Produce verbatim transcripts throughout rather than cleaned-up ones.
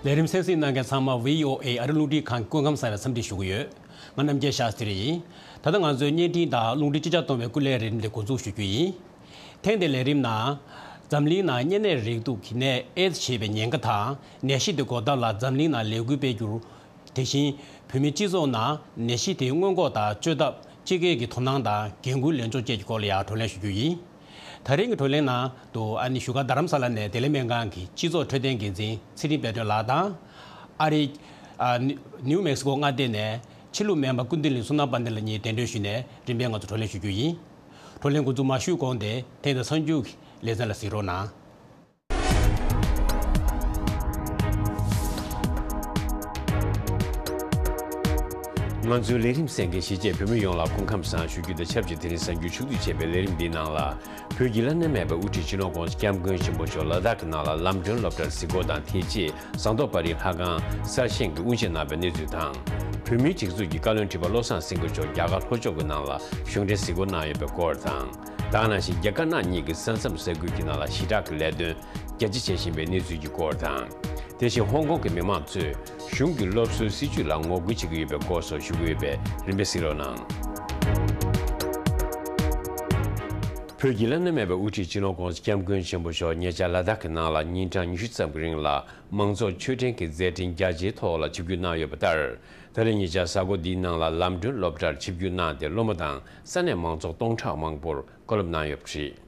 ལས་རིམ་གསན་གཟིགས་གནང་མཁན་ཚང་མ་བྷི་ཨོ་ཨེ་ཨ་རི་རླུང་འཕྲིན་ཁང་གི་སྐུ་ཁམས་བཟང་བའི་འཚམས་འདྲི་ཞུ་གི་ཡོད། ང་རྣམ་རྒྱལ་ཤཱསྟྲི་ཡིན། ད་ལྟ་ང་ཚོའི་བརྙན་འཕྲིན་དང་རླུང་འཕྲིན་ཅི་ཆ་གཏོང་བའི་སྐུ་ལས་རིམ་དེ་འགོ་འཛུགས་ཞུ་རྒྱུ་ཡིན། ཐེངས་འདིའི་ལས་རིམ་ནང་། འཛམ་གླིང་ནང་གཉན་ནད་རེག་དུག་གི་ནད་ཨེ་ཛི་ཞེས་པའི་ཉེན་ཁ་དང་ནད་གཞི་དེ་འགོག་ཐབས་ལ་འཛམ་གླིང་ནང་ལས་འགུལ་སྤེལ་རྒྱུར། དེ་བཞིན་བོད་མིའི་སྤྱི་ཚོགས་ནང་ནད་གཞི་དེ་སྔོན་འགོག་དང་བཅོས་ཐབས་སྤྱི་སྒེར་གྱི་དོ་སྣང་དང་འགན་འཁུར་ལེན་ཕྱོགས་བཅས་ཀྱི་སྐོར་ལ་ཡང་བགྲོ་གླེང་ཞུ་རྒྱུ་ཡིན། ད་རིང་གི་བགྲོ་གླེང་ནང་དུ་ཨ་ནི་བཞུགས་སྒར་རྡ་རམ་ས་ལ་ནས་བདེ་ལེགས་སྨན་ཁང་གི་སྤྱི་ཚོགས་འཕྲོད་བསྟེན་འགན་འཛིན་ཚེ་རིང་དཔལ་སྒྲོན་ལགས་དང་། ཨ་རིའི་ཨ་ནིའུ་མེག་སི་ཀོ་མངའ་སྡེ་ནས་ཕྱི་ལུགས་སྨན་པ་ཀུན་བདེ་གླིང་བསོད་ནམས་དཔལ་ལྡན་ལགས་གཉིས་གདན་འདྲེན་ཞུས་ནས་རིམ་པས་ང་ཚོ་བགྲོ་གླེང་ཞུ་རྒྱུ་ཡིན། བགྲོ་གླེང་འགོ་འཛུགས་མ་ཞུས་གོང་དེ་ཐེངས་འདིའི་གསར་འགྱུར་གྱི་ལེ་ཚན་ལ་གཟིགས་རོགས་གནང་། ང་ཚོའི་ལས་རིམ་གསན་མཁན་གཞིས་བྱེས་བོད་མི་ཡོངས་ལ་སྐུ་ཁམས་བཟང་ཞུ་རྒྱུ་དང་ཆབས་ཅིག་དེ་རིང་གསར་འགྱུར་ཕྱོགས་བསྡུས་བྱས་པའི་ལས་རིམ་འདིའི་ནང་ལ། བོད་ཀྱི་བླ་ན་མེད་པའི་དབུ་ཁྲིད་སྤྱི་ནོར་༸གོང་ས་༸སྐྱབས་མགོན་ཆེན་པོ་མཆོག་ལ་དྭགས་ཀྱི་ནང་ལ་ལམ་གྲོན་སློབ་གྲྭར་གཟིགས་སྐོར་དང་། དེ་རྗེས་ཟངས་མདོག་དཔལ་རིའི་ལྷ་ཁང་གསར་བཞེངས་ཀྱི་དབུ་འབྱེད་གནང་བའི་གནས་ཚུལ་དང་། བོད་མིའི་སྒྲིག་འཛུགས་ཀྱི་བཀའ་བློན་ཁྲི་པ་བློ་བཟང་སེང་གེ་མཆོག་རྒྱ་གར་ལྷོ་ཕྱོགས་ཀྱི་ནང་ལ་གཞུང་འབྲེལ་གཟིགས་སྐོར་གནང་ཡོད་པའི་སྐོར་དང་། ད་ག་ནང་བཞིན་རྒྱ་དཀར་ནག་གཉིས་ཀྱི་ས་མཚམས་ས་ཁུལ་གྱི་ནང་ལ་ཞི་དྲག་གི་ལས་དོན་རྒྱ་ཆེ་བྱེད་བཞིན་པའི་གནས་ཚུལ་གྱི་སྐོར་དང་། དེ་བཞིན་ཧོང་ཀོང་གི་མི་མང་ཚོས་གཞུང་གི་སློབ་གསོའི་སྲིད་བྱུས་ལ་ངོ་རྒོལ་བྱེད་ཀྱི་ཡོད་པའི་སྐོར་སོགས་ཞུ་གི་ཡོད་པས་རིམ་པས་གཟིགས་རོགས་གནང་། བོད་ཀྱི་བླ་ན་མེད་པའི་དབུ་ཁྲིད་སྤྱི་ནོར་༸གོང་ས་༸སྐྱབས་མགོན་ཆེན་པོ་མཆོག་ཉེ་ཆར་ལ་དྭགས་ཀྱི་ནང་ལ་ཉིན་གྲངས་ཉི་ཤུ་ཙམ་གྱི་རིང་ལ་མང་ཚོགས་མཆོད་སྤྲིན་གྱི་མཛད་འཕྲིན་རྒྱ་ཆེའི་ཐོག་ལ་ཆིབས་བསྒྱུར་གནང་ཡོད་པ་ལྟར། ད་རེས་ཉེ་ཆར་གཟའ་འཁོར་འདིའི་ནང་ལ་ལམ་གྲོན་སློབ་གྲྭར་ཆིབས་བསྒྱུར་གནང་སྟེ། སློབ་མ་དང་ས་གནས་མང་ཚོགས་སྟོང་ཕྲག་མང་པོར་བཀའ་སློབ་གནང་ཡོད་པ་རེད།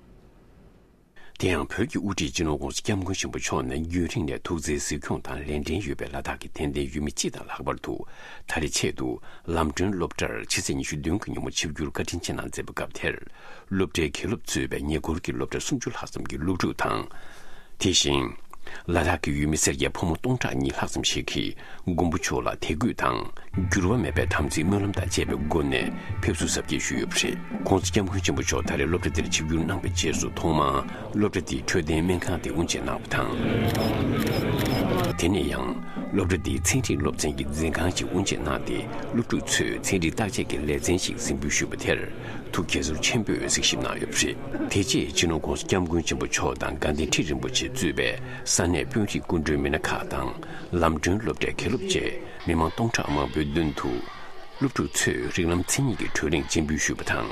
དེ་ཡང་བོད་ཀྱི་དབུ་ཁྲིད་སྤྱི་ནོར་༸གོང་ས་༸སྐྱབས་མགོན་ཆེན་པོ་མཆོག་ནས་རྒྱུན་རིང་ནས་ཐུགས་བརྩེའི་གཟིགས་སྐྱོང་དང་ལེགས་འཕྲིན་ཡོད་པའི་ལ་དྭགས་ཀྱི་དད་ལྡན་ཡུལ་མི་སྤྱི་དང་ལྷག་པར་དུ། ད་རེས་ཆེད་དུ་ལམ་གྲོན་སློབ་གྲྭར་ཕྱི་ཚེས་ཉི་ཤུ་བདུན་གྱི་ཉིན་མོ་ཆིབས་བསྒྱུར་བཀའ་དྲིན་ཆེ་གནང་མཛད་པའི་སྐབས་དེར། སློབ་གྲྭའི་དགེ་སློབ་གཙོས་པའི་ཉེ་འཁོར་གྱི་སློབ་གྲྭ་སུམ་ཅུ་ལྷག་ཙམ་གྱི་སློབ་ཕྲུག་དང་། དེ་བཞིན། ལ་དྭགས་ཀྱི་ཡུལ་མི་སེར་སྐྱ་ཕོ་མོ་སྟོང་ཕྲག་གཉིས་ལྷག་ཙམ་ཞིག་གིས་མགོན་པོ་མཆོག་ལ་དད་གུས་དང་འགྱུར་བ་མེད་པའི་དམ་ཚིག་སྨོན་ལམ་དང་བཅས་པའི་སྒོ་ནས་ཕེབས་བསུ་གཟབ་རྒྱས་ཞུས་ཡོད་པ་རེད། ༸གོང་ས་༸སྐྱབས་མགོན་ཆེན་པོ་མཆོག་ད་རེས་སློབ་གྲྭ་འདིར་ཆིབས་བསྒྱུར་གནང་བའི་རྗེས་སུ་ཐོག་མར་སློབ་གྲྭ་འདིའི་འཕྲོད་བསྟེན་སྨན་ཁང་དེ་དབུ་འབྱེད་གནང་བ་དང་། དེ་ནས་ཡང་སློབ་གྲྭ་འདིའི་ཚན་རིག་སློབ་ཚན་གྱི་འཛིན་ཁང་ཞིག་དབུ་འབྱེད་གནང་སྟེ། སློབ་ཕྲུག་ཚོས་ཚན་རིག་བརྟག་དཔྱད་ཀྱི་ལེ་ཚན་ཞིག་གཟིགས་འབུལ་ཞུས་པ་དེར། ཐུགས་དགྱེས་ཚོར་ཆེན་པོས་གཟིགས་ཞིབ་གནང་ཡོད་པ་རེད། དེ་རྗེས་སྤྱི་ནོར་༸གོང་ས་༸སྐྱབས་མགོན་ཆེན་པོ་མཆོག་དང་དགའ་ལྡན་ཁྲི་རིན་པོ་ཆེ་གཙོས་པའི་ས་གནས་དཔོན་རིགས་སྐུ་མགྲོན་མི་སྣ་ཁག་དང་། ལམ་གྲོན་སློབ་གྲྭའི་དགེ་སློབ་བཅས་མི་མང་སྟོང་ཕྲག་མང་པོའི་མདུན་དུ། སློབ་ཕྲུག་ཚོས་རིགས་ལམ་མཚན་ཉིད་ཀྱི་བགྲོ་གླེང་སྤྱན་འབུལ་ཞུས་པ་དང་།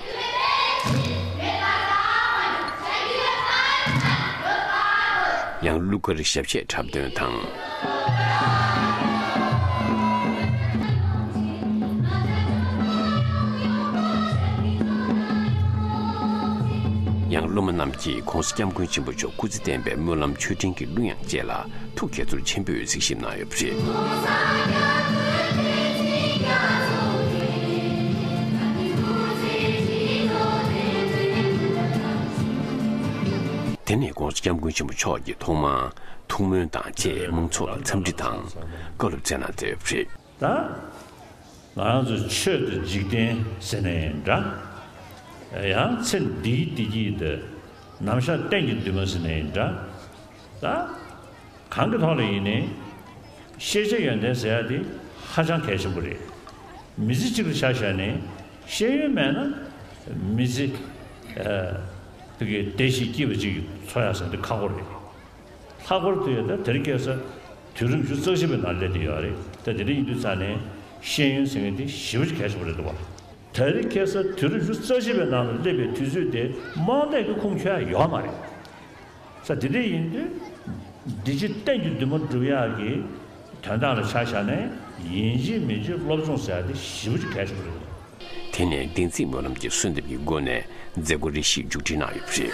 ཡང་གླུ་གར་ཞབས་གཞས་འཁྲབ་སྟོན་དང་། ཡང་སློབ་མ་རྣམས་ཀྱིས་༸གོང་ས་༸སྐྱབས་མགོན་ཆེན་པོ་མཆོག་སྐུ་ཚེ་བརྟན་པའི་སྨོན་ལམ་མཆོད་སྤྲིན་གྱི་གླུ་དབྱངས་བཅས་ལ་ཐུགས་དགྱེས་ཚོར་ཆེན་པོས་གཟིགས་ཞིབ་གནང་ཡོད་པ་རེད། དེ་ནས་༸གོང་ས་༸སྐྱབས་མགོན་ཆེན་པོ་མཆོག་གིས་ཐོག་མར་ཐུགས་སྨོན་དང་བཅས་མང་ཚོགས་ལ་འཚམས་འདྲི་དང་བཀའ་སློབ་སྩལ་གནང་མཛད་ཡོད་པ་རེད། ད་ང་རང་ཚོ་ཆོས་དང་འཇིག་རྟེན་ཟེར་ནའི་འདྲ། ཡང་ཚེ་འདིའི་བདེ་སྐྱིད་དང་ནམ་ཞག་གཏན་གྱི་འདུན་མ་ཟེར་ནའི་འདྲ། ད་གང་གི་ཐོག་ལ་ཡིན་ནའི་ཤེས་བྱ་ཡོན་ཏན་ཟེར་ཡ་དེ་ཧ་ཅང་གལ་ཆེན་པོ་རེད། མི་ཚེ་གཅིག་ལ་ཆ་བཞག་ནས་ཤེས་ཡོན་མེད་ན་མི་ཚེ་ཨ་བདེ་སྐྱིད་སྐྱིད་པ་ཅིག་འཚོ་ཡ་ཟེར་ན་དེ་ཁག་པོ་རེད། ལྷག་པར་དུ་ཡང་ད་དེ་རིང་ཁ་སང་དུས་རབས་ཉི་ཤུ་རྩ་བཞི་པའི་ནང་སླེབས་བསྡད་ཡོད་རེད། ད་དེ་འདྲ་ཡིན་དུས་ཙང་ནས་ཤེས་ཡོན་ཟེར་མཁན་དེ་ཞེ་པོ་ཅིག་གལ་ཆེན་པོ་རེད་འདུག་བ། དེ་རིང་ཁ་སང་དུས་རབས་ཉི་ཤུ་རྩ་བཞི་པའི་ནང་ལ་སླེབས་པའི་དུས་ཚོད་དེ་རྨོངས་དད་ཀྱི་ཁུངས་འཁྱོལ་ཡ་ཡོད་མ་རེད། ས་དེ་འདྲ་ཡིན་དུས་བདེ་སྐྱིད་གཏན་གྱི་འདུན་མ་སྒྲུབ་ཡག་གི་དོན་དག་ལ་ཆ་བཞག་ནས་ཡིན་གཅིག་མིན་གཅིག་སློབ་སྦྱོང་ཟེར་ཡ་དེ་ཞེ་པོ་ཅིག་གལ་ཆེན་པོ་རེད། དེ་ནས་བདེན་ཚིག་སྨོན་ལམ་གྱི་གསོལ་འདེབས་ཀྱི་སྒོ་ནས་མཛད་སྒོ་རེ་ཞིག་མཇུག་སྒྲིལ་གནང་ཡོད་པ་རེད།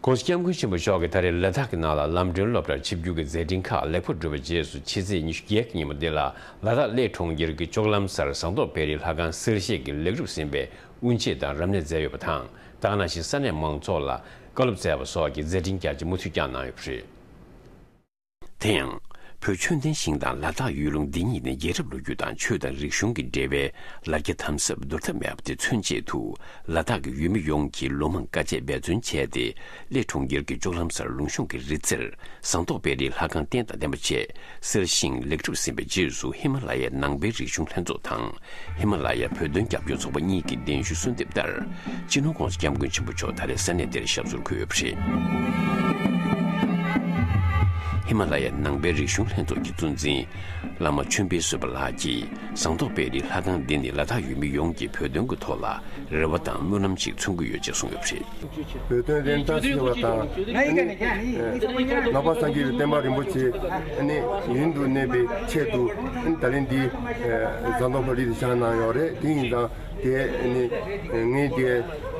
༸གོང་ས་༸སྐྱབས་མགོན་ཆེན་པོ་མཆོག་གིས་ད་རེས་ལ་དྭགས་ཀྱི་ནང་ལ་ལམ་གྲོན་སློབ་གྲྭར་ཆིབས་བསྒྱུར་གྱི་མཛད་འཕྲིན་ཁག་ལེགས་པོར་གྲུབ་པའི་རྗེས་སུ། ཕྱི་ཚེས་ཉི་ཤུ་བརྒྱད་ཀྱི་ཉིན་མོ་འདི་ལ་ལ་དྭགས་གླེ་གྲོང་ཁྱེར་གྱི་ལྕོག་ལམ་སར་ཟངས་མདོག་དཔལ་རིའི་ལྷ་ཁང་གསར་བཞེངས་ཀྱི་ལེགས་གྲུབ་ཟིན་པའི་དབུ་འབྱེད་དང་རབ་གནས་མཛད་ཡོད་པ་དང་། ད་ག་ནང་བཞིན་ས་གནས་མང་ཚོགས་ལ་བཀའ་སློབ་སྩལ་བ་སོགས་ཀྱི་མཛད་འཕྲིན་རྒྱ་ཆེ་མུ་མཐུད་བསྐྱངས་གནང་ཡོད་པ་རེད། དེ་ཡང་ བོད་ཆོས་ལྡན་ཞིང་དང་ལ་དྭགས་ཡུལ་ལུང་འདི་གཉིས་ནི་རྒྱལ་རབས་ལོ་རྒྱུས་དང་ཆོས་དང་རིག་གཞུང་གི་འབྲེལ་བའི་ལ་རྒྱ་དམ་ཟབ་བསྡུར་ཐབས་མེད་པ་དེ་མཚོན་ཆེད་དུ། ལ་དྭགས་ཀྱི་ཡུལ་མི་ཡོངས་ཀྱིས་ལོ་མང་དཀའ་སྤྱད་འབད་བརྩོན་བྱས་ཏེ། གླེ་གྲོང་ཁྱེར་གྱི་ལྕོག་ལམ་སར་ལུང་གཤོང་གི་རི་རྩེར་ཟངས་མདོག་དཔལ་རིའི་ལྷ་ཁང་རྟེན་དང་ལྡན་པ་བཅས་གསར་བཞེངས་ལེགས་གྲུབ་ཟིན་པའི་རྗེས་སུ། ཧི་མ་ལ་ཡའི་ནང་པའི་རིག་གཞུང་ལྷན་ཚོགས་དང་། ཧི་མ་ལ་ཡ་བོད་དོན་རྒྱབ་སྐྱོར་ཚོགས་པ་གཉིས་ཀྱི་གདན་ཞུ་གསོལ་འདེབས་ལྟར། སྤྱི་ནོར་༸གོང་ས་༸སྐྱབས་མགོན་ཆེན་པོ་མཆོག་ད་རེས་ས་གནས་འདིར་ཞབས་སོར་འཁོད་ཡོད་པ་རེད། ཧི་མ་ལ་ཡའི་ནང་པའི་རིག་གཞུང་ལྷན་ཚོགས་ཀྱི་གཙོ་འཛིན། བླ་མ་ཆོས་འཕེལ་བཟོད་པ་ལགས་ཀྱིས། ཟངས་མདོག་དཔལ་རིའི་ལྷ་ཁང་འདི་ནི་ལ་དྭགས་ཡུལ་མི་ཡོངས་ཀྱིས་བོད་དོན་གྱི་ཐོག་ལ་རེ་བ་དང་སྨོན་ལམ་ཞིག་མཚོན་གྱི་ཡོད་ཅེས་གསུངས་ཡོད་པ་རེད། བོད་དོན་རིན་ཐང་ཞེས་པ་དང་། ནང་པ་སངས་རྒྱས་པའི་བསྟན་པ་རིན་པོ་ཆེ་ནི་ཡུན་དུ་གནས་པའི་ཆེད་དུ་ད་ལན་འདི་ཟངས་མདོག་དཔལ་རི་དུ་བཞེངས་གནང་ཡོད་རེད། དེ་ཡིན་ཙང་དེ་ནི་ངས་དེ་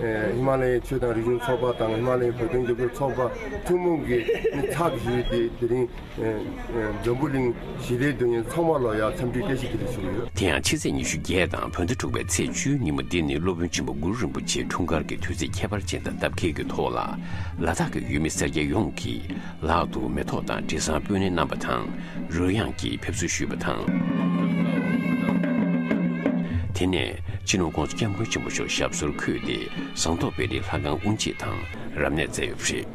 ཧི་མ་ལ་ཡའི་ཆོས་དང་རིག་གཞུང་ཚོགས་པ་དང་ཧི་མ་ལ་ཡའི་བོད་དོན་རྒྱབ་སྐྱོར་ཚོགས་པ་ཐུན་མོང་གི་ནི་ཚབ་ཞུས་ཏེ། དེ་རིང་འཛམ་བུ་གླིང་ཞི་བདེའི་དོན་གཉེར་ཚང་མ་ལ་ཡང་འཚམས་འདྲིའི་བཀྲ་ཤིས་བདེ་ལེགས་ཞུ་གི་ཡོད། དེ་ཡང་ཕྱི་ཚེས་ཉི་ཤུ་བརྒྱད་དང་བོད་ཟླ་དྲུག་པའི་ཚེས་བཅུའི་ཉིན་མོ་འདི་ནི་སློབ་དཔོན་ཆེན་པོ་གུ་རུ་རིན་པོ་ཆེའི་འཁྲུངས་སྐར་གྱི་དུས་ཚིགས་ཁྱད་པར་ཅན་དང་སྟབས་འཁེལ་གྱི་ཐོག་ལ། ལ་དྭགས་ཀྱི་ཡུལ་མི་སེར་སྐྱ་ཡོངས་ཀྱིས་ལག་ཏུ་མེ་ཏོག་དང་དྲི་བཟང་སྤོས་སྣེ་བསྣམས་པ་དང་། རོལ་དབྱངས་ཀྱིས་ཕེབས་བསུ་ཞུས་པ་དང་། དེ་ནས་སྤྱི་ནོར་༸གོང་ས་༸སྐྱབས་མགོན་ཆེན་པོ་མཆོག་ཞབས་སོར་འཁོད་དེ། ཟངས་མདོག་དཔལ་རིའི་ལྷ་ཁང་དབུ་འབྱེད་དང་རབ་གནས་མཛད་ཡོད་པ་རེད།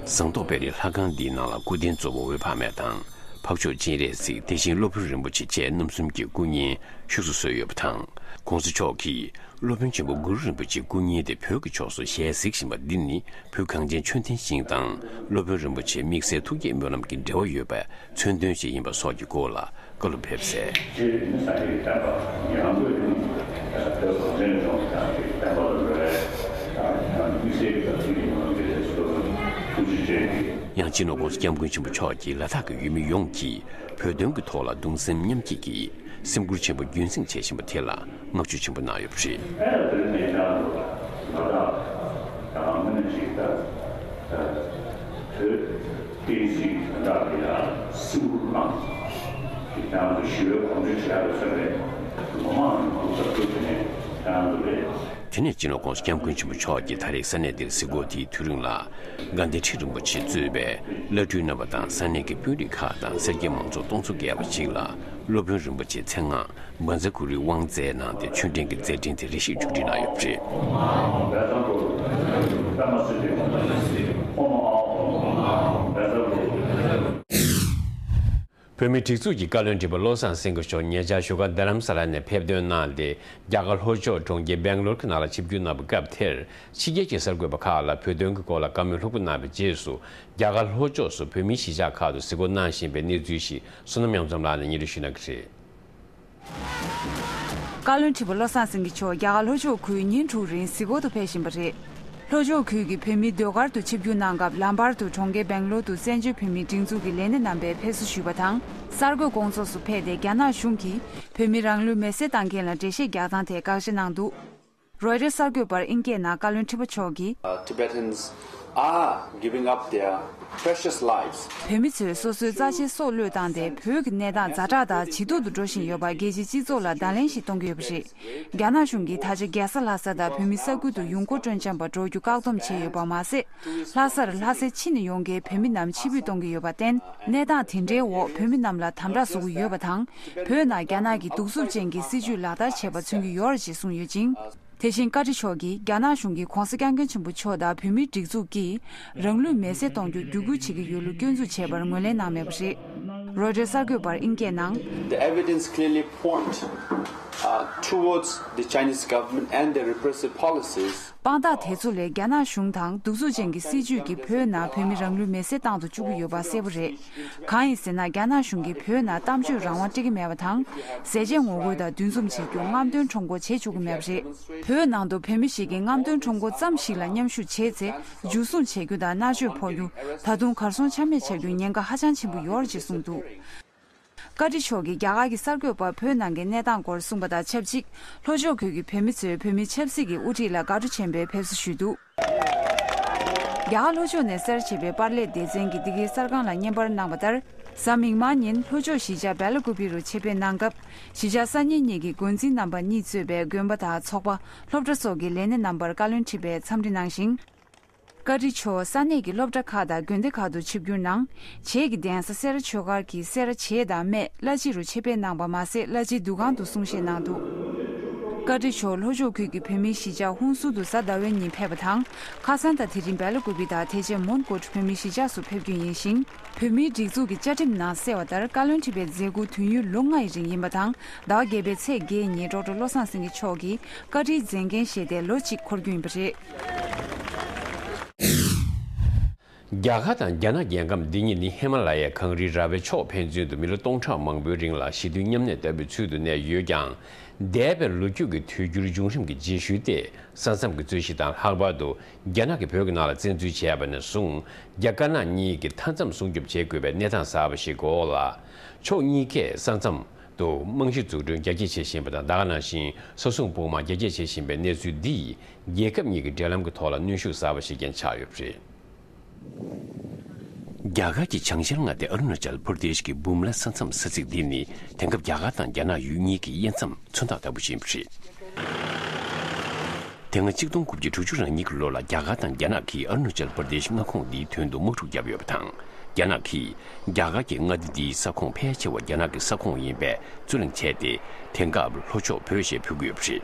ཟངས་མདོག་དཔལ་རིའི་ལྷ་ཁང་འདིའི་ནང་ལ་སྐུ་རྟེན་གཙོ་བོ་འོད་དཔག་མེད་དང་། འཕགས་མཆོག་སྤྱན་རས་གཟིགས། དེ་བཞིན་སློབ་དཔོན་རིན་པོ་ཆེ་བཅས་རྣམ་གསུམ་གྱི་སྐུ་བརྙན་བཞུགས་སུ་གསོལ་ཡོད་པ་དང་། ༸གོང་ས་མཆོག་གིས་སློབ་དཔོན་ཆེན་པོ་གུ་རུ་རིན་པོ་ཆེའི་སྐུ་བརྙན་དེ་བོད་ཀྱི་ཕྱོགས་སུ་ཞལ་གཟིགས་བཞིན་པ་འདི་ནི། བོད་གངས་ཅན་ཆོས་ལྡན་ཞིང་དང་སློབ་དཔོན་རིན་པོ་ཆེའི་དམིགས་བསལ་ཐུགས་བསྐྱེད་སྨོན་ལམ་གྱི་འབྲེལ་བ་ཡོད་པའི་མཚོན་དོན་ཞིག་ཡིན་པ་སོགས་ཀྱི་སྐོར་ལ་བཀའ་སློབ་ཕེབས་གསལ། སྤྱིར་ནི་སངས་རྒྱས་བསྟན་པ་ཡང་སྒོས་ནི་བོད་གངས་ཅན་ལྗོངས་ཀྱི་བསྟན་པ་ལ་རོལ་བའི་དམིགས་བསལ་གྱི་ཐུགས་ཀྱི་ངོ་བོ་འདི་ལས་སུ་ཐུགས་རྗེ་ཆེ། ཡང་སྤྱི་ནོར་༸གོང་ས་༸སྐྱབས་མགོན་ཆེན་པོ་མཆོག་གིས་ལ་དྭགས་ཀྱི་ཡུལ་མི་ཡོངས་ཀྱིས་བོད་དོན་གྱི་ཐོག་ལ་གདུང་སེམས་མཉམ་སྐྱེད་ཀྱིས་སེམས་ཁུར་ཆེན་པོ་རྒྱུན་སྲུང་བྱེད་བཞིན་པ་དེ་ལ་བསྔགས་བརྗོད་ཆེན་པོ་གནང་ཡོད་པ་རེད། དེ་ནས་སྤྱི་ནོར་༸གོང་ས་༸སྐྱབས་མགོན་ཆེན་པོ་མཆོག་གིས་ད་རེས་ས་གནས་འདིར་གཟིགས་སྐོར་དེའི་དུས་རིང་ལ། དགའ་ལྡན་ཁྲི་རིན་པོ་ཆེས་གཙོས་པའི་བླ་སྤྲུལ་རྣམ་པ་དང་ས་གནས་ཀྱི་དཔོན་རིགས་ཁག་དང་སེར་སྐྱ་མང་ཚོགས་སྟོང་ཚོ་བརྒལ་བ་ཞིག་ལ་སློབ་དཔོན་རིན་པོ་ཆེའི་མཚན་སྔགས་བཛྲ་གུ་རུའི་དབང་སྩལ་གནང་སྟེ། ཆོས་འབྲེལ་གྱི་མཛད་འཕྲིན་དེ་རེ་ཞིག་མཇུག་སྒྲིལ་གནང་ཡོད་པ་རེད། བོད་མིའི་སྒྲིག་འཛུགས་ཀྱི་བཀའ་བློན་ཁྲི་པ་བློ་བཟང་སེང་གེ་མཆོག་ཉེ་ཆར་བཞུགས་སྒར་རྡ་རམ་ས་ལ་ནས་ཕེབས་ཐོན་གནང་སྟེ། རྒྱ་གར་ལྷོ་ཕྱོགས་གྲོང་ཁྱེར་སྦེང་ལོར་གྱི་ནང་ལ་ཆིབས་བསྒྱུར་གནང་བའི་སྐབས་དེར། ཕྱི་རྒྱལ་གྱི་གསར་འགོད་པ་ཁག་ལ་བོད་དོན་གྱི་སྐོར་ལ་བཀའ་མོལ་ལྷུག་པོ་གནང་བའི་རྗེས་སུ། རྒྱ་གར་ལྷོ་ཕྱོགས་སུ་བོད་མིའི་གཞིས་ཆགས་ཁག་ཏུ་གཟིགས་སྐོར་གནང་བཞིན་པའི་གནས་ཚུལ་ཞིག་བསོད་ནམས་གཡུ་ལྗོངས་ལགས་ནས་སྙན་སྒྲོན་ཞུ་གནང་གི་རེད། བཀའ་བློན་ཁྲི་པ་བློ་བཟང་སེང་གེ་མཆོག་རྒྱ་གར་ལྷོ་ཕྱོགས་ཁུལ་ཉིན་དྲུག་རིང་གཟིགས་སྐོར་དུ་ཕེབས་བཞིན་པ་རེད། ལྷོ་ཕྱོགས་ཁུལ་གྱི་བོད་མིའི་ཟློས་གར་དུ་ཆིབས་བསྒྱུར་གནང་སྐབས། ལམ་བར་དུ་གྲོང་ཁྱེར་སྦེང་ལོར་དུ་བཙན་བྱོལ་བོད་མིའི་སྒྲིག་འཛུགས་ཀྱི་ལས་སྣེ་རྣམ་པས་ཕེབས་བསུ་ཞུས་པ་དང་། གསར་འགོད་སྐོང་ཚོགས་སུ་ཕེབས་ཏེ། རྒྱ་ནག་གཞུང་གིས་བོད་མི་རང་ལུས་མེར་སྲེག་བཏང་མཁན་ལ་འགྲེལ་བཤད་རྒྱག་སྟངས་ཐད་བཀག་ཆ་གནང་འདུག་རོའི་ཊར་གསར་འགོད་པར་ཨིན་སྐད་ནང་བཀའ་བློན་ཁྲི་པ་མཆོག་གིས། Uh, Tibetans are giving up their precious lives. བོད་མི་ཚོས་སོ་སོའི་རྩ་ཆེའི་སྲོག་བློས་བཏང་སྟེ། བོད་ཀྱི་གནས་སྟངས་ཛ་དྲག་དང་ཇེ་སྡུག་ཏུ་འགྲོ་བཞིན་ཡོད་པར་རྒྱལ་སྤྱིའི་སྤྱི་ཚོགས་ལ་བརྡ་ལན་ཞིག་གཏོང་གི་ཡོད་པ་རེད། རྒྱ་ནག་གཞུང་གིས་ད་ཆ་རྒྱལ་ས་ལྷ་ས་དང་བོད་མི་ས་ཁུལ་དུ་ཡུལ་སྐོར་སྤྲོ་འཆམ་པ་འགྲོ་རྒྱུ་བཀག་སྡོམ་བྱས་ཡོད་པ་མ་ཟད། ལྷ་སར་ལྷ་སའི་ཕྱི་ནས་ཡོང་མཁན་བོད་མི་རྣམས་ཕྱིར་འབུད་གཏོང་གི་ཡོད་པར་བརྟེན། གནས་སྟངས་དེ་འདྲའི་འོག་བོད་མི་རྣམས་ལ་དམ་དྲག་བཟོ་གི་ཡོད་པ་དང་། བོད་ནང་རྒྱ་ནག་གི་གདུག་རྩུབ་ཅན་གྱི་སྲིད་བྱུས་ལག་བསྟར་བྱས་པ་མཚོན་གྱི་ཡོད་རེད་ཅེས་གསུངས་ཡོད་ཅིང་། དེ་བཞིན་བཀའ་ཁྲི་མཆོག་གིས་རྒྱ་ནག་གཞུང་གིས་༸གོང་ས་༸སྐྱབས་མགོན་ཆེན་པོ་མཆོག་དང་བོད་མིའི་སྒྲིག་འཛུགས་ཀྱིས་རང་ལུས་མེར་སྲེག་གཏོང་རྒྱུར་བརྒྱུད་སྐུལ་བྱེད་ཀྱི་ཡོད་ལུགས་སྐྱོན་འཛུགས་བྱས་པར་ངོས་ལེན་གནང་མེད་པ་རེད། རོའི་ཊར་གསར་འགོད་པར་ཨིན་སྐད་ནང་། The evidence clearly point, uh, towards the Chinese government and their repressive policies. དཔང་རྟགས་དེ་ཚོ་ལས་རྒྱ་ནག་གཞུང་དང་གདུག་རྩུབ་ཅན་གྱི་སྲིད་བྱུས་ཀྱིས་བོད་ནང་བོད་མི་རང་ལུས་མེར་སྲེག་བཏང་དུ་བཅུག་གི་ཡོད་པ་གསལ་པོ་རེད། གང་ཡིན་ཟེར་ན། རྒྱ་ནག་གཞུང་གིས་བོད་ནང་གཏམ་བརྗོད་རང་དབང་སྤྲད་ཀྱི་མེད་པ་དང་། ཟས་བཅད་ངོ་རྒོལ་དང་འདུ་འཛོམས་བྱེད་རྒྱུར་རྔམ་སྟོན་ཁྲོམ་སྐོར་བྱེད་བཅུག་གི་མེད་པ་རེད། བོད་ནང་དུ་བོད་མི་ཞིག་གིས་རྔམ་སྟོན་ཁྲོམ་སྐོར་ཙམ་ཞིག་ལ་མཉམ་ཞུགས་བྱས་ཚེ། འཇུ་བཟུང་བྱེད་རྒྱུ་དང་མནར་གཅོད་ཕོག་རྒྱུ། ད་དུང་གར་སོང་ཆ་མེད་ཆགས་རྒྱུའི་ཉེན་ཁ་ཧ་ཅང་ཆེན་པོ་ཡོད་རེད་ཅེས་གསུངས་འདུག་བཀའ་ཁྲི་མཆོག་གིས་རྒྱ་གར་གྱི་གསར་འགོད་པར་བོད་ནང་གི་གནས་སྟངས་སྐོར་གསུངས་པ་དང་ཆབས་ཅིག་ལྷོ་ཕྱོགས་ཁུལ་གྱི་བོད་མི་ཚོས་བོད་མིའི་ཆབ་སྲིད་ཀྱི་དབུ་ཁྲིད་ལ་དགའ་སྤྲོ་ཆེན་པོས་ཕེབས་བསུ་ཞུས་འདུག་རྒྱ་གར་ལྷོ་ཕྱོགས་ནས་གསར་ཆད་པའི་པར་ལས་སྡེ་ཚན་གྱིས་འདི་གའི་གསར་ཁང་ལ་བརྙན་པར་གནང་བ་ལྟར། གཟའ་མིག་དམར་ཉིན་ལྷོ་ཕྱོགས་གཞིས་ཆགས་སྦེ་ལ་ཀུ་པི་རུ་ཆེད་ཕེབས་གནང་སྐབས། གཞིས་ཆགས་གསར་རྙིང་གཉིས་ཀྱི་འགོ་འཛིན་རྣམ་པ་གཉིས་གཙོས་པའི་དགོན་པ་དང་ཚོགས་པ། སློབ་གྲྭ་སོགས་ཀྱི་ལས་སྣེ་རྣམ་པར་བཀའ་བློན་ཁྲི་པས་འཚམས་འདྲི་གནང་ཞིང་། བཀའ་ཁྲི་མཆོག་ས་གནས་ཀྱི་སློབ་གྲྭ་ཁག་དང་དགོན་སྡེ་ཁག་ཏུ་ཆིབས་བསྒྱུར་གནང་། བྱེས་ཀྱི་གདན་ས་སེ་ར་ཆོས་སྒར་གྱི་སེ་ར་བྱེས་དང་སྨད་བླ་སྤྱི་རུ་ཆེད་ཕེབས་གནང་པ་མ་ཟད། བླ་སྤྱིའི་འདུ་ཁང་དུ་གསུང་བཤད་གནང་འདུག་བཀའ་ཁྲི་མཆོག་ལྷོ་ཕྱོགས་ཁུལ་གྱི་བོད་མིའི་གཞིས་ཆགས་ཧུན་སུར་དུ་གཟའ་ཟླ་བའི་ཉིན་ཕེབས་པ་དང་། ཁ་སང་དང་དེ་རིང་སྦེ་ལ་ཀུ་པི་དང་དེ་རྗེས་མོན་གྷོ་བོད་མིའི་གཞིས་ཆགས་སུ་ཕེབས་རྒྱུ་ཡིན་ཞིང་། བོད་མིའི་སྒྲིག་འཛུགས་ཀྱི་བཅའ་ཁྲིམས་ནང་གསལ་བ་ལྟར། བཀའ་བློན་ཁྲི་པའི་མཛད་ཁུར་དུས་ཡུན་ལོ་ལྔ་ཡི་རིང་ཡིན་པ་དང་། ཟླ་བ་བརྒྱད་པའི་ཚེས་བརྒྱད་ཉིན་ཌོག་ཊར་བློ་བཟང་སེང་གེ་མཆོག་གིས་བཀའ་ཁྲིའི་མཛད་འགན་བཞེས་ཏེ་ལོ་གཅིག་འཁོར་རྒྱུ་ཡིན་པ་རེད། རྒྱ་གར་དང་རྒྱ་ནག་རྒྱལ་ཁབ་འདི་གཉིས་ནི་ཧི་མ་ལ་ཡའི་གངས་རིའི་ར་བའི་ཕྱོགས་ཕན་ཚུན་དུ་མི་ལོ་སྟོང་ཕྲག་མང་པོའི་རིང་ལ་ཞི་མཐུན་མཉམ་གནས་ལྟ་བུའི་ཚུལ་དུ་གནས་ཡོད་ཀྱང་། འདས་པའི་ལོ་རྒྱུས་ཀྱི་དུས་འགྱུར་བྱུང་རིམ་གྱི་རྗེས་ཤུལ་ཏེ། ས་མཚམས་ཀྱི་རྩོད་གཞི་དང་ལྷག་པར་དུ་རྒྱ་ནག་གིས་བོད་ཀྱི་ནང་ལ་བཙན་འཛུལ་བྱས་པ་ནས་བཟུང་། རྒྱ་དཀར་ནག་གཉིས་ཀྱིས་མཐའ་མཚམས་སྲུང་སྐྱོབ་བྱེད་དགོས་པའི་གནས་སྟངས་གསར་པ་ཞིག་གི་འོག་ལ། ཕྱོགས་གཉིས་ཀས་ས་མཚམས་དུ་རྨང་གཞི་འཛུགས་སྐྲུན་རྒྱ་སྐྱེད་བྱེད་བཞིན་པ་དང་། ད་ག་ནང་བཞིན་ས་སྲུང་དཔུང་དམག་རྒྱ་སྐྱེད་བྱེད་བཞིན་པའི་གནས་ཚུལ་འདིས། རྒྱལ་ཁབ་གཉིས་ཀྱི་འབྲེལ་ལམ་གྱི་ཐོག་ལ་གནོན་ཤུགས་གསར་པ་ཞིག་ཀྱང་ཆགས་ཡོད་པ་རེད། རྒྱ་གར་གྱི་བྱང་ཤར་མངའ་སྡེ་ཨ་རུ་ན་ཅལ་པུར་དེཤ་གི་བུམ་ལ་ས་མཚམས་ས་ཚིགས་འདི་ནི་དེང་སྐབས་རྒྱ་གར་དང་རྒྱ་ནག་ཡུལ་གཉིས་ཀྱི་དབྱེ་མཚམས་མཚོན་རྟགས་ལྟ་བུ་ཞིག་ཡིན་པ་རེད། དེ་སྔ་གཅིག་སྟོང་དགུ་བརྒྱ་དྲུག་ཅུ་རེ་གཉིས་ཀྱི་ལོ་ལ་རྒྱ་གར་དང་རྒྱ་ནག་གིས་ཨ་རུ་ན་ཅལ་པུར་དེཤ་མངའ་ཁོངས་འདིའི་དོན་དུ་དམག་འཁྲུག་བརྒྱབ་ཡོད་པ་དང་། རྒྱ་ནག་གིས་རྒྱ་གར་གྱི་མངའ་སྡེ་འདིའི་ས་ཁོངས་ཕལ་ཆེ་བ་རྒྱ་ནག་གི་ས་ཁོངས་ཡིན་པས་རྩོད་གླེང་བྱས་ཏེ། དེང་སྐབས་ལྷོ་ཕྱོགས་བོད་ཞེས་འབོད་ཀྱི་ཡོད་པ་རེད།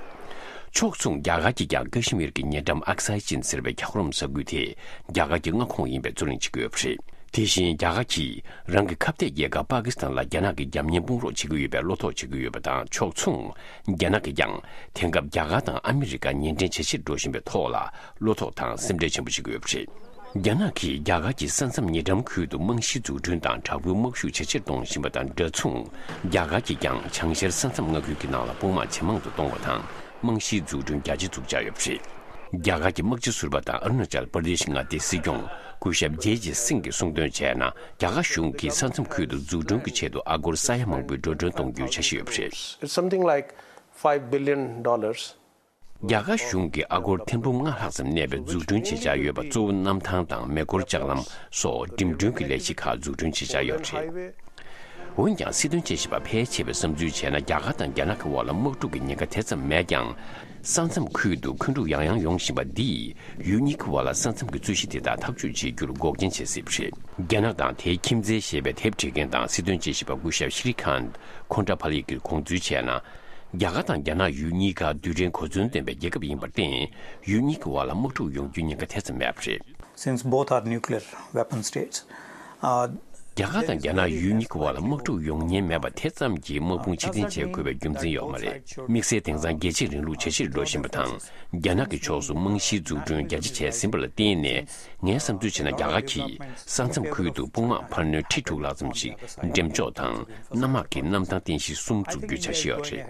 ཕྱོགས་མཚུངས་རྒྱ་གར་གྱིས་ཀྱང་ཀ་ཤི་མིར་གྱི་ཉེ་འགྲམ་ཨག་སའི་ཅིན་ཟེར་བའི་འཁྱགས་རོམ་ས་ཁུལ་དེ་རྒྱ་གར་གྱི་མངའ་ཁོངས་ཡིན་པའི་རྩོད་གླེང་བྱེད་ཀྱི་ཡོད་པ་རེད། དེ་བཞིན་རྒྱ་གར་གྱིས་རང་གི་ཁ་གཏད་རྒྱལ་ཁབ་པ་ཀི་སི་ཐན་ལ་རྒྱ་ནག་གི་རྒྱབ་གཉེར་དཔུང་རོགས་བྱེད་ཀྱི་ཡོད་པའི་བློ་དོགས་བྱེད་ཀྱི་ཡོད་པ་དང་། ཕྱོགས་མཚུངས་རྒྱ་ནག་གིས་ཀྱང་དེང་སྐབས་རྒྱ་གར་དང་ཨ་མི་རི་ཀ་གཉེན་འཕྲིན་ཇེ་ཆེར་འགྲོ་བཞིན་པའི་ཐོག་ལ་བློ་དོགས་དང་སེམས་ཁྲལ་ཆེན་པོ་བྱེད་ཀྱི་ཡོད་པ་རེད། རྒྱ་ནག་གིས་རྒྱ་གར་གྱི་ས་མཚམས་ཉེ་འགྲམ་ཁུལ་དུ་རྨང་གཞི་འཛུགས་སྐྲུན་དང་དྲག་པོའི་དམག་ཤུགས་ཇེ་ཆེར་གཏོང་བཞིན་པ་དང་འདྲ་མཚུངས། རྒྱ་གར་གྱིས་ཀྱང་བྱང་ཤར་ས་མཚམས་མངའ་ཁུལ་གྱི་ནང་ལ་དཔུང་དམག་ཇེ་མང་དུ་གཏོང་བ་དང་། རྨང་གཞིའི་འཛུགས་སྐྲུན་རྒྱ་ཆེ་བཙུགས་འཆར་ཡོད་པ་རེད། རྒྱ་གར་གྱི་དམག་སྤྱི་ཟུར་པ་དང་ཨ་རུ་ན་ཅལ་པར་དེཤ་མངའ་སྡེའི་སྲིད་སྐྱོང་སྐུ་ཞབས་ཇེ་ཇེ་སིང་གིས་གསུངས་དོན་བྱས་ན། རྒྱ་གར་གཞུང་གིས་ས་མཚམས་ཁུལ་དུ་འཛུགས་སྐྲུན་གྱི་ཆེད་དུ་ཨ་སྒོར་ས་ཡ་མང་པོའི་འགྲོ་གྲོན་གཏོང་རྒྱུའི་འཆར་གཞི་ཡོད་པ་རེད། It's something like five billion dollars. རྒྱ་གར་གཞུང་གིས་ཨ་སྒོར་ཐེར་འབུམ་ལྔ་ལྷག་ཙམ་གནས་པའི་འཛུགས་སྐྲུན་བྱེད་འཆར་ཡོད་པ་གཙོ་བོ་གནམ་ཐང་དང་མེ་འཁོར་ལྕགས་ལམ་སོགས་འགྲིམ་འགྲུལ་གྱི་ལས་གཞི་ཁག་འཛུགས་སྐྲུན་བྱེད་འཆར་ཡོད་པ་རེད། འོན་ཀྱང་སྲིད་དོན་དཔྱད་ཞིབ་པ་ཕལ་ཆེ་བས་བསམ་ཚུལ་བྱས་ན། རྒྱ་གར་དང་རྒྱ་ནག་གི་དབར་ལ་དམག་འཁྲུག་གི་ཉེན་ཁ་དེ་ཙམ་མེད་ཀྱང་། ས་མཚམས་ཁུལ་དུ་འཁོན་འཁྲུག་ཡང་ཡང་ཡོང་བཞིན་པ་འདིས་ཡུལ་གཉིས་ཀྱི་དབར་ལ་ས་མཚམས་ཀྱི་རྩོད་གཞི་དེ་དག་ཐག་གཅོད་བྱེད་རྒྱུར་འགོག་རྐྱེན་བྱེད་སྲིད་པ་རེད། རྒྱ་ནག་དང་དེའི་ཁྱིམ་མཚེས་ཞེས་པའི་དེབ་འབྲི་མཁན་དང་སྲིད་དོན་དཔྱད་ཞིབ་པ་སྐུ་ཞབས་ཤྲི་ཁཱནྟ་ཁོན་ཏྲ་ཕ་ལི་གིས་དགོངས་ཚུལ་བྱས་ན། རྒྱ་གར་དང་རྒྱ་ནག་ཡུལ་གཉིས་ཀ་རྡུལ་ཕྲན་གོ་མཚོན་ལྡན་པའི་རྒྱལ་ཁབ་ཡིན་པར་བརྟེན། ཡུལ་གཉིས་ཀྱི་དབར་ལ་དམག་འཁྲུག་ཡོང་རྒྱུའི་ཉེན་ཁ་དེ་ཙམ་མེད་པ་རེད། Since both are nuclear weapon states, uh, རྒྱ་གར་དང་རྒྱ་ནག་ཡུལ་གཉིས་ཀྱི་དབར་ལ་དམག་འཁྲུག་ཡོང་ཉེན་མེད་པ་དེ་ཙམ་གྱིས་དམག་དཔུང་ཕྱིར་འཐེན་བྱེད་དགོས་པའི་རྒྱུ་མཚན་ཡོད་མ་རེད། དམིགས་བསལ་དེང་སང་རྒྱལ་གཅེས་རིང་ལུགས་ཇེ་ཆེར་འགྲོ་བཞིན་པ་དང་། རྒྱ་ནག་གི་ཕྱོགས་སུ་རྨང་གཞིའི་འཛུགས་སྐྲུན་རྒྱ་ཆེ་བྱས་ཟིན་པ་ལ་བརྟེན་ནས། ངས་བསམ་ཚུལ་བྱས་ན། རྒྱ་གར་གྱིས་ས་མཚམས་ཁུལ་དུ་དཔུང་དམག་འཕར་སྣོན་ཁྲི་དྲུག་ལྷག་ཙམ་ཞིག་འགྲེམས་འཇོག་དང་། གནམ་དམག་གི་གནམ་ཐང་རྟེན་གཞི་གསུམ་བཙུགས་རྒྱུའི་འཆར་གཞི་ཡོད་རེད།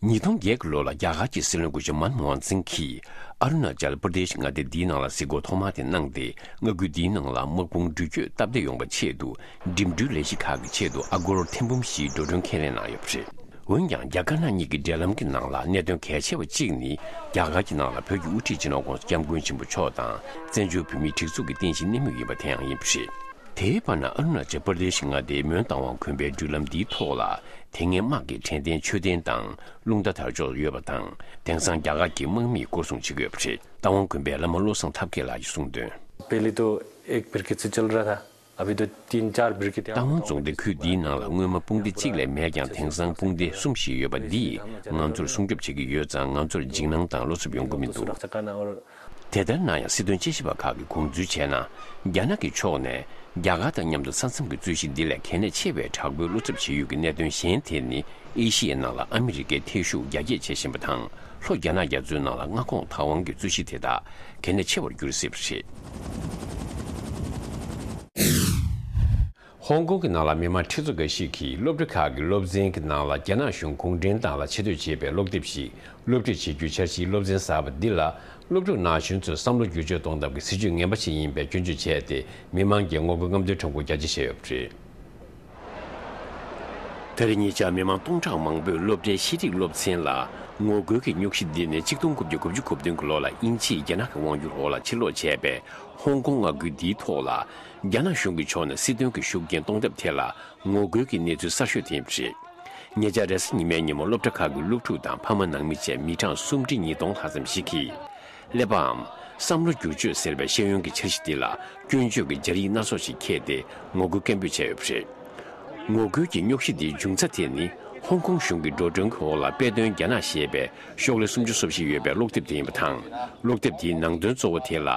ཉིས་སྟོང་བརྒྱད་ཀྱི་ལོ་ལ་རྒྱ་གར་གྱི་སྲིད་བློན་སྐུ་ཞབས་མན་མོ་ཧན་སིང་གིས་ཨ་རུ་ན་ཅལ་པར་དེཤ་མངའ་སྡེ་འདིའི་ནང་ལ་གཟིགས་སྐོར་ཐོག་མ་དེ་གནང་སྟེ། མངའ་ཁུལ་འདིའི་ནང་ལ་དམག་དཔུང་འགྲུལ་སྐྱོད་སྟབས་བདེ་ཡོང་བའི་ཆེད་དུ། འགྲིམ་འགྲུལ་ལས་གཞི་ཁག་གི་ཆེད་དུ་ཨ་སྒོར་ཐེར་འབུམ་བཞིའི་འགྲོ་གྲོན་ཁས་ལེན་གནང་ཡོད་པ་རེད། འོན་ཀྱང་། རྒྱ་དཀར་ནག་གཉིས་ཀྱི་འབྲེལ་ལམ་གྱི་ནང་ལ་གནད་དོན་གལ་ཆེ་བ་གཅིག་ནི། རྒྱ་གར་གྱི་ནང་ལ་བོད་ཀྱི་དབུ་ཁྲིད་སྤྱི་ནོར་༧གོང་ས་༧སྐྱབས་མགོན་ཆེན་པོ་མཆོག་དང་། བཙན་བྱོལ་བོད་མིའི་སྒྲིག་འཛུགས་ཀྱི་རྟེན་གཞི་གནས་མུས་ཡིན་པ་དེ་ཡང་ཡིན་པ་རེད། དེའི་བར་ན། ཨ་རུ་ན་ཅལ་པར་དེཤ་མངའ་སྡེའི་མོན་རྟ་དབང་དགོན་པའི་འགྲུལ་ལམ་འདིའི་ཐོག་ལ། དེ་སྔའི་དམག་གི་དྲན་རྟེན་མཆོད་རྟེན་དང་། རླུང་རྟ་དར་ལྕོག་ཡོད་པ་དང་། དེང་སང་རྒྱ་གར་གྱི་དམག་མིས་སྐོར་སྲུང་བྱེད་ཀྱི་ཡོད་པ་རེད། རྟ་དབང་དགོན་པའི་བླ་མ་བློ་བཟང་ཐབས་མཁས་ལགས་ཀྱིས་གསུངས་དོན། पहले तो एक फिरकी से चल रहा था। अभी तो तीन चार फिरकी ཏང་ཝང་རྫོང་སྡེ་ཁུལ་འདིའི་ནང་ལ་སྔོན་མ་དཔུང་སྡེ་གཅིག་ལས་མེད་ཀྱང་། དེང་སང་དཔུང་སྡེ་གསུམ་ཞིག་ཡོད་པ་འདིས་ང་ཚོར་སྲུང་སྐྱོབ་བྱེད་ཀྱི་ཡོད་ཙང་། ང་ཚོར་འཇིགས་སྣང་དང་བློ་འཚབ་ཡོང་གི་མི་འདུག། དེ་ལྟར་ན་ཡང་། སྲིད་དོན་དཔྱད་ཞིབ་པ་ཁག་གིས་དགོངས་ཚུལ་བྱས་ན། རྒྱ་ནག་གི་ཕྱོགས་ནས་རྒྱ་གར་དང་མཉམ་དུ་ས་མཚམས་ཀྱི་རྩོད་གཞི་འདི་ལས་གལ་གནད་ཆེ་བའི་དྲག་པོའི་བློ་འཚབ་བྱེད་ཡུལ་གྱི་གནད་དོན་གཞན་དེ་ནི། ཨེ་ཤི་ཡའི་ནང་ལ་ཨ་མི་རི་ཀའི་ཐེ་ཤུགས་རྒྱ་སྐྱེད་བྱེད་བཞིན་པ་དང་། ལྷོ་རྒྱ་ནག་རྒྱ་མཚོའི་ནང་ལ་མངའ་ཁོངས་བདག་དབང་གི་རྩོད་གཞི་དེ་དག་གལ་གནད་ཆེ་བར་གྱུར་སྲིད་པ་རེད། ཧོང་ཀོང་གི་ནང་ལ་མི་མང་ཁྲི་ཚོ་འགའ་ཞིག་གིས་སློབ་གྲྭ་ཁག་གི་སློབ་ཚན་གྱི་ནང་ལ་རྒྱ་ནག་གཞུང་གུང་ཁྲན་ཏང་ལ་ཆེ་བསྟོད་བྱེད་པའི་སློབ་དེབ་ཞིག་སློབ་ཁྲིད་བྱེད་རྒྱུའི་འཆར་གཞིའི་སློབ་ཚན་གསར་པ་འདི་ལ། སློབ་ཕྲུག་ན་གཞོན་ཚོས་བསམ་བློ་བསྒྱུར་བཅོས་གཏོང་ཐབས་ཀྱི་སྲིད་ཇུས་ངན་པ་ཞིག་ཡིན་པའི་སྐྱོན་བརྗོད་བྱས་ཏེ། མི་མང་གིས་ངོ་རྒོལ་རྔམ་སྟོན་ཁྲོམ་སྐོར་རྒྱ་ཆེ་བྱས་ཡོད་པ་རེད། ད་རེས་ཉེ་ཆར་མི་མང་སྟོང་ཕྲག་མང་པོས་སློབ་གྲྭའི་ཤེས་རིག་སློབ་ཚན་ལ་ངོ་རྒོལ་གྱི་རྙོག་གཞི་འདི་ནི་གཅིག་སྟོང་དགུ་བརྒྱ་དགུ་བཅུ་གོ་བདུན་གྱི་ལོ་ལ་དབྱིན་ཇིས་རྒྱ་ནག་གི་དབང་སྒྱུར་འོག་ལ་ཕྱིར་ལོག་བྱས་པའི་ཧོང་ཀོང་མངའ་ཁུལ་འདིའི་ཐོག་ལ། རྒྱ་ནག་གཞུང་གི་ཕྱོགས་ནས་སྲིད་དོན་གྱི་ཤུགས་རྐྱེན་གཏོང་ཐབས་ཐད་ལ་ངོ་རྒོལ་གྱི་གནས་ཚུལ་གསར་ཤོས་དེ་ཡིན་པ་རེད། ཉེ་ཆར་རེས་གཟའ་ཉི་མའི་ཉིན་མོ་སློབ་གྲྭ་ཁག་གི་སློབ་ཕྲུག་དང་ཕ་མ་ནང་མི་བཅས་མི་གྲངས་སུམ་ཁྲི་ཉིས་སྟོང་ལྷག་ཙམ་ཞིག་གིས། ཀླད་པའམ་ བསམ་བློ་བསྒྱུར་བཅོས་ཟེར་བའི་ཤེས་ཡོན་གྱི་འཆར་གཞི་འདི་ལ་སྐྱོན་བརྗོད་ཀྱི་སྦྱར་ཡིག་སྣ་ཚོགས་ཤིག་འཁྱེར་ཏེ་ངོ་རྒོལ་སྐད་འབོད་བྱས་ཡོད་པ་རེད། ངོ་རྒོལ་གྱི་རྙོག་གཞི་འདིའི་འབྱུང་རྩ་དེ་ནི་ཧོང་ཀོང་གཞུང་གི་འགྲོ་གྲོན་གྱི་འོག་ལ་དཔེ་སྟོན་རྒྱ་ནག་ཞེས་པའི་ཤོག་ལྷེ་སུམ་ཅུ་སོ་བཞི་ཡོད་པའི་སློག་དེབ་དེ་ཡིན་པ་དང་། སློག་དེབ་དེའི་ནང་དོན་གཙོ་བོ་དེ་ལ་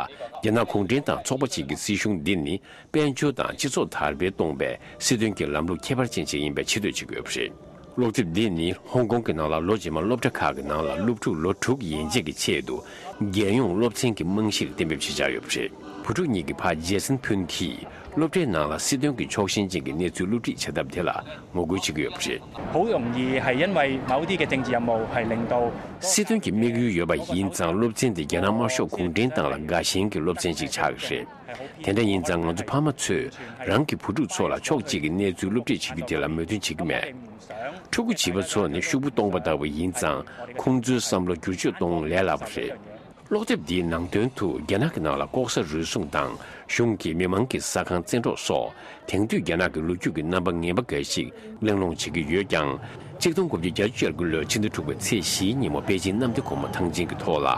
རྒྱ་ནག་གུང་ཁྲན་ཏང་ཚོགས་པ་གཅིག་གི་སྲིད་གཞུང་འདི་ནི་དཔལ་འབྱོར་དང་སྤྱི་ཚོགས་དར་སྤེལ་གཏོང་བའི་སྲིད་དོན་གྱི་ལམ་ལུགས་ཁྱད་པར་ཅན་ཞིག་ཡིན་པའི་ཆེ་བསྟོད་བྱེད་ཀྱི་ཡོད་པ་རེད། སློབ་དེབ་འདི་ནི་ཧོང་ཀོང་གི་ནང་ལ་ལོ་རྗེས་མ་སློབ་གྲྭ་ཁག་གི་ནང་ལ་སློབ་ཕྲུག་ལོ་དྲུག་ཡན་ཆད་ཀྱི་ཆེད་དུ་རྒྱལ་ཡོངས་སློབ་ཚན་གྱི་རྨང་གཞིར་གཏན་འབེབས་བྱེད་འཆར་ཡོད་པ་རེད། བུ་ཕྲུག་གཉིས་ཀྱི་ཕ་ཇེ་སན་ཕུན་གྱིས་སློབ་གྲྭའི་ནང་ལ་སྲིད་དོན་གྱི་ཕྱོགས་ཞེན་ཅན་གྱི་གནས་ཚུལ་སློབ་ཁྲིད་བྱ་ཐབས་དེ་ལ་ངོ་རྒོལ་བྱེད་ཀྱི་ཡོད་པ་རེད། 好容易係因為某啲嘅政治任務係令到 སྲིད་དོན་གྱི་དམིགས་ཡུལ་ཡོད་པ་ཡིན་ཙང་སློབ་ཚན་དེ་རྒྱ་ནག་དམར་ཤོག་གུང་ཁྲན་ཏང་ལ་དགའ་ཞེན་གྱི་སློབ་ཚན་ཞིག་ཆགས་ཀྱི་རེད། དེ་འདྲ་ཡིན་ཙང་ང་ཚོ་ཕ་མ་ཚོས་རང་གི་བུ་ཕྲུག་ཚོ་ལ་ཕྱོགས་གཅིག་གི་གནས་ཚུལ་སློབ་ཁྲིད་བྱེད་རྒྱུ་དེ་ལ་མོས་མཐུན་བྱེད་ཀྱི་མེད། ཕྲུ་གུ་བྱིས་པ་ཚོ་ནི་ཤོག་བུ་སྟོང་པ་ལྟ་བུ་ཡིན་ཙང་ཁོང་ཚོའི་བསམ་བློ་བསྒྱུར་བཅོས་གཏོང་ལས་སླ་པོ་རེད། ཀློག་དེབ་འདིའི་ནང་དོན་དུ་རྒྱ་ནག་གི་ནང་ལ་ལྐོག་ཟ་རུལ་སུངས་དང་གཞུང་གིས་མི་མང་གི་ས་ཁང་བཙན་འཕྲོག་སོགས་དེང་དུས་རྒྱ་ནག་གི་ལོ་རྒྱུས་ཀྱི་རྣམ་པ་ངན་པ་འགའ་ཞིག་གླེང་སློང་བྱེད་ཀྱི་ཡོད་ཀྱང་། གཅིག་སྟོང་དགུ་བརྒྱ་བརྒྱད་ཅུ་གྱ་དགུ་ལོའི་ཕྱི་ཟླ་དྲུག་པའི་ཚེས་བཞིའི་ཉིན་མོ་པེ་ཅིན་གནམ་བདེ་སྒོ་མོ་ཐང་ཆེན་གྱི་ཐོག་ལ་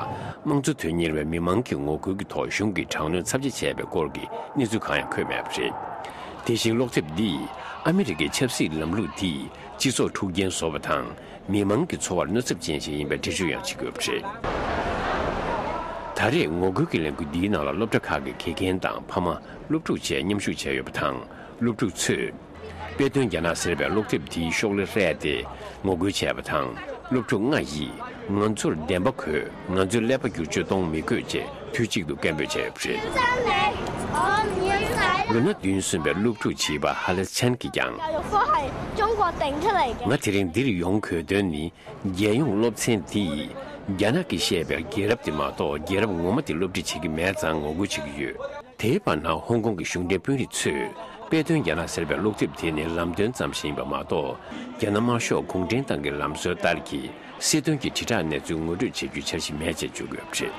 དམངས་གཙོ་དོན་གཉེར་བའི་མི་མང་གི་ངོ་རྒོལ་གྱི་ཐོག་གཞུང་གིས་དྲག་གནོན་ཚབས་ཆེ་བྱས་པའི་སྐོར་གྱི་གནས་ཚུལ་གང་ཡང་འཁོད་མེད་པ་རེད། དེ་བཞིན་ཀློག་དེབ་འདིས་ཨ་མི་རི་ཀའི་ཆབ་སྲིད་ལམ་ལུགས་འདིས་སྤྱི་ཚོགས་འཁྲུག་རྐྱེན་བཟོ་བ་དང་། མི་མང་གི་འཚོ་བར་གནོད་ཚབས་ཅན་ཞིག་ཡིན་པའི་འགྲེལ་བརྗོད་ཡང་བྱེད་ཀྱི་ཡོད་པ་རེད། ད་རེས་ངོ་རྒོལ་གྱི་ལས་འགུལ་འདིའི་ནང་ལ་སློབ་གྲྭ་ཁག་གི་དགེ་རྒན་དང་ཕ་མ། སློབ་ཕྲུག་བཅས་མཉམ་ཞུགས་བྱས་ཡོད་པ་དང་། སློབ་ཕྲུག་ཚོས་དཔེ་སྟོན་རྒྱ་ནག་ཟེར་བའི་ཀློག་དེབ་དེའི་ཤོག་ལྷེ་སྤྲད་དེ་ངོ་རྒོལ་བྱས་པ་དང་། སློབ་ཕྲུག་ལྔ་ཡིས་ང་ཚོར་བདེན་པ་དགོས། ང་ཚོའི་ཀླད་པ་བསྒྱུར་བཅོས་གཏོང་མི་དགོས་ཅེས་དུས་གཅིག་ཏུ་སྐད་འབོད་བྱས་ཡོད་པ་རེད། ལོ་ན་བདུན་སོན་པའི་སློབ་ཕྲུག་བྱིས་པ་ཧ་ལེ་ཆན་གྱིས་ཀྱང་། 教育部係中國定出嚟嘅。 ང་དེ་རིང་འདིར་ཡོང་དགོས་དོན་ནི། རྒྱལ་ཡོངས་སློབ་ཚན་འདི་ཡིས་རྒྱ་ནག་གིས་བཤད་པའི་རྒྱལ་རབས་དེ་མ་གཏོགས་རྒྱལ་རབས་ངོ་མ་དེ་སློབ་ཁྲིད་བྱེད་ཀྱི་མེད་ཙང་ངོ་རྒོལ་བྱེད་ཀྱི་ཡོད། དེའི་བར་ན་ཧོང་ཀོང་གི་གཞུང་འབྲེལ་དཔོན་རིགས་ཚོས་དཔེ་སྟོན་རྒྱ་ནག་ཟེར་བའི་ཀློག་དེབ་དེ་ནི་ལམ་སྟོན་ཙམ་ཞིག་ཡིན་པ་མ་གཏོགས་རྒྱ་ནག་དམར་ཤོག་གུང་ཁྲན་ཏང་གི་ལམ་སྲོལ་ལྟར་གྱི་སྲིད་དོན་གྱི་དྲིལ་བསྒྲགས་གནས་ཚུལ་ངོ་སྤྲོད་བྱེད་རྒྱུའི་འཆར་གཞི་མེད་ཅེས་བརྗོད་དགོས་པ་རེད།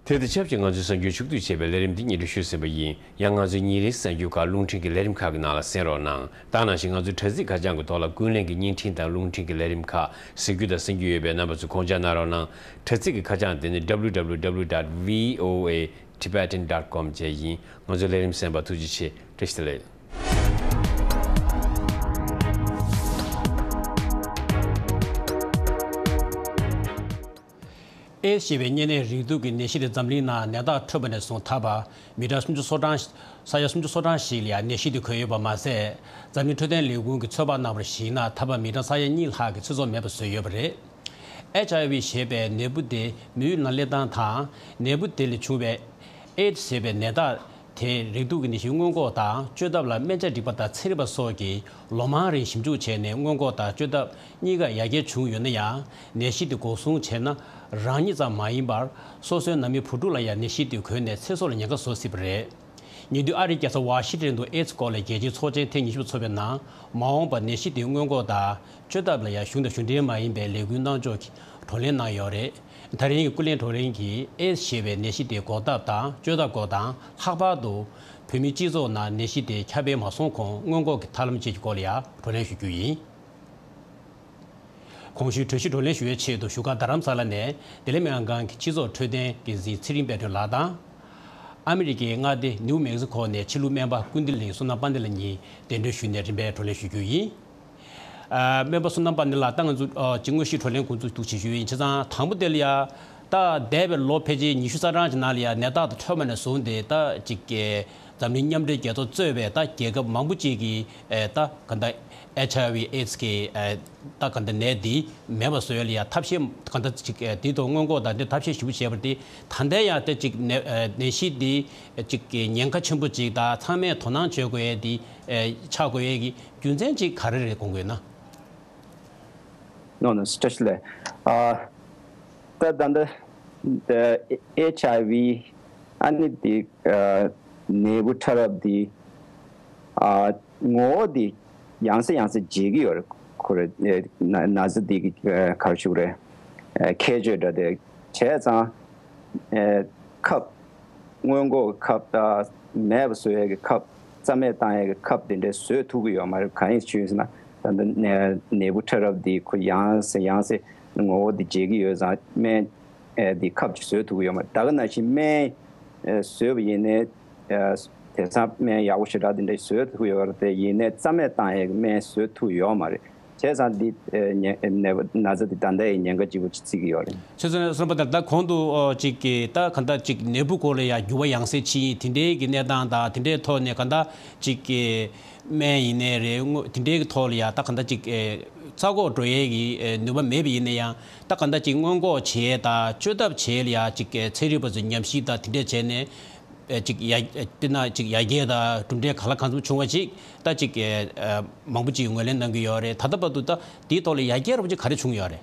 དེ་དང་ཆབས་ཅིག་ང་ཚོའི་གསར་འགྱུར་ཕྱོགས་བསྡུས་བྱས་པའི་ལས་རིམ་འདི་སྙན་སྒྲོན་ཞུས་ཟིན་པ་ཡིན། ཡང་ང་ཚོའི་ཉིན་རེའི་གསར་འགྱུར་ཁག་རླུང་འཕྲིན་གྱི་ལས་རིམ་ཁག་གི་ནང་ལ་གསན་རོགས་གནང་། ད་ནང་བཞིན་ང་ཚོའི་དྲ་ཚིགས་ཁ་བྱང་གི་ཐོག་ལ་ཀུན་གླེང་གི་བརྙན་འཕྲིན་དང་རླུང་འཕྲིན་གྱི་ལས་རིམ་ཁག་གཟིགས་རྒྱུ་དང་གསན་རྒྱུ་ཡོད་པས་རྣམ་པ་ཚོས་དགོངས་འཇགས་གནང་རོགས་གནང་། དྲ་ཚིགས་ཀྱི་ཁ་བྱང་དེ་ནི་www dot voatibetan dot com བཅས་ཡིན། ང་ཚོའི་ལས་རིམ་གསན་པར་ཐུགས་རྗེ་ཆེ། བཀྲ་ཤིས་བདེ་ལེགས། ཨེ་ཞེས་པའི་གཉན་ནད་རེག་དུག་གི་ནད་གཞི་དེ་འཛམ་གླིང་ནང་ནད་རྟགས་འཕྲོད་པ་ནས་བཟུང་ད་བར་མི་གྲངས་སུམ་ཅུ་སོ་གྲངས། ས་ཡ་སུམ་ཅུ་སོ་གྲངས་ཤིག་ལ་ཡང་ནད་གཞི་དེ་འགོས་ཡོད་པ་མ་ཟད། འཛམ་གླིང་འཕྲོད་བསྟེན་ལས་ཁུངས་ཀྱིས་ཚོད་དཔག་གནང་བར་གཞིགས་ན་ད་བར་མི་གྲངས་ས་ཡ་གཉིས་ལྷག་གིས་ཚེ་སྲོག་མེད་པར་བཟོས་ཡོད་པ་རེད། ཨེཆ་ཨའི་ཝི་ཞེས་པའི་ནད་འབུ་དེ་མི་ཡུལ་ནང་སླེབས་སྟངས་དང་། ནད་འབུ་དེ་ལས་བྱུང་བའི་ཨེ་ཌི་ཟེར་བའི་ནད་རྟགས་དེ་རེག་དུག་གི་ནད་གཞིའི་སྔོན་འགོག་དང་བཅོས་ཐབས་ལ་སྨན་བཅོས་སྒྲིག་པ་དང་ཚན་རིག་པ་སོགས་ཀྱིས་ལོ་མང་རིང་ཞིབ་འཇུག་བྱས་ནས་སྔོན་འགོག་དང་བཅོས་ཐབས་གཉིས་ཀ་ཡར་རྒྱས་བྱུང་ཡོད་ན་ཡང་། ནད་གཞི་དེ་འགོག་སྲུང་བྱས་ན་རང་ཉིད་ཙམ་མ་ཡིན་པར་སོ་སོའི་ནང་མི་བུ་ཕྲུག་ལ་ཡང་ནད་གཞི་དེ་འགོས་ནས་ཚེ་སྲོག་ལ་ཉེན་ཁ་བཟོ་སྲིད་པ་རེད། ཉེ་དུས་ཨ་རིའི་རྒྱལ་ས་ཝ་ཤིང་ཏན་དུ་ཨེ་ཌི་སི་སྐོར་ལ་རྒྱལ་སྤྱིའི་ཚོགས་ཆེན་ཐེངས་ཉི་ཤུ་པ་ཚོགས་པའི་ནང་། མ་འོངས་པར་ནད་གཞི་དེའི་སྔོན་འགོག་དང་བཅོས་ཐབས་ལ་ཡང་གཞུང་དང་གཞུང་འབྲེལ་མ་ཡིན་པའི་ལས་འགུལ་གནང་ཕྱོགས་ཀྱི་བགྲོ་གླེང་གནང་ཡོད་རེད། ད་རིང་གི་ཀུན་གླེང་བགྲོ་གླེང་གིས་ཨེ་ཌི་ཞེས་པའི་ནད་གཞི་དེ་འགོག་ཐབས་དང་བཅོས་ཐབས་སྐོར་དང་། ལྷག་པར་དུ་བོད་མིའི་སྤྱི་ཚོགས་ནང་ནད་གཞི་དེ་ཁྱབ་སྤེལ་མ་སོང་གོང་སྔོན་འགོག་གི་ཐབས་ལམ་བཅས་ཀྱི་སྐོར་ལ་ཡང་བགྲོ་གླེང་ཞུ་རྒྱུ་ཡིན། གོང་ཞུས་གྲོས་གཞི་བགྲོ་གླེང་ཞུ་བའི་ཆེད་དུ་བཞུགས་སྒར་རྡ་རམ་ས་ལ་ནས་ལྡི་ལི་སྨན་ཁང་གི་སྤྱི་ཚོགས་འཕྲོད་བསྟེན་འགན་འཛིན་ཚེ་རིང་དཔལ་སྒྲོན་ལགས་དང་། ཨ་མི་རི་ཀའི་མངའ་སྡེ་ནིའུ་མེག་སི་ཀོ་ནས་ཕྱི་ལུགས་སྨན་པ་ཀུན་བདེ་གླིང་བསོད་ནམས་དཔལ་ལྡན་ལགས་གཉིས་གདན་འདྲེན་ཞུས་ནས་རིམ་པས་བགྲོ་གླེང་ཞུ་རྒྱུ་ཡིན། ཨ། སྨན་པ་བསོད་ནམས་དཔལ་ལྡན་ལགས། ད་ང་ཚོ་ཨ་ཅིག་དངོས་གཞིའི་བགྲོ་གླེང་འགོ་འཛུགས་འདུག་ཅེས་ཞུ་ཡིན། བྱས་ཙང་དང་པོ་དེ་ལ་ཡ། ད་འདས་པའི་ལོ་ཕལ་ཆེར་ཉི་ཤུ་རྩ་གྲངས་ཀྱི་ནང་ལ་ཡ་ནད་རྟགས་དེ་འཕྲོད་པ་ནས་བཟུང་སྟེ་ད་ཅིག་གི་འཛམ་གླིང་མཉམ་འབྲེལ་རྒྱལ་ཚོགས་གཙོས་པའི་ད་རྒྱལ་ཁབ་མང་པོ་ཅིག་གིས་ཨེ་ད་ག་འདྲ་ཨེཆ་ཨའི་ཝི་ཨེ་ཌི་སི་གི་ཨེ་ད་ག་འདྲ་ནད་འདི་མེད་པ་བཟོ་ཡ་ལ་ཡ་ཐབས་ཤེས་ག་འདྲ་ཅིག་ཨེ་འདི་དང་སྔོན་འགོག་དང་འདི་ཐབས་ཤེས་ཞིབ་པོ་བྱས་པ་དེ་ད་ལྟ་ཡང་དེ་ཅིག་ནད་ཨེ་ནད་གཞི་འདི་ཅིག་གི་ཉེན་ཁ་ཆེན་པོ་ཅིག་དང་ཚང་མས་དོ་སྣང་བྱེད་དགོས་ཡ་འདི་ཨེ་ཆགས་དགོས་ཡ་གི་རྒྱུ་མཚན་ཅིག་ག་རེ་རེད་དགོངས་དགོས་ན། ནོ་ནོ་བཀྲ་ཤིས་བདེ་ལེགས། ཨ། ད་ད་ལྟ་ཨེཆ་ཨའི་ཝི་ཨ་ནི་འདི་ཨ་ནད་འབུ་ཕྲ་རབ་འདི་ཨ་ངོ་བོ་འདི་ཡང་སེ་ཡང་སེ་འབྱེད་ཀྱི་ཡོད་རེད། ཁོ་རེ་ན་ན་ཚ་འདི་གི་ཨ་ག་རེ་ཞུ་དགོས་རེད། ཨ་ཁྱད་ཆོས་འདྲ་དེ་བྱས་ཙང་ཨ་ཁབ་སྔོན་འགོག་གི་ཁབ་དང་མེད་པ་བཟོ་ཡས་ཀྱི་ཁབ། རྩ་མེད་བཏང་ཡས་ཀྱི་ཁབ་དེ་འདྲས་བཟོས་ཐུབ་ཀྱི་ཡོད་མ་རེད། གང་ཡིན་ཞུས་ཟེར་ན་ད་ལྟ་ནད་ནད་འབུ་ཕྲ་རབ་འདི་ཁོ་ཡང་སེ་ཡང་སེ་ངོ་བོ་འདི་འབྱེད་ཀྱི་ཡོད་ཙང་སྨན་ ཨེ་འདི་ཁབ་ཅིག་བཟོ་ཐུབ་ཀྱི་ཡོད་མ་རེད། ད་ག་ནང་བཞིན་སྨན་ཨེ་བཟོས་པ་ཡིན་ནའི་ཨེ་དེང་སང་སྨན་ཡག་པོ་ཞེ་དྲག་འདི་འདྲ་བཟོ་ཐུབ་ཡོད་རེད་དེ། ཡིན་ནའི་རྩ་མེད་བཏང་ཡས་ཀྱི་སྨན་བཟོ་ཐུབ་ཡོད་མ་རེད། བྱས་ཙང་འདི་ཨེ་ཉེན་ཨེ་ནད་ན་ཚ་འདི་ད་ལྟའི་ཉེན་ཁ་ལྗིད་པོ་ཅིག་བརྩི་གི་ཡོད་རེད། ཁྱེད་ཚོས་གསུངས་པ་ལྟར་ད་གོང་དུ་ཨོ་ཅིག་གི་ད་ག་འདྲ་ཅིག་ནད་འབུ་སྐོར་ལ་ཡང་འགྱུར་བ་ཡང་སེ་ཕྱིན་ཡིན་དེ་འདྲའི་གི་གནས་སྟངས་དང་དེ་འདྲའི་ཐོག་ནས་ག་འདྲ་ཅིག་གི་སྨན་ཡིན་ནའི་རེད། དངོས་དེ་འདྲའི་གི་ཐོག་ལ་ཡང་ད་ག་འདྲ་ཅིག་ཨེ་རྩ་འགོག་འགྲོ་ཡས་ཀྱི་ཨེ་ནུས་པ་མེད་པ་ཡིན་ན་ཡང་ད་ག་འདྲ་ཅིག་སྔོན་འགོག་བྱེད་ཡས་དང་བཅོས་ཐབས་བྱེད་ཡས་ལ་ཡང་ཅིག་ཨེ་ཚན་རིག་པ་ཚོས་ཉམས་ཞིབ་དང་དེ་འདྲས་བྱས་ནས། ཨེ་ཅིག་ཡ་ཨེ་དཔེར་ན་ཅིག་ཡར་རྒྱས་དང་གྲུབ་འབྲས་གང་ལ་གང་འཚམ་བྱུང་བ་ཅིག་ད་ཅིག་ཨེ་ཨེ་མང་པོ་ཅིག་ངོས་ལེན་གནང་གི་ཡོད་རེད། ད་ལྟ་བར་དུ་ད་དེའི་ཐོག་ལ་ཡར་རྒྱས་རོབ་ཅིག་ག་རེ་བྱུང་ཡོད་རེད།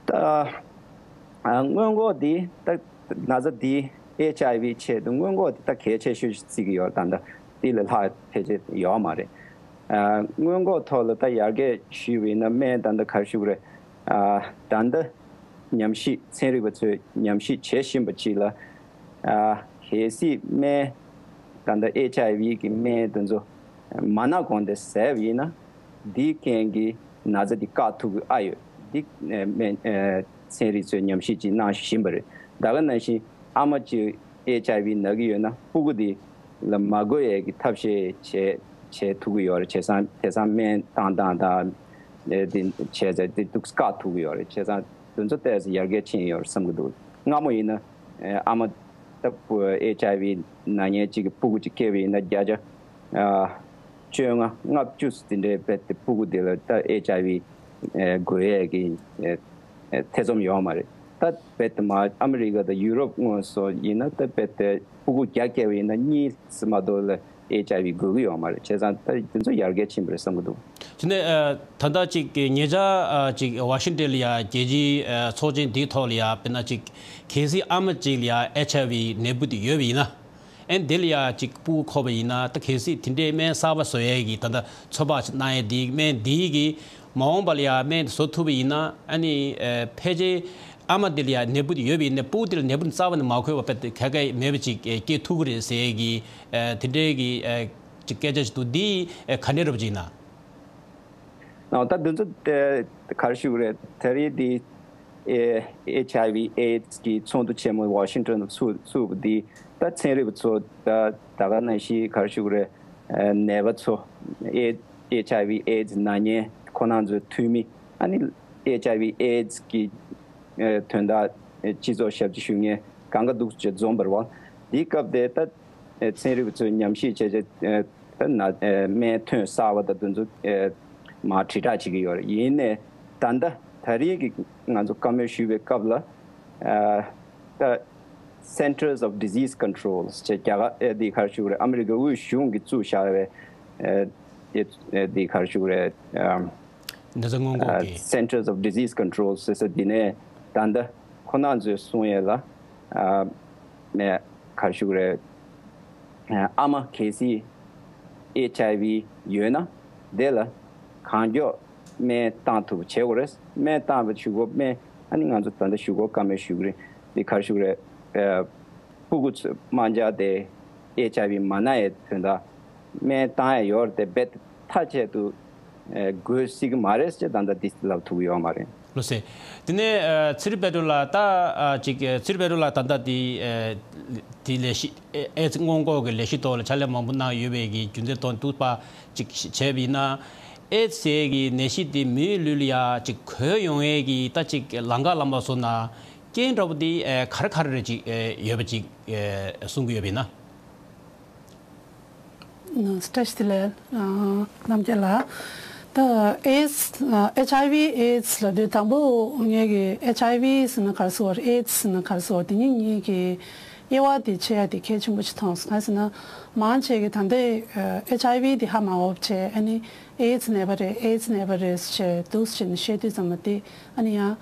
ད་ཨ་སྔོན་འགོག་འདི་ད་ན་ཚ་འདི་ཨེཆ་ཨའི་ཝི་ཆེད་དུ་སྔོན་འགོག་འདི་ད་གལ་ཆེ་ཤོས་ཤིག་བརྩི་གི་ཡོད་རེད། ད་ལྟ་འདི་ལས་ལྷག་ཕལ་ཆེར་ཡོད་མ་རེད། ཨ་སྔོན་འགོག་ཐོག་ལ་ད་ཡར་རྒྱས་ཞུས་པ་ཡིན་ན་སྨན་ད་ལྟ་ག་རེ་ཞུ་དགོས་རེད། ཨ་ད་ལྟ་ཉམས་ཞིབ་ཚན་རིག་པ་ཚོས་ཉམས་ཞིབ་བྱེད་བཞིན་པ་ཅིག་ལ། ཨ་གལ་སྲིད་སྨན་ད་ལྟ་ཨེཆ་ཨའི་ཝི་གི་སྨན་དེ་ཚོ་མ་ན་གོང་དེ་ཟས་པ་ཡིན་ན་འདིའི་རྐྱེན་གྱིས་ན་ཚ་འདི་བཀག་ཐུབ་ཀྱི་ཨ་ཡོད། འདི་ཨ་སྨན་ཨ་ཚན་རིག་ཚོས་ཉམས་ཞིབ་ཅིག་གནང་བཞིན་པ་རེད། ད་ག་ནང་བཞིན་ཨ་མ་གཅིག་ཨེཆ་ཨའི་ཝི་ན་གི་ཡོད་ན་སྤུ་གུ་འདི་ལ་མ་འགོས་ཡས་ཀྱི་ཐབས་ཤེས་བྱེད་བྱེད་ཐུབ་ཀྱི་ཡོད་རེད། བྱས་ཙང་དེང་སང་སྨན་བཏང་སྟངས་དང་ཨེ་འདི་བྱས་ཙང་འདི་འདུག་བཀག་ཐུབ་ཀྱི་ཡོད་རེད། བྱས་ཙང་དེ་ཚོ་ཏོག་ཙམ་ཡར་རྒྱས་ཕྱིན་ཡོད་རེད་བསམ་གྱི་འདུག་སྔ་མོ་ཡིན་ན་ཨ་མ་ད་ཨེཆ་ཨའི་ཝི་ན་མཁན་གཅིག་གི་སྤུ་གུ་གཅིག་སྐྱེས་པ་ཡིན་ན་བརྒྱ་ཆ་ཨ་བཅོ་ལྔ་ལྔ་བཅུ་དེ་འདྲའི་རྦད་དེ་སྤུ་གུ་དེ་ལ་ད་ཨེཆ་ཨའི་ཝི་ཨེ་འགོས་ཡས་ཀྱི་ཨེ་ཨེ་ཐེ་ཚོམ་ཡོད་མ་རེད། ད་རྦད་དེ་མ་ཨ་མི་རི་ཀ་དང་ཡུ་རོབ་དངོས་སུ་ཡིན་ན་ད་རྦད་དེ་སྤུ་གུ་བརྒྱ་སྐྱེས་པ་ཡིན་ན་གཉིས་མ་གཏོགས་ལ་ཨེཆ་ཨའི་ཝི་འགོས་ཀྱི་ཡོད་མ་རེད། བྱས་ཙང་ད་དེ་ཚོ་ཡར་རྒྱས་ཕྱིན་པ་རེད་བསམ་གྱི་འདུག་དེ་ནས་ཨ་ད་ལྟ་ཅིག་ཉེ་ཆར་ཨ་ཅིག་ཝ་ཤིང་ཏོན་ལ་ཡ་རྒྱལ་སྤྱིའི་ཨ་ཚོགས་ཆེན་འདིའི་ཐོག་ལ་ཡ་དཔེར་ན་ཅིག་གལ་སྲིད་ཨ་མ་ཅིག་ལ་ཡ་ཨེཆ་ཨའི་ཝི་ནད་འབུ་དེ་ཡོད་པ་ཡིན་ན། ཨན་དེ་ལ་ཡ་ཅིག་སྤུ་གུ་འཁོར་བ་ཡིན་ན་ད་གལ་སྲིད་དེ་འདྲའི་སྨན་གསར་པ་བཟོ་ཡས་ཀྱི་ད་ལྟ་ཚོད་དཔག་གནང་ཡས་འདི་སྨན་འདིའི་གི་མ་འོངས་པ་ལ་ཡ་སྨན་དེ་བཟོ་ཐུབ་པ་ཡིན་ན་ཨ་ནི་ཨེ་ཕལ་ཆེར་ཨ་མ་དེ་ལ་ཡ་ནད་འབུ་དེ་ཡོད་པ་ཡིན་ན་སྤུ་གུ་དེ་ལ་ནད་འབུ་རྩ་བ་ནས་མ་འཁོར་བ་དཔེ་དེ་ག་གེ་མེད་པ་ཅིག་ཨེ་སྐྱེ་ཐུབ་ཀྱི་རེད་ཟེར་ཡས་ཀྱི་ཨེ་དེ་འདྲའི་གི་ཨེ་ཅིག་སྐད་ཆ་ཞིག་འདུག་འདི་ཨེ་ག་འདྲ་རབ་ཅིག་ཡིན་ན། ཨོ་ད་འདི་ཚོ་དེ་ག་རེ་ཞུ་གི་རེད། ད་རེས་འདི་ཨེ་ཨེཆ་ཨའི་ཝི་ཨེ་ཌི་སི་གི་ཚོགས་འདུ་ཆེན་མོ་ཝ་ཤིང་ཏོན་དུ་ཚུགས་ཚུགས་པ་འདི་ད་ཚན་རིག་པ་ཚོ་ད་ད་ག་ནང་བཞིན་ག་རེ་ཞུ་གི་རེད། ཨེ་ནད་པ་ཚོ་ཨེ་ཨེཆ་ཨའི་ཝི་ཨེ་ཌི་སི་ན་མཁན་ཁོ་རང་ཚོའི་འཐུས་མི་ཨ་ནི་ཨེཆ་ཨའི་ཝི་ཨེ་ཌི་སི་གི་ཨེ་དོན་དག་ཨེ་སྤྱི་ཚོགས་ཞབས་ཕྱི་ཞུ་མཁན་གང་ག་འདུག་ཅེས་འཛོམས་པ་རེད་བ། འདིའི་སྐབས་དེ་ད་ཨེ་ཚན་རིག་པ་ཚོས་ཉམས་ཞིབ་བྱས་བྱས་ཨེ་ད་ན་ཨེ་སྨན་ཐོན་གསར་བ་དང་དེ་ཚོ་ཨེ་མར་དྲིལ་བསྒྲགས་བྱེད་ཀྱི་ཡོད་རེད། ཡིན་ནའི་ད་ལྟ་ད་རེས་ཀྱི་ང་ཚོ་བཀའ་མོལ་ཞུས་པའི་སྐབས་ལ་ཨ་ད་Centers of Disease Control ཅེས་རྒྱ་གར་ཨེ་འདི་ག་རེ་ཞུ་དགོས་རེད། ཨ་མི་རི་ཀའི་དབུས་གཞུང་གིས་བཙུགས་བཞག་པའི་ཨེ་ཨེ་ཨེ་འདི་ག་རེ་ཞུ་དགོས་རེད། ཨམ། ནད་གཞི་སྔོན་འགོག་ཨ་གི Centers of Disease Control ཟེར་ས་འདི་ནས་ད་ལྟ་ཁོ་རང་ཚོས་གསུང་ཡས་ལ་ཨ་ནས་ག་རེ་ཞུ་དགོས་རེད། ཨ་མ་གལ་སྲིད་ཨེཆ་ཨའི་ཝི་ཡོད་ན་དེ་ལ་གང་མགྱོགས་སྨན་བཏང་ཐུབ་པ་བྱེད་དགོས་རེད། སྨན་བཏང་བ་གཞུག་གུ་སྨན་ཨ་ནི་ང་ཚོ་ད་ལྟ་གཞུག་གུ་བཀའ་མོལ་ཞུ་གི་རེད། འདི་ག་རེ་ཞུ་གི་རེད། ཨ་སྤུ་གུ་ཚོ་དམར་འབྱར་དེ་ཨེཆ་ཨའི་ཝི་མ་ན་ཡས་དོན་དག་སྨན་བཏང་ཡས་ཡོད་རེད་དེ་རྦད་མཐའ་གཅིག་ཏུ་ཨེ་འགོས་སྲིད་ཀྱི་མ་རེད་ཅེས་ད་ལྟ་འདི་ལབ་ཐུབ་ཀྱི་ཡོད་མ་རེད། ལགས་སོ། དེ་ནས་ཨ་ཚེ་རིང་དཔལ་སྒྲོན་ལགས་ད་ཨ་ཅིག་ཨ་ཚེ་རིང་དཔལ་སྒྲོན་ལགས་ད་ལྟ་དེ་ཨ་དེ་ལས་གཞི་ཨེ་ཨེ་ཙི་སྔོན་འགོག་གི་ལས་གཞི་ཐོག་ལ་ཕྱག་ལས་མང་པོ་གནང་ཡོད་པའི་གི་རྒྱུ་མཚན་ཐོག་ཏུ་པ་ཅིག་བྱས་པ་ཡིན་ན་ཨེ་ཙི་ཟེར་གི་ནད་གཞི་དེ་མིའི་ལུས་ལ་ཡ་ཅིག་འགོས་ཡོང་ཡས་གི་ད་ཅིག་ལམ་ཁ་ལམ་པ་སོགས་ན་རྐྱེན་འདྲ་པོ་དེ་ཨ་ག་རེ་ག་རེ་རེ་ཅིག་ཨ་ཡོད་པ་ཅིག་ཨ་གསུང་གི་ཡོད་པ་ཡིན་ན། བཀྲ་ཤིས་བདེ་ལེགས། རྣམ་རྒྱལ་ལགས། ད་ཨེ་ཙི་ཨེཆ་ཨའི་ཝི་ཨེ་ཙི་ལབ་དུས་དང་པོ་ངས་ཀྱི་ཨེཆ་ཨའི་ཝི་ཟེར་ན་ག་རེ་ཟེར་བ་རེད། ཨེ་ཙི་ཟེར་ན་ག་རེ་ཟེར་བ་རེད། དེ་གཉིས་གཉིས་ཀྱི་དབྱེ་བ་དེ་ཕྱེ་ཡ་དེ་གལ་ཆེན་པོ་ཞིག་མཐོང་སོང་། ག་རེ་ཟེར་ན་མང་ཆེ་གི་ད་ལྟའི་ཨེཆ་ཨའི་ཝི་དེ་ཧ་མ་གོ་བྱས་ཨ་ནི་ཨེ་ཙི་ནད་པ་རེད། ཨེ་ཙི་ནད་པ་རེད་ཟེར་འདུག་ཟེར་ནས་བཤད་དུས་ཙམ་པ་དེ་ཨ་ནི་ཡང་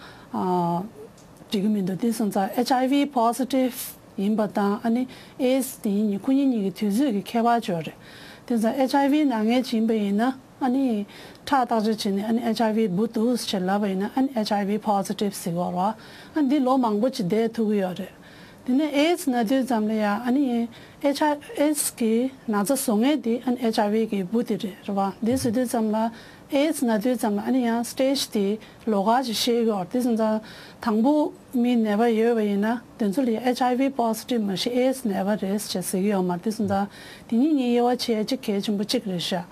འགྲིག་གི་མི་འདུག་དེ་སོང་ཙང་ཨེཆ་ཨའི་ཝི་པོ་སི་ཊིབ་ཡིན་པ་དང་ཨ་ནི་ཨེ་ཙི་དེ་ཡིན་ཉིན་ཁོ་གཉིས་གཉིས་ཀྱི་དུས་ཚོད་ཀྱི་ཁྱད་པར་ཅིག་ཡོད་རེད། དེ་ཙང་ཨེཆ་ཨའི་ཝི་ན་མཁན་ཅིག་ཡིན་པ་ཡིན་ན་ཨ་ནི་ཁྲག་བརྟག་དཔྱད་བྱས་ནས་ཨ་ནི་ཨེཆ་ཨའི་ཝི་འབུ་འདུག་ཟེར་ལབ་པ་ཡིན་ན་ཨ་ནི་ཨེཆ་ཨའི་ཝི་པོ་སི་ཊིབ་ཟེར་གྱི་ཡོད་རེད་བ། ཨ་འདི་ལོ་མང་པོ་ཅིག་བསྡད་ཐུབ་ཀྱི་ཡོད་རེད། དེ་ནས་ཨེ་ཛི་ན་དུས་ཙམ་ལ་ཡ་ཨ་ནི་ཨེཆ་ཨའི་ཨེ་ཛི་གི་ན་ཚ་བཟོ་མཁན་དེ་ཨ་ནི་ཨེཆ་ཨའི་ཝི་གི་བུ་དེ་རེད་རེད་བ། འདི་བཟོ་དུས་ཙམ་ལ་ཨེ་ཛི་ན་དུས་ཙམ་ལ་ཨ་ནི་ཡང་སི་ཊེ་ཇི་དེ་ལོགས་ཀ་ཅིག་ཤེས་ཀྱི་ཡོད་རེད། དེ་སོང་ཙང་དང་པོ་མི་ནད་པ་ཡོད་པ་ཡིན་ན་དེ་ཚོ་ལ་ཡ་ཨེཆ་ཨའི་ཝི་པོ་སི་ཊིབ་མ་གཞི་ཨེ་ཛི་ནད་པ་རེད་ཅེས་ཟེར་གྱི་ཡོད་མ་རེད། དེ་སོང་ཙང་དེ་གཉིས་གཉིས་དབྱེ་བ་ཕྱེ་ཡ་ཅིག་གལ་ཆེན་པོ་གཅིག་རེད་ཤག་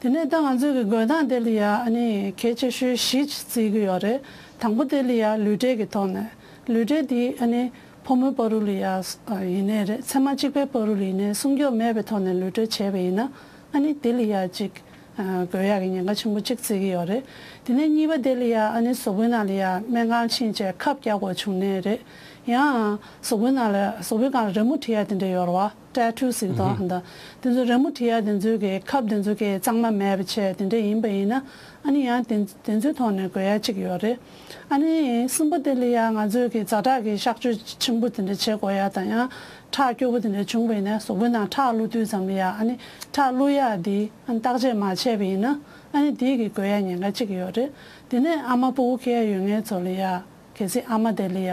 དེ་ནས་ད་ང་ཚོའི་གི་འགོས་སྟངས་དེ་ལ་ཡ་ཨ་ནི་གལ་ཆེ་ཤོས་བཞི་ཅིག་བརྩི་གི་ཡོད་རེད། དང་པོ་དེ་ལ་ཡ་ལུས་འབྲེལ་གྱི་ཐོག་ནས། ལུས་འབྲེལ་དེ་ཨ་ནི་ཕོ་མོའི་བར་དུ་ལ་ཡ་ཡིན་ནའི་རེད། མཚན་མ་གཅིག་པའི་བར་དུ་ལ་ཡིན་ནའི་སྲུང་སྐྱོབ་མེད་པའི་ཐོག་ནས་ལུས་འབྲེལ་བྱས་པ་ཡིན་ན་ཨ་ནི་དེ་ལ་ཡ་གཅིག་འགོས་ཡག་གི་ཉེན་ཁ་ཆེན་པོ་གཅིག་བརྩི་གི་ཡོད་རེད། དེ་ནས་གཉིས་པ་དེ་ལ་ཡ་ཨ་ནི་གཟུགས་པོའི་ནང་ལ་ཡ་སྨན་ཁང་ཕྱིན་བྱས་ཁབ་རྒྱག་དགོས་བྱུང་ནའི་རེད། ཡང་གཟུགས་པོའི་ནང་ལ་གཟུགས་པོའི་སྒང་ལ་རི་མོ་བྲིས་ཡ་དེ་འདྲ་ཡོད་རེད་བ། ཊེ་ཊུ་ཟེར་གི་འདུག་ཧུམ། ད་དེ་ཚོ་རི་མོ་བྲིས་ཡ་དེ་ཚོའི་གི་ཁབ་དེ་ཚོ་གི་གཙང་མ་མེད་པ་བྱས་དེ་འདྲ་ཡིན་པ་ཡིན་ན་ཨ་ནི་ཡང་དེ་དེ་ཚོའི་ཐོག་ནས་འགོས་ཡ་གཅིག་ཡོད་རེད། ཨ་ནི་གསུམ་པ་དེ་ལ་ཡང་ང་ཚོས་གི་ཛ་དྲག་གི་གཤག་བཅོས་ཆེན་པོ་དེ་འདྲ་བྱེད་དགོས་ཡ་དང་ཡང་ཁྲག་སྐྱུག་པོ་དེ་འདྲ་བྱུང་བ་ཡིན་ན་གཟུགས་པོའི་ནང་ཁྲག་བླུགས་དུས་ཙམ་ལ་ཡ་ཨ་ནི་ཁྲག་བླུགས་ཡ་དེ་ཨ་ནི་བརྟག་དཔྱད་མ་བྱས་པ་ཡིན་ན་ཨ་ནི་དེ་གི་འགོས་ཡ་ཉེན་ཁ་གཅིག་ཡོད་རེད། དེ་ནས་ཨ་མ་སྤུ་གུ་སྐྱེ་ཡ་ཡོད་མཁན་ཚོ་ལ་ཡ་གལ་སྲིད་ཨ་མ་དེ་ལ་ཡ་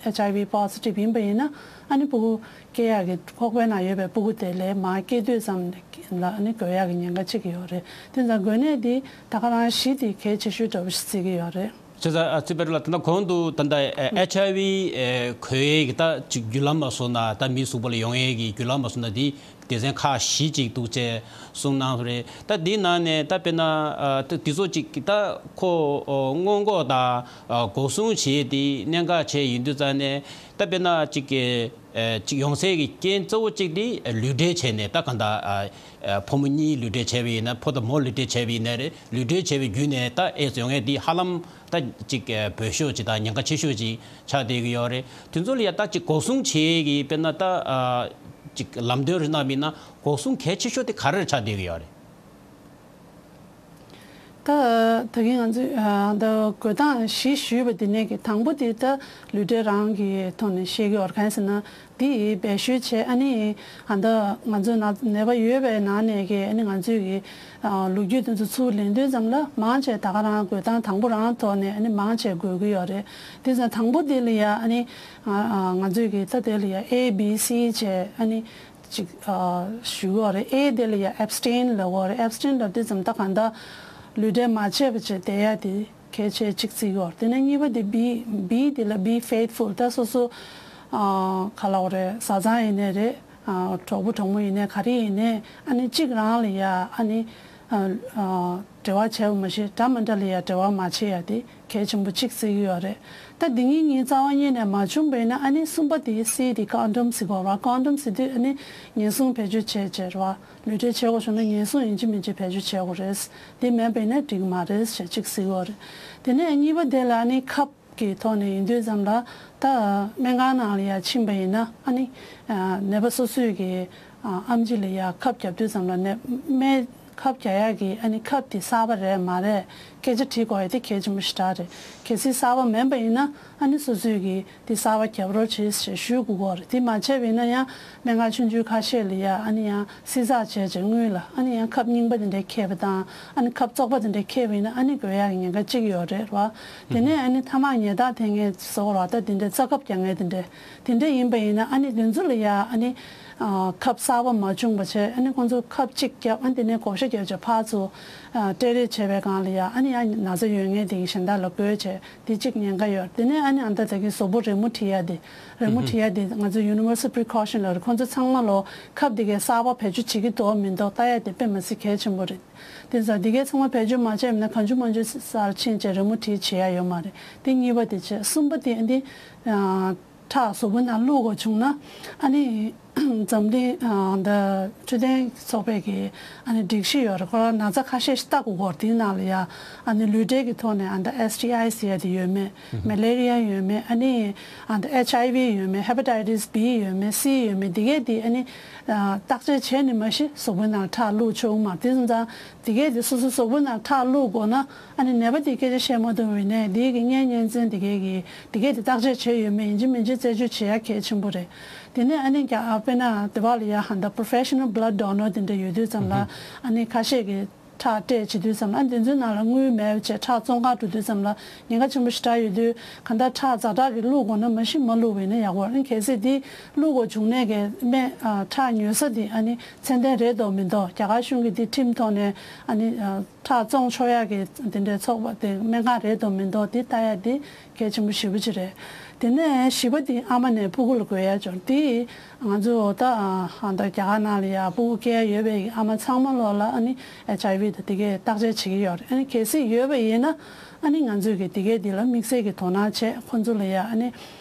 ཨེཆ་ཨའི་ཝི་པོ་སི་ཊིབ་ཡིན་པ་ཡིན་ན་ཨ་ནི་སྤུ་གུ་སྐྱེ་ཡག་གི་ཁོག་པའི་ནང་ཡོད་པའི་སྤུ་གུ་དེ་ལས་མར་སྐྱེ་དུས་ཙམ་ལ་ཨ་ནི་འགོས་ཡག་གི་ཉེན་ཁ་གཅིག་ཡོད་རེད། དེ་ཙང་འགོས་ནད་འདི་ད་ག་རང་བཞི་དེ་གལ་ཆེ་ཤོས་འདྲ་པོ་ཞིག་བརྩི་གི་ཡོད་རེད། བྱས་ཙང་ཨ་ཙི་པེ་རི་ལ་ད་ལྟ་གོང་དུ་ད་ལྟ་ཨེཆ་ཨའི་ཝི་འགོས་ཡས་ཀྱི་ད་ཅིག་བརྒྱུད་ལམ་ལ་སོང་ན་ད་མིའི་གཟུགས་པོ་ལ་ཡོང་ཡས་ཀྱི་བརྒྱུད་ལམ་ལ་སོང་ན་དེ་སྡེ་ཚན་ཁག་བཞི་ཅིག་འདུག་ཅེས་གསུངས་གནང་བ་རེད། ད་འདིའི་ནང་ནས་ད་དཔེར་ན་ཨ་ད་འདི་ཚོ་ཅིག་ད་ཁོ་ཨོ་སྔོན་འགོག་དང་ཨ་འགོག་སྲུང་བྱེད་དེ་གནད་འགག་བྱས་ཡིན་དུས་ཙང་ནས་ད་དཔེར་ན་ཅིག་གི་ཨ་ཅིག་ཡོང་སའི་གི་རྐྱེན་གཙོ་བོ་གཅིག་དེ་ལུས་འབྲེལ་བྱས་ནས་ད་གང་ལྟར་ཨ་ཨ་ཕོ་མོ་གཉིས་ལུས་འབྲེལ་བྱས་པ་ཡིན་ན་ཕོ་དང་མོ་ལུས་འབྲེལ་བྱས་པ་ཡིན་ན་རེད། ལུས་འབྲེལ་བྱས་པའི་བརྒྱུད་ནས་ད་ཨེ་ཛི་ཡོང་ཡས་དེ་ཧ་ལམ་ད་ཅིག་ཨ་འབོད་ཤོག་ཅིག་དང་ཉེན་ཁ་ཆེ་ཤོས་ཅིག་ཆགས་བསྡད་ཀྱི་ཡོད་རེད། དེ་ཚོ་ལ་ཡ་ད་ཅིག་འགོག་སྲུང་བྱེད་ཀྱི་དཔེར་ན་ད་ཨ་ཅིག་ལམ་སྟོན་རེ་གནང་བ་ཡིན་ན་འགོག་སྲུང་གལ་ཆེ་ཤོས་དེ་ག་རེ་ཆགས་བསྡད་ཀྱི་ཡོད་རེད། ད་ད་གིན་ང་ཚོས་ཨ་ད་འགོད་སྟངས་བཞི་ཞུས་པ་དེ་ནས་ཀྱི་དང་པོ་དེ་ད་ལུས་འབྲེལ་རང་གི་ཐོག་ནས་བཤད་ཀྱི་ཡོད་རེད། གང་ཡིན་ཟེར་ན་དེ་ཡི་སྦས་ཤུལ་བྱས་ཨ་ནི་ཨ་ད་ང་ཚོ་ན་ནད་པ་ཡོད་པའི་ནང་ནས་ཀྱི་ཨ་ནི་ང་ཚོས་ཀྱི་ཨ་ལོ་རྒྱུས་དེ་ཚོ་ཚུར་ལེན་དུས་ཙམ་ལ་མང་ཆེ་ད་ག་རང་འགོད་སྟངས་དང་པོ་རང་ཐོག་ནས་ཨ་ནི་མང་ཆེ་འགོད་ཀྱི་ཡོད་རེད། དེ་ཙང་དང་པོ་དེ་ལ་ཡ་ཨ་ནི་ང་ཚོས་ཀྱི་ད་དེ་ལ་ཡ་ཨེ་བི་སི་བྱས་ཨ་ནི་ཅིག་ཨ་ཞུ་གི་ཡོད་རེད། ཨེ་དེ་ལ་ཡ་ཨེབ་སི་ཊེན་ལབ་ཀྱི་ཡོད་རེད། ཨེབ་སི་ཊེན་ལབ་དུས་ཙམ་ད་གང་ལྟར་ལུས་འབྲེལ་མ་བྱས་པ་བྱས་བསྡད་ཡ་དེ་གལ་ཆེ་གཅིག་བརྩི་གི་ཡོད་རེད། དེ་ནས་གཉིས་པ་དེ་བི་བི་དེ་ལ་be faithful ད་སོ་སོ་ཨ་ག་ལབ་དགོས་རེད། བཟའ་ཚང་ཡིན་ནའི་རེད། ཨ་གྲོགས་པོ་གྲོགས་མོ་ཡིན་ནའི་ག་རེ་ཡིན་ནའི་ཨ་ནི་གཅིག་རང་ལ་ཡ་ཨ་ནི་ཨ་ཨ་འབྲེལ་བ་བྱས་པ་མ་གཞི་འདྲ་མི་འདྲ་ལ་ཡ་འབྲེལ་བ་མ་བྱེད་ཡ་དེ་གལ་ཆེན་པོ་གཅིག་བརྩི་གི་ཡོད་རེད། ད་འདི་གཉིས་གཉིས་རྩ་བ་ཉིད་ནས་མ་བྱུང་བ་ཡིན་ན་ཨ་ནི་གསུམ་པ་དེ་སི་དེ་ཀོན་ཌོམ་ཟེར་གྱི་ཡོད་རེད་བ། ཀོན་ཌོམ་ཟེར་དུས་ཨ་ནི་ཉེན་སྲུང་བེད་སྤྱོད་བྱས་བྱས་རེད་བ། ལུས་འབྲེལ་བྱེད་དགོས་བྱུང་ན་ཉེན་སྲུང་ཡིན་གཅིག་མིན་གཅིག་བེད་སྤྱོད་བྱེད་དགོས་རེད། འདི་མེད་པ་ཡིན་ན་འགྲིག་གི་མ་རེད་ཞེས་གཅིག་ཟེར་གྱི་ཡོད་རེད། དེ་ནས་གཉིས་པ་དེ་ལ་ཨ་ནི་ཁབ་ཀྱི་ཐོག་ནས་ཡིན་དུས་ཙམ་ལ་ད་སྨན་ཁང་ནང་ལ་ཡ་ཕྱིན་པ་ཡིན་ན་ཨ་ནི་ཨ་ནད་པ་སོ་སོས་ཀྱི་ཨ་ཨེམ་ཆི་ལ་ཡ་ཁབ་བརྒྱབ་དུས་ཙམ་ལ་ནད་སྨན་ཁབ་རྒྱག་ཡག་གི་ཨ་ནི་ཁབ་དེ་གསར་པ་རེད་མ་རེད་སྐད་ཆ་དྲིས་དགོས་ཡ་དེ་གལ་ཆེན་པོ་ཞེ་དྲག་རེད། གལ་སྲིད་གསར་པ་མིན་པ་ཡིན་ན་ཨ་ནི་སོ་སོས་ཀྱི་དེ་གསར་པ་རྒྱབ་རོགས་བྱེད་ཞེས་ཞུ་དགོས་ཀྱི་ཡོད་རེད། དེ་མ་བྱས་པ་ཡིན་ན་ཡང་སྨན་ཁང་ཆུང་ཆུང་ཁ་ཤས་ལ་ཡ་ཨ་ནི་ཡང་བསྲི་ཚགས་བྱས་བྱས་སྔོན་ལ་ཨ་ནི་ཡང་ཁབ་རྙིང་པ་དེ་འདྲ་འཁྱེར་བ་དང་ཨ་ནི་ཁབ་བཙོག་པ་དེ་འདྲ་འཁྱེར་བ་ཡིན་ན་ཨ་ནི་འགོས་ཡག་གི་ཉེན་ཁ་གཅིག་ཡོད་རེད་བ། དེ་ནས་ཨ་ནི་ཐ་མག་ཉལ་ཐག་འཐེན་མཁན་བཟོ་བ་ད་དེ་འདྲ་རྩ་ཁབ་རྒྱག་མཁན་དེ་འདྲ་དེ་འདྲ་ཡིན་པ་ཡིན་ན་ཨ་ནི་དེ་ཚོ་ལ་ཡ་ཨ་ནི་ཨ་ཁབ་གསར་པ་མ་བྱུང་བ་བྱས་ཨ་ནི་ཁོང་ཚོ་ཁབ་གཅིག་བརྒྱབ་ཨ་ནི་དེ་ནས་བགོ་བཤའ་བརྒྱབ་བྱས་ཕར་ཚུར་ཨ་སྤྲད་རེས་བྱས་པའི་སྒང་ལ་ཡ་ཨ་ནི་ཡང་ན་ཚ་ཡོད་མཁན་དེ་གི་གཞན་དག་ལ་འགོས་བྱས་དེ་གཅིག་ཉེན་ཁ་ཡོད། དེ་ནས་ཨ་ནི་ཨ་ད་ད་གི་གཟུགས་པོ་རི་མོ་བྲིས་ཡ་དེ་རི་མོ་བྲིས་ཡ་དེ་ང་ཚོ་universal precaution ལབ་རེད། ཁོང་ཚོ་ཚང་མ་ལོ་ཁབ་དེ་གའི་གསར་པ་བེད་སྤྱོད་བྱེད་ཀྱི་འདུག་མི་འདུག་ལྟ་ཡ་དེ་དཔེ་མི་སྲིད་གལ་ཆེན་པོ་རེད། དེ་ཚོ་དེ་གའི་ཚང་མ་བེད་སྤྱོད་མ་བྱས་ཡིན་ན་གང་བྱུང་མང་བྱུང་སར་ཕྱིན་བྱས་རི་མོ་བྲིས་བྱེད་ཡ་ཡོད་མ་རེད། དེ་གཉིས་པ་དེ་བྱས། གསུམ་པ་དེ་ཨ་ནི་ཨ་ཁྲག་གཟུགས་པོ་ནང་བླུགས་དགོས་བྱུང་ན་ཨ་ནི་འཛམ་གླིང་ཨ་འདི་འཕྲོད་བསྟེན་ཚོགས་པའི་གི་ཨ་ནི་སྒྲིག་གཞི་ཡོད་རེད། ཁོ་རང་ན་ཚ་ཁ་ཤས་ཤིག་ལྟ་དགོས་ཀྱི་ཡོད་རེད། དེའི་ནང་ལ་ཡ་ཨ་ནི་ལུས་འབྲེལ་གྱི་ཐོག་ནས་ཨ་འདི་ཨེས་ཊི་ཨའི་ཟེར་ཡ་དེ་ཡོད་མེད། མེ་ལེ་རི་ཡ་ཡོད་མེད། ཨ་ནི་ཨ་འདི་ཨེཆ་ཨའི་ཝི་ཡོད་མེད། ཧེ་པ་ཊའི་ཊི་སི་བི་ཡོད་མེད། སི་ཡོད་མེད། དེ་གས་དེ་ཨ་ནི་ཨ་བརྟག་དཔྱད་བྱས་ནས་མ་གཞི་གཟུགས་པོའི་ནང་ཁྲག་བླུགས་ཆོག་གི་མ་རེད། དེ་སོང་ཙང་དེ་གས་དེ་སོ་སོ་གཟུགས་པོའི་ནང་ཁྲག་བླུགས་དགོས་ན་ཨ་ནི་ནད་པ་དེས་སྐད་ཆ་བཤད་མ་ཐུབ་པ་ཡིན་ནའི་དེ་གི་གཉེན་ཉེ་ཚན་དེ་གས་ཀྱིས་དེ་གས་དེ་བརྟག་དཔྱད་བྱས་ཡོད་མེད་ཡིན་གཅིག་མིན་གཅིག་རྩད་གཅོད་བྱེད་ཡ་གལ་ཆེན་པོ་རེད། དེ་ནས་ཨ་ནི་རྒྱ་ཨ་དཔེར་ན་དེ་བ་ལ་ཡ་ཧ་ད་པོ་རོ་ཕེ་ཤི་ནལ་བྷ་ལཌ་ཌོ་ནར་དེ་འདྲ་ཡོད་དུས་ཙམ་ལ་ཨ་ནི་ཁ་ཤས་ཀྱིས་ ཁྲག་སྤྲད་བྱེད་དུས་ཙམ་ལ། ཨ་ནི་དེ་ཚོའི་ནང་ལ་དངུལ་མེད་བྱས་ཁྲག་བཙོང་གར་འགྲོ་དུས་ཙམ་ལ་ཉེན་ཁ་ཆེན་པོ་ཞེ་དྲག་ཡོད་དུས། གང་ལྟར་ཁྲག་ཛ་དྲག་གི་བླུགས་དགོས་ན་མ་གཞི་མ་བླུགས་པ་ཡིན་ན་ཡག་པོ་རེད། གལ་སྲིད་དེ་བླུགས་དགོས་བྱུང་ནས་ཀྱི་སྨན་ཨ་ཁྲག་ཉོ་ས་དེ་ཨ་ནི་ཚད་ལྡན་རེད་དོ་མིན་དོ། རྒྱ་གར་གཞུང་གི་དེ་ཁྲིམས་ཐོག་ནས་ཨ་ནི་ཨ་ཁྲག་བཙོང་ཆོག་ཡག་གི་དེ་འདྲའི་ཚོགས་པ་དེ་སྨན་ཁང་རེད་དོ་མིན་དོ་དེ་ལྟ་ཡག་དེ་གལ་ཆེན་པོ་ཞེ་པོ་ཅིག་རེད། དེ་ནས་བཞི་པ་དེ་ཨ་མ་ནས་སྤུ་གུ་ལ་འགོས་ཡག་ཅིག་དེ། ང་ཚོ་ད་ཨ་ད་རྒྱ་གར་ནང་ལ་ཡ་སྤུ་གུ་སྐྱེ་ཡ་ཡོད་པའི་ཨ་མ་ཚང་མ་ལོག་ལ་ཨ་ནི་ཨེཆ་ཨའི་ཝི་དང་དེ་གའི་བརྟག་དཔྱད་བྱེད་ཀྱི་ཡོད་རེད། ཨ་ནི་གལ་སྲིད་ཡོད་པ་ཡིན་ན་ཨ་ནི་ང་ཚོས་ཀྱི་དེ་གའི་དེ་ལ་དམིགས་བསལ་གྱི་དོ་སྣང་བྱས། ཁོ་ཚོ་ལ་ཡ་ཨ་ནི་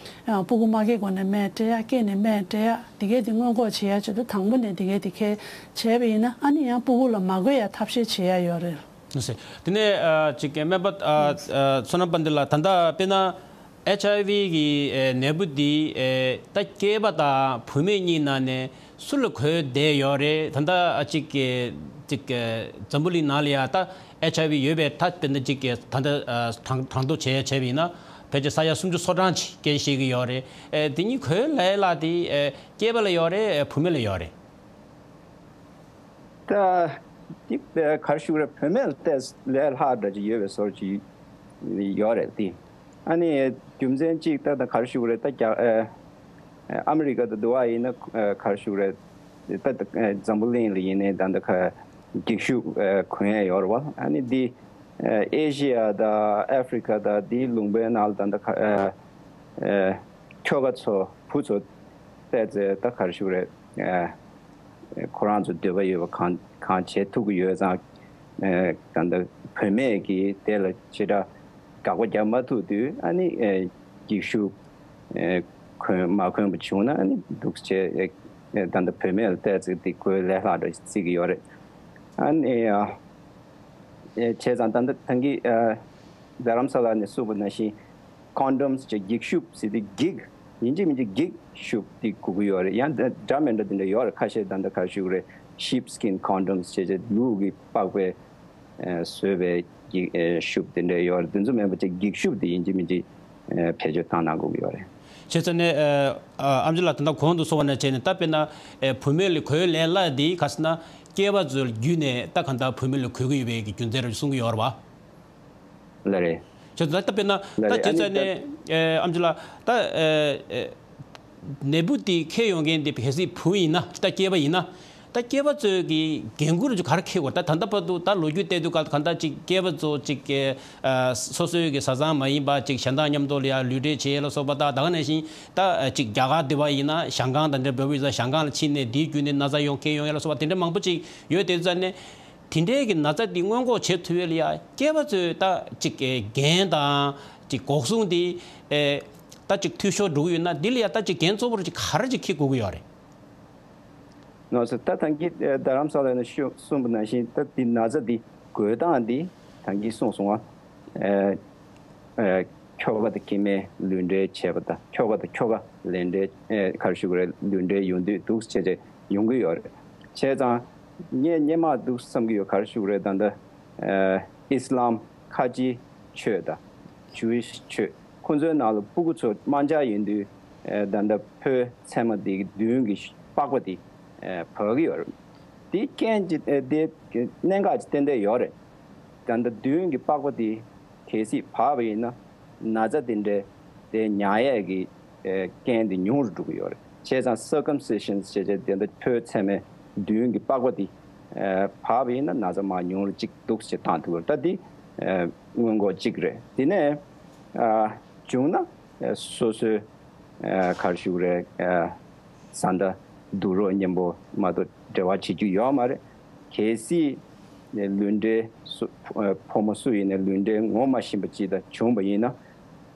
ཨ་སྤུ་གུ་མ་སྐྱེས་གོང་ནས་སྨན་སྤྲད་ཡ། སྐྱེས་ནས་སྨན་སྤྲད་ཡ། དེ་གའི་དེ་སྔོན་འགོག་བྱེད་ཡ་ཆེད་དུ་དང་པོ་ནས་དེ་གའི་དེ་གའི་བྱས་པ་ཡིན་ན་ཨ་ནི་ཡང་སྤུ་གུ་ལ་མ་འགོས་ཡ་ཐབས་ཤེས་བྱེད་ཡ་ཡོད་རེད། ལགས་སོ། དེ་ནས་ཨ་ཅིག་སྨན་པ་ཨ་ཨ་བསོད་ནམས་དཔལ་ལྡན་ལགས། ད་ལྟ་དཔེར་ན་ཨེཆ་ཨའི་ཝི་གི་ཨེ་ནད་འབུ་འདི་ཨེ་ད་སྐྱེས་པ་དང་བུད་མེད་གཉིས་ནང་ནས་སུ་ལ་འགོས་བསྡད་ཡོད་རེད། ད་ལྟ་ཨ་ཅིག་གི་ཅིག་ཨེ་འཛམ་བུ་གླིང་ནང་ལ་ཡ་ད་ཨེཆ་ཨའི་ཝི་ཡོད་པའི་ད་དཔེར་ན་ཅིག་གི་ད་ལྟ་ཨ་གྲངས་གྲངས་ཐོ་བྱས་བྱས་པ་ཡིན་ན་ཕལ་ཆེར་ས་ཡ་སུམ་ཅུ་སོ་གྲངས་ཅིག་སྐྱེ་ཤེས་ཀྱི་ཡོད་རེད། ཨེ་དེ་གཉིས་འགོས་ལས་སླ་དེ་ཨེ་སྐྱེས་པ་ལ་ཡོད་རེད། ཨེ་བུད་མེད་ལ་ཡོད་རེད། ད་འདི་ག་རེ་ཞུ་དགོས་རེད། བུད་མེད་ལ་ཏོག་ཙམ་ལས་སླ་འདྲ་ཅིག་ཡོད་པའི་བཟོ་ཅིག་ཡོད་རེད་དེ། ཨ་ནི་རྒྱུ་མཚན་གཅིག་ད་ད་ག་རེ་ཞུ་དགོས་རེད། ད་རྒྱ་ཨ་ཨ་མི་རི་ཀ་དང་འདི་པ་ཡིན་ན་ཨ་ག་རེ་ཞུ་དགོས་རེད། ད་ད་ཨ་འཛམ་བུ་གླིང་ལ་ཡིན་ནའི་ད་ད་ག་འགྱིག་ཤུབས་ཨ་གོན་ཡ་ཡོད་རེད་པ། ཨ་ནི་འདི་ཨ་ཨེ་ཤི་ཡ་དང་ཨ་ཧྥི་རི་ཀ་དང་འདིའི་ལུང་པའི་ནང་ལ་ད་ད་ག་ཨ་ཨ་ཁྱོ་ག་ཚོ་བུ་ཚོ་ཏོག་ཙམ་ད་ག་རེ་ཞུ་དགོས་རེད། ཨ་ཁོ་རང་ཚོ་འདོད་པ་ཡོད་པ་གང་གང་བྱེད་ཐུབ་ཀྱི་ཡོད་ཙང་། ཨ་ད་ལྟ་བུད་མེད་ཀྱིས་དེ་ལ་ཞེ་དྲག་དགག་པ་རྒྱག་མ་ཐུབ་དུས་ཨ་ནི་ཨ་འགྱིག་ཤུབས་ཨ་གོན་མ་གོན་པ་བྱུང་ན་ཨ་ནི་འདུག་སེ་བྱས། ཨ་ད་ལྟ་བུད་མེད་ལ་ཏོག་ཙམ་དེ་འགོས་ལས་སླ་འདྲ་བརྩི་གི་ཡོད་རེད། ཨ་ནི་ཨ་ཨེ་བྱས་ཙང་ད་ལྟ་ད་གིན་ཨ་རྡ་རམ་ས་ལ་ནས་གསུངས་པ་ནང་བཞིན་ཀོན་ཌོམ་ཟེར་འགྱིག་ཤུབས་ཟེར་དེ་འགྱིག་ཡིན་གཅིག་མིན་གཅིག་འགྱིག་ཤུབས་དེ་དགོས་ཀྱི་ཡོད་རེད། ཡང་འདྲ་མི་འདྲ་དེ་འདྲ་ཡོད་རེད། ཁ་ཤས་ད་ལྟ་ག་རེ་ཞུ་དགོས་རེད། ཤིབ་སི་ཀིན་ཀོན་ཌོམ་ཟེར་བྱས་ལུག་གི་པགས་པས་ཨ་བཟོས་པའི་འགྱིག་ཨ་ཤུབས་དེ་འདྲ་ཡོད་རེད། དེ་ཚོ་མིན་པ་ཅིག་འགྱིག་ཤུབས་དེ་ཡིན་གཅིག་མིན་གཅིག་ཨ་བེད་སྤྱོད་བཏང་གནང་དགོས་ཀྱི་ཡོད་རེད། བྱས་ཙང་ནས་ཨ་ཨ་ཨེམ་ཆི་ལགས་ད་ལྟ་གོང་དུ་གསུངས་པ་ནང་བྱས་ནས་ད་དཔེར་ན་ཨེ་བུད་མེད་ལ་འགོས་ལས་སླ་དེ་ག་ཟེར་ན་སྐྱེས་པ་ཚོ་བརྒྱུད་ནས་ད་གང་ལྟར་བུད་མེད་ལ་འགོས་ཀྱི་ཡོད་པའི་གི་རྒྱུ་མཚན་རེད་གསུང་གི་ཡོད་རེད་པ། ལགས་རེད། བྱས་ཙང་ད་དཔེར་ན་ལགས་ད་རེད། བྱས་ཨ་ཙང་ནི་ནས་ད་ཨེ་ཨེམ་ཆི་ལགས་ད་ཨེ་ཨེ་ནད་འབུ་དེ་འཁྱེར་ཡོང་མཁན་དེ་གལ་སྲིད་བུ་ཡིན་ན། ད་སྐྱེས་པ་ཡིན་ན། ད་སྐྱེས་པ་ཚོས་ཀྱི་འགན་ཁུར་ཅིག་ག་རེ་འཁྱེར་དགོས། ད་ད་ལྟ་བར་དུ་ད་ལོ་རྒྱུས་བལྟས་དུས་ག་གང་ལྟར་ཅིག་སྐྱེས་པ་ཚོ་ཅིག་གི་ཨ་སོ་སོའི་གི་བཟའ་ཚང་མ་ཡིན་པ་ཅིག་གཞན་དང་མཉམ་དུ་ལ་ཡ་ལུས་འབྲེལ་བྱེད་ལ་སོགས་པ། ད་ད་ག་ནང་བཞིན་ད་ཅིག་རྒྱ་གར་འདི་པ་ཡིན་ན་ཞང་ཀང་དང་འདྲ་བོད་པ་ཡིན་ཙང་ཞང་ཀང་ལ་ཕྱིན་ནས་དེའི་བརྒྱུད་ནས་ན་ཚ་ཡོང་འཁྱེར་ཡོང་ཡ་ལ་སོགས་པ་དེ་འདྲ་མང་པོ་ཅིག་ཡོད། དེ་ཙང་ནས་དེ་འདྲའི་གི་ན་ཚ་འདི་སྔོན་འགོག་བྱེད་ཐུབ་ཡ་ལ་ཡ་སྐྱེས་པ་ཚོས་ད་ཅིག་གི་འགན་དང་ཅིག་འགོག་སྲུང་འདི་ཨེ་ད་ཅིག་འཐུས་ཤོར་འགྲོ་གི་ཡོད་ན་འདི་ལ་ཡ་ད་ཅིག་འགན་གཙོ་བོར་ཅིག་ག་རེ་ཅིག་འཁྱེར་དགོས་ཀྱི་ཡོད་རེད། ནོར་སོང་། ད་ཐང་གི་ཨ་རྡ་རམ་ས་ལ་ནས་ཤོ་གསུངས་པ་ནང་བཞིན་ད་འདི་ན་ཚ་འདི་འགོས་སྟངས་འདི་ཐང་གི་གསུངས་སོང་བ། ཨ་ཨ་ཁྱོ་ག་དང་ཁྱིམ་མི་ལུས་འབྲེལ་བྱས་པ་དང་ཁྱོ་ག་དང་ཁྱོ་ག་ལུས་འབྲེལ་ཨ་ག་རེ་ཞུ་དགོས་རེད། ལུས་འབྲེལ་ཡོང་དུས་འདུག་སེ་བྱས་བྱས་ཡོང་གི་ཡོད་རེད། བྱས་ཙང་ངས་སྔོན་མ་འདུག་བསམ་གྱི་ཡོད། ག་རེ་ཞུ་དགོས་རེད། ད་ལྟ་ཨ་ཨི་སི་ལམ་ཁ་ཆེའི་ཆོས་དང་ཇུ་ཝིཤ་ཆོས། ཁོང་ཚོའི་ནང་ལ་སྤུ་གུ་ཚོ་དམར་འབྱར་ཡིན་དུས་ཨ་ད་ལྟ་ཕོའི་མཚན་མ་དེ་མདུན་གྱི་པགས་པ་དེ་ཨ་བབས་ཀྱི་ཡོད་རེད། དེའི་རྐྱེན་གྱིས་ཨ་དེ་གནད་འགག་ཅིག་ཏན་ཏན་ཡོད་རེད། ད་ལྟ་མདུན་གྱི་པགས་པ་དེ་གལ་སྲིད་བབས་པ་ཡིན་ན་ན་ཚ་དེ་འདྲའི་དེ་ཉར་ཡས་ཀྱི་ཨ་རྐྱེན་དེ་ཉུང་རུ་འགྲོ་གི་ཡོད་རེད། བྱས་ཙང་སར་ཀམ་སི་ཤན་ཟེར་བྱས་དེ་འདྲ་ཕོའི་མཚན་མའི་མདུན་གྱི་པགས་པ་དེ་ཨ་བབས་པ་ཡིན་ན་ན་ཚ་མར་ཉུང་རུ་ཅིག་འདུག་སེ་བཏང་ཐུབ་ཀྱི་ཡོད་རེད། ད་འདི་ཨ་སྔོན་འགོག་གཅིག་རེད། དེ་ནས་ཨ་བྱུང་ན་ཨ་སོ་སོའི་ཨ་ག་རེ་ཞུ་དགོས་རེད། ཨ་བཟའ་ཟླ་འདུག་རོགས་མཉམ་པོ་མ་གཏོགས་འབྲེལ་བ་བྱེད་རྒྱུ་ཡོད་མ་རེད། གལ་སྲིད་ནས་ལུས་འབྲེལ་སུ་ཨ་ཕོ་མོ་སུ་ཡིན་ནའི་ལུས་འབྲེལ་ངོ་མ་ཤེས་པ་ཅིག་དང་བྱུང་བ་ཡིན་ན།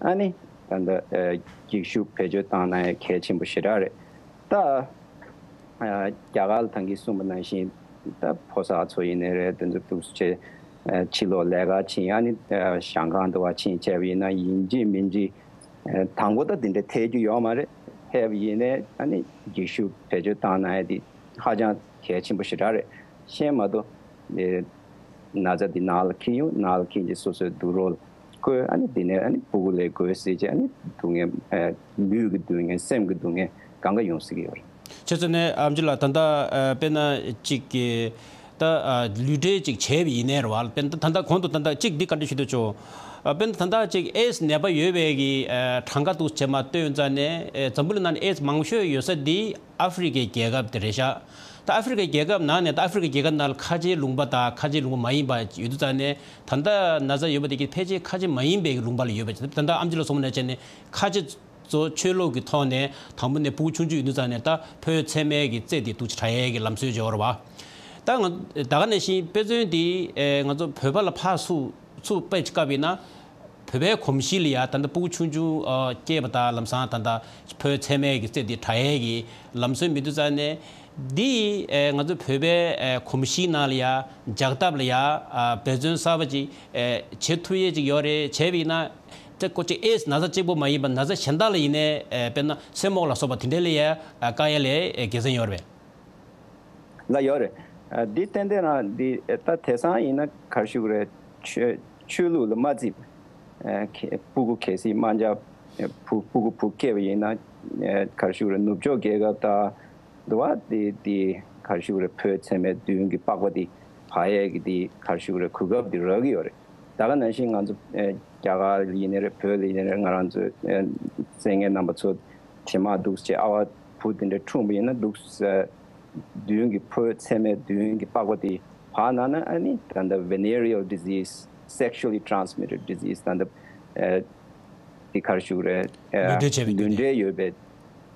ཨ་ནི་ད་ལྟ་ཨ་འགྱིག་ཤུབས་བེད་སྤྱོད་བཏང་ན་ཡང་གལ་ཆེན་པོ་ཞེ་དྲག་རེད། ད་ཨ་རྒྱ་གར་ལ་ད་གིན་གསུངས་པ་ནང་བཞིན་ད་ཕོ་གསར་ཚོ་ཡིན་ནའི་རེད། དེ་ཚོ་འདུག་སེ་བྱས་ཨ་ཕྱི་ལོགས་ལས་ཀ་ཕྱིན། ཨ་ནི་ཨ་ཞང་ཀང་དུ་བ་ཕྱིན་བྱས་པ་ཡིན་ན་ཡིན་གཅིག་མིན་གཅིག་ཨ་དང་པོ་ད་དེ་འདྲ་ཐེབས་རྒྱུ་ཡོད་མ་རེད། ཐེབས་པ་ཡིན་ནའི་ཨ་ནི་འགྱིག་ཤུབས་བེད་སྤྱོད་བཏང་ན་ཡང་དེ་ཧ་ཅང་གལ་ཆེན་པོ་ཞེ་དྲག་རེད། གཞན་མ་གཏོགས་ཨེ་ན་ཚ་འདི་ནང་ལ་འཁྱེར་ཡོང་། ནང་ལ་འཁྱེར་རྗེས་སོ་སོའི་དུག་རོ་ལ་བཀོལ། ཨ་ནི་འདི་ནས་ཨ་ནི་སྤུ་གུ་ལ་འགོས་སྲིད་ཅེས། ཨ་ནི་སྡུག་བསྔལ་ཨེ་ལུས་ཀྱི་སྡུག་བསྔལ། སེམས་ཀྱི་སྡུག་བསྔལ་གང་ག་ཡོང་སྲིད་ཀྱི་ཡོད་རེད། བྱས་ཙང་ནས་ཨེམ་ཆི་ལགས། ད་ལྟ་ཨེ་དཔེར་ན་གཅིག་གི་ད་ ད་ལུས་འབྲེལ་ཅིག་བྱས་པ་ཡིན་ནའི་རེད་བ། དཔེར་ན་ད་ལྟ་གོང་དུ་ད་ལྟ་གཅིག་འདི་བཀའ་འདྲི་ཞུ་འདོད་བྱུང་། དཔེར་ན་ད་ལྟ་ཅིག་ཨེ་ཨེ་སི་ནད་པ་ཡོད་པའི་གི་གྲངས་ཀ་འདུག་བྱས་མ་བཏོན་ཙང་ནས་འཛམ་བུ་གླིང་ནང་ནས་ཨེ་ཨེ་སི་མང་ཤོས་ཡོད་ས་འདི་ཨ་ཧྥེ་རི་ཁའི་རྒྱལ་ཁབ་དེ་རེད་ཤག་ད་ཨ་ཧྥེ་རི་ཁའི་རྒྱལ་ཁབ་ནང་ནས་ད་ཨ་ཧྥེ་རི་ཁའི་རྒྱལ་ཁབ་ནང་ལ་ཁ་ཆེའི་ལུང་པ་དང་ཁ་ཆེའི་ལུང་པ་མ་ཡིན་པ་ཡོད་དུས་ཙང་ནས་ད་ལྟ་ན་ཚ་ཡོད་པ་དེ་གི་ཕལ་ཆེར་ཁ་ཆེ་མ་ཡིན་པའི་གི་ལུང་པ་ལ་ཡོད་པ་ཅིག་ད་ལྟ་ཨེམ་ཆི་ལགས་གསུངས་པ་ནང་བྱས་ནས་ཁ་ཆེ་གཙོ་ཆོས་ལུགས་ཀྱི་ཐོག་ནས་དང་པོ་ནས་ཕྲུ་གུ་ཆུང་ཆུང་ཡིན་དུས་ཙང་ནས་ད་ཕོ་མཚན་མའི་གི་རྩེད་དེ་འདུག་ཅིག་དྲག་ཡས་ཀྱི་ལམ་སྲོལ་ཅིག་ཡོད་རེད་བ། ད་ང་ད་ག་ནང་བཞིན་དཔེ་མཚོན་འདི་ཨེ་ང་ཚོ་བོད་པ་ལ་ཕར་ཚུར་ཚུར་དཔེ་ཅིག་བཀབ་ཡིན་ན། བོད་པའི་གོམས་གཤིས་ལ་ཡ་ད་ལྟ་ཕྲུ་གུ་ཆུང་ཆུང་ཨ་སྐྱེས་པ་དང་ལམ་སང་ད་ལྟ་ཕོ་མཚན་མའི་གི་རྩེད་དེ་དྲག་ཡས་ཀྱི་ལམ་སྲོལ་མེད་དུས་ཙང་ནས་འདི་ཨེ་ང་ཚོ་བོད་པའི་ཨེ་གོམས་གཤིས་ནང་ལ་ཡ་འཇགས་ཐབས་ལ་ཡ་ཨ་འབད་བརྩོན་གསར་པ་ཅིག་ཨེ་བྱེད་ཐུབ་ཡས་ཅིག་ཡོད་རེད། བྱས་པ་ཡིན་ན། ཅིག་ཁོ་ཅིག་ཨེ་ཨེ་སི་ན་ཚ་གཅིག་པོ་མ་ཡིན་པར་ན་ཚ་གཞན་དག་ལ་ཡིན་ནའི་ཨེ་དཔེར་ན་སེན་མོག་ལ་སོགས་པ་དེ་འདྲའི་ལ་ཡ་ཨ་བཀག་ཡ་ལ་ཨེ་དགེ་མཚན་ཡོད་རེད་པས། ལ་ཡོད་རེད། ཨ་འདི་ཏན་ཏན་རང་འདི་ཨེ་ད་དེང་སང་ཡིན་ན་ག་རེ་ཞུ་དགོས་རེད། ཆོས་ཆོས་ལུགས་ལ་མ་བརྩིས་པ། ཨ་ཁེ་ཕྲུ་གུ་གལ་སྲིད་སྨན་ཆ་ཨེ་ཕྲུ་ཕྲུ་གུ་བུ་སྐྱེས་པ་ཡིན་ན་ཨེ་ག་རེ་ཞུ་དགོས་རེད། ནུབ་ཕྱོགས་རྒྱལ་ཁབ་དང་འདུལ་བ་འདི་འདི་ག་རེ་ཞུ་དགོས་རེད། ཕོ་མཚན་མའི་མདུན་གྱི་པགས་པ་འདི་བག་ཡས་ཀྱི་འདི་ག་རེ་ཞུ་དགོས་རེད། གོ་སྐབས་འདི་རག་གི་ཡོད་རེད། ད་ག་ནང་བཞིན་ང་ཚོ་ཨེ་རྒྱ་གར་ལ་ཡིན་ནའི་རེད། བོད་ལ་ཡིན་ནའི་རེད། ང་རང་ཚོ་ཨེ་བཙན་ངའི་རྣམ་པ་ཚོ་རྗེས་མ་འདུག་སེ་ཨ་བ་བུ་དེ་འདྲ་འཁྲུངས་པ་ཡིན་ན་འདུག་སེ་མདུན་གྱི་ཕོ་མཚན་མའི་མདུན་གྱི་པགས་པ་དེ་བག་ན་ན་ཨ་ནི་ད་ལྟ་venereal disease, sexually transmitted disease ད་ལྟ་ཨེ་དེ་ག་རེ་ཞུ་དགོས་རེད། ཨེ་ལུས་འབྲེལ་བྱས་པའི་ལུས་འབྲེལ་ཡོད་པའི་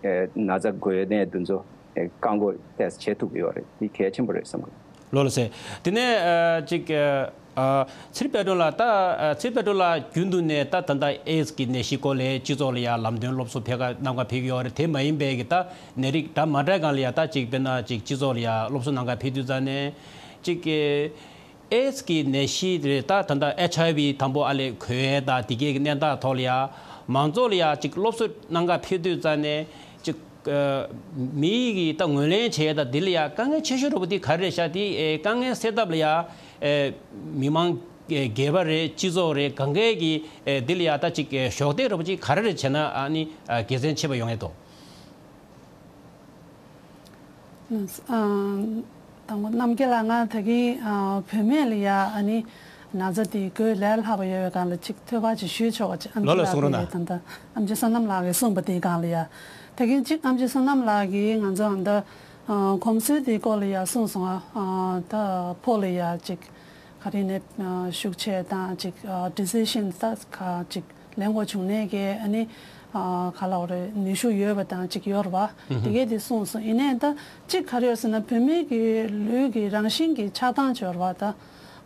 ཨེ་ན་ཚ་འགོས་ནད་དེ་ཚོ་ཨེ་བཀག་འགོག་ཏོག་ཙམ་བྱེད་ཐུབ་ཀྱི་ཡོད་རེད། དེ་གལ་ཆེན་པོ་རེད་བསམ་གི། ལགས་ལགས་སེ། དེ་ནས་ཨ་ཅིག་ཨ་ཚེ་རིང་དཔལ་སྒྲོན་ལགས། ད་ཨ་ཚེ་རིང་དཔལ་སྒྲོན་ལགས་རྒྱུན་དུ་ནས་ད་ད་ལྟ་ཨེ་ཨེ་སི་གི་ནད་གཞི་སྐོར་ལ་སྤྱི་ཚོགས་ལ་ཡང་ལམ་སྟོན་སློབ་གསོ་ཕེབས་ཀ་གནང་ག་ཕེབས་ཀྱི་ཡོད་རེད། དེ་མ་ཡིན་པའི་གི་ད་ནད་རིགས་ད་མ་འདྲ་སྒང་ལ་ཡང་ད་ཅིག་དཔེར་ན་ཅིག་སྤྱི་ཚོགས་ལ་ཡང་སློབ་གསོ་གནང་ག་ཕེབས་དུས་ཙང་ནས་ཅིག་གི་ཨེ་ཨེ་སི་གི་ནད་གཞི་རེད། ད་ད་ལྟ་ཨེཆ་ཨའི་ཝི་དང་པོ་ཨ་ལས་འགོས་ཡས་དང་དེ་གའི་གི་གནས་སྟངས་ཐོག་ལ་ཡང་མང་ཚོགས་ལ་ཡང་ཅིག་སློབ་གསོ་གནང་ག་ཕེབས་དུས་ཙང་ནས་ཅིག་ཨ་མིའི་གི་ད་ངོས་ལེན་བྱེད་ཡ་ད་འདི་ལ་ཡ་དཀའ་ངལ་ཆེ་ཤོས་འདྲ་པོ་འདི་ག་རེ་རེད་ཤག་དེ་ཨེ་དཀའ་ངལ་སེལ་ཐབས་ལ་ཡ་ཨེ་མི་མང་ཨེ་སྒེར་པ་རེད། སྤྱི་ཚོགས་རེད། གང་གས་ཀྱི་ཨེ་འདི་ལ་ཡ་ད་ཅིག་ཨེ་གཞོགས་འདེགས་འདྲ་པོ་ཅིག་ག་རེ་རེ་བྱས་ན་ཨ་ནི་ཨ་དགེ་མཚན་ཆེ་བ་ཡོང་ཡ་འདུག་ཨ་དང་པོ་རྣམ་རྒྱལ་ལགས། ང་ད་གིན་ཨ་བུད་མེད་ལ་ཡ་ཨ་ནི་ན་ཚ་དེ་འགོས་ལས་སླ་པོ་ཡོད་པའི་སྒང་ལ་ཅིག་ཐོས་པ་ཅིག་ཞུས་ཆོག་པ་ཅིག་ཨེམ་ཆི་ལགས་ལ་གསུང་རོགས་གནང་། ད་ལྟ་ཨེམ་ཆི་བསོད་ནམས་ལགས་ཀྱིས་གསུངས་པ་དེའི་སྒང་ལ་ཡ། ད་གིན་ཅིག་ཨེམ་ཆི་བསོད་ནམས་ལགས་ཀྱིས་ང་ཚོ་ཨ་ད་ཨ་གོམས་སྲོལ་དེའི་སྐོར་ལ་ཡ་གསུངས་སོང་ཨ། ཨ་ད་ཕོ་ལ་ཡ་ཅིག་ག་རེ་ནས་ཨ་ཤུགས་ཆེ་དང་ཅིག་ཨ་ཌི་སི་ཤན་ད་ག་ཅིག་ལེན་དགོས་བྱུང་ནས་ཀྱི་ཨ་ནི་ཨ་ག་ལབ་རེད། ནུས་ཤུགས་ཡོད་པ་དང་ཅིག་ཡོད་རེད་བ། དེ་གས་དེ་གསུངས་སོང་། ཡིན་ནའི་ད་ཅིག་ག་རེ་ཡོད་ཟེར་ན་བུད་མེད་ཀྱི་ལུས་ཀྱི་རང་བཞིན་གྱི་ཆགས་སྟངས་ཅིག་ཡོད་རེད་བ། ད་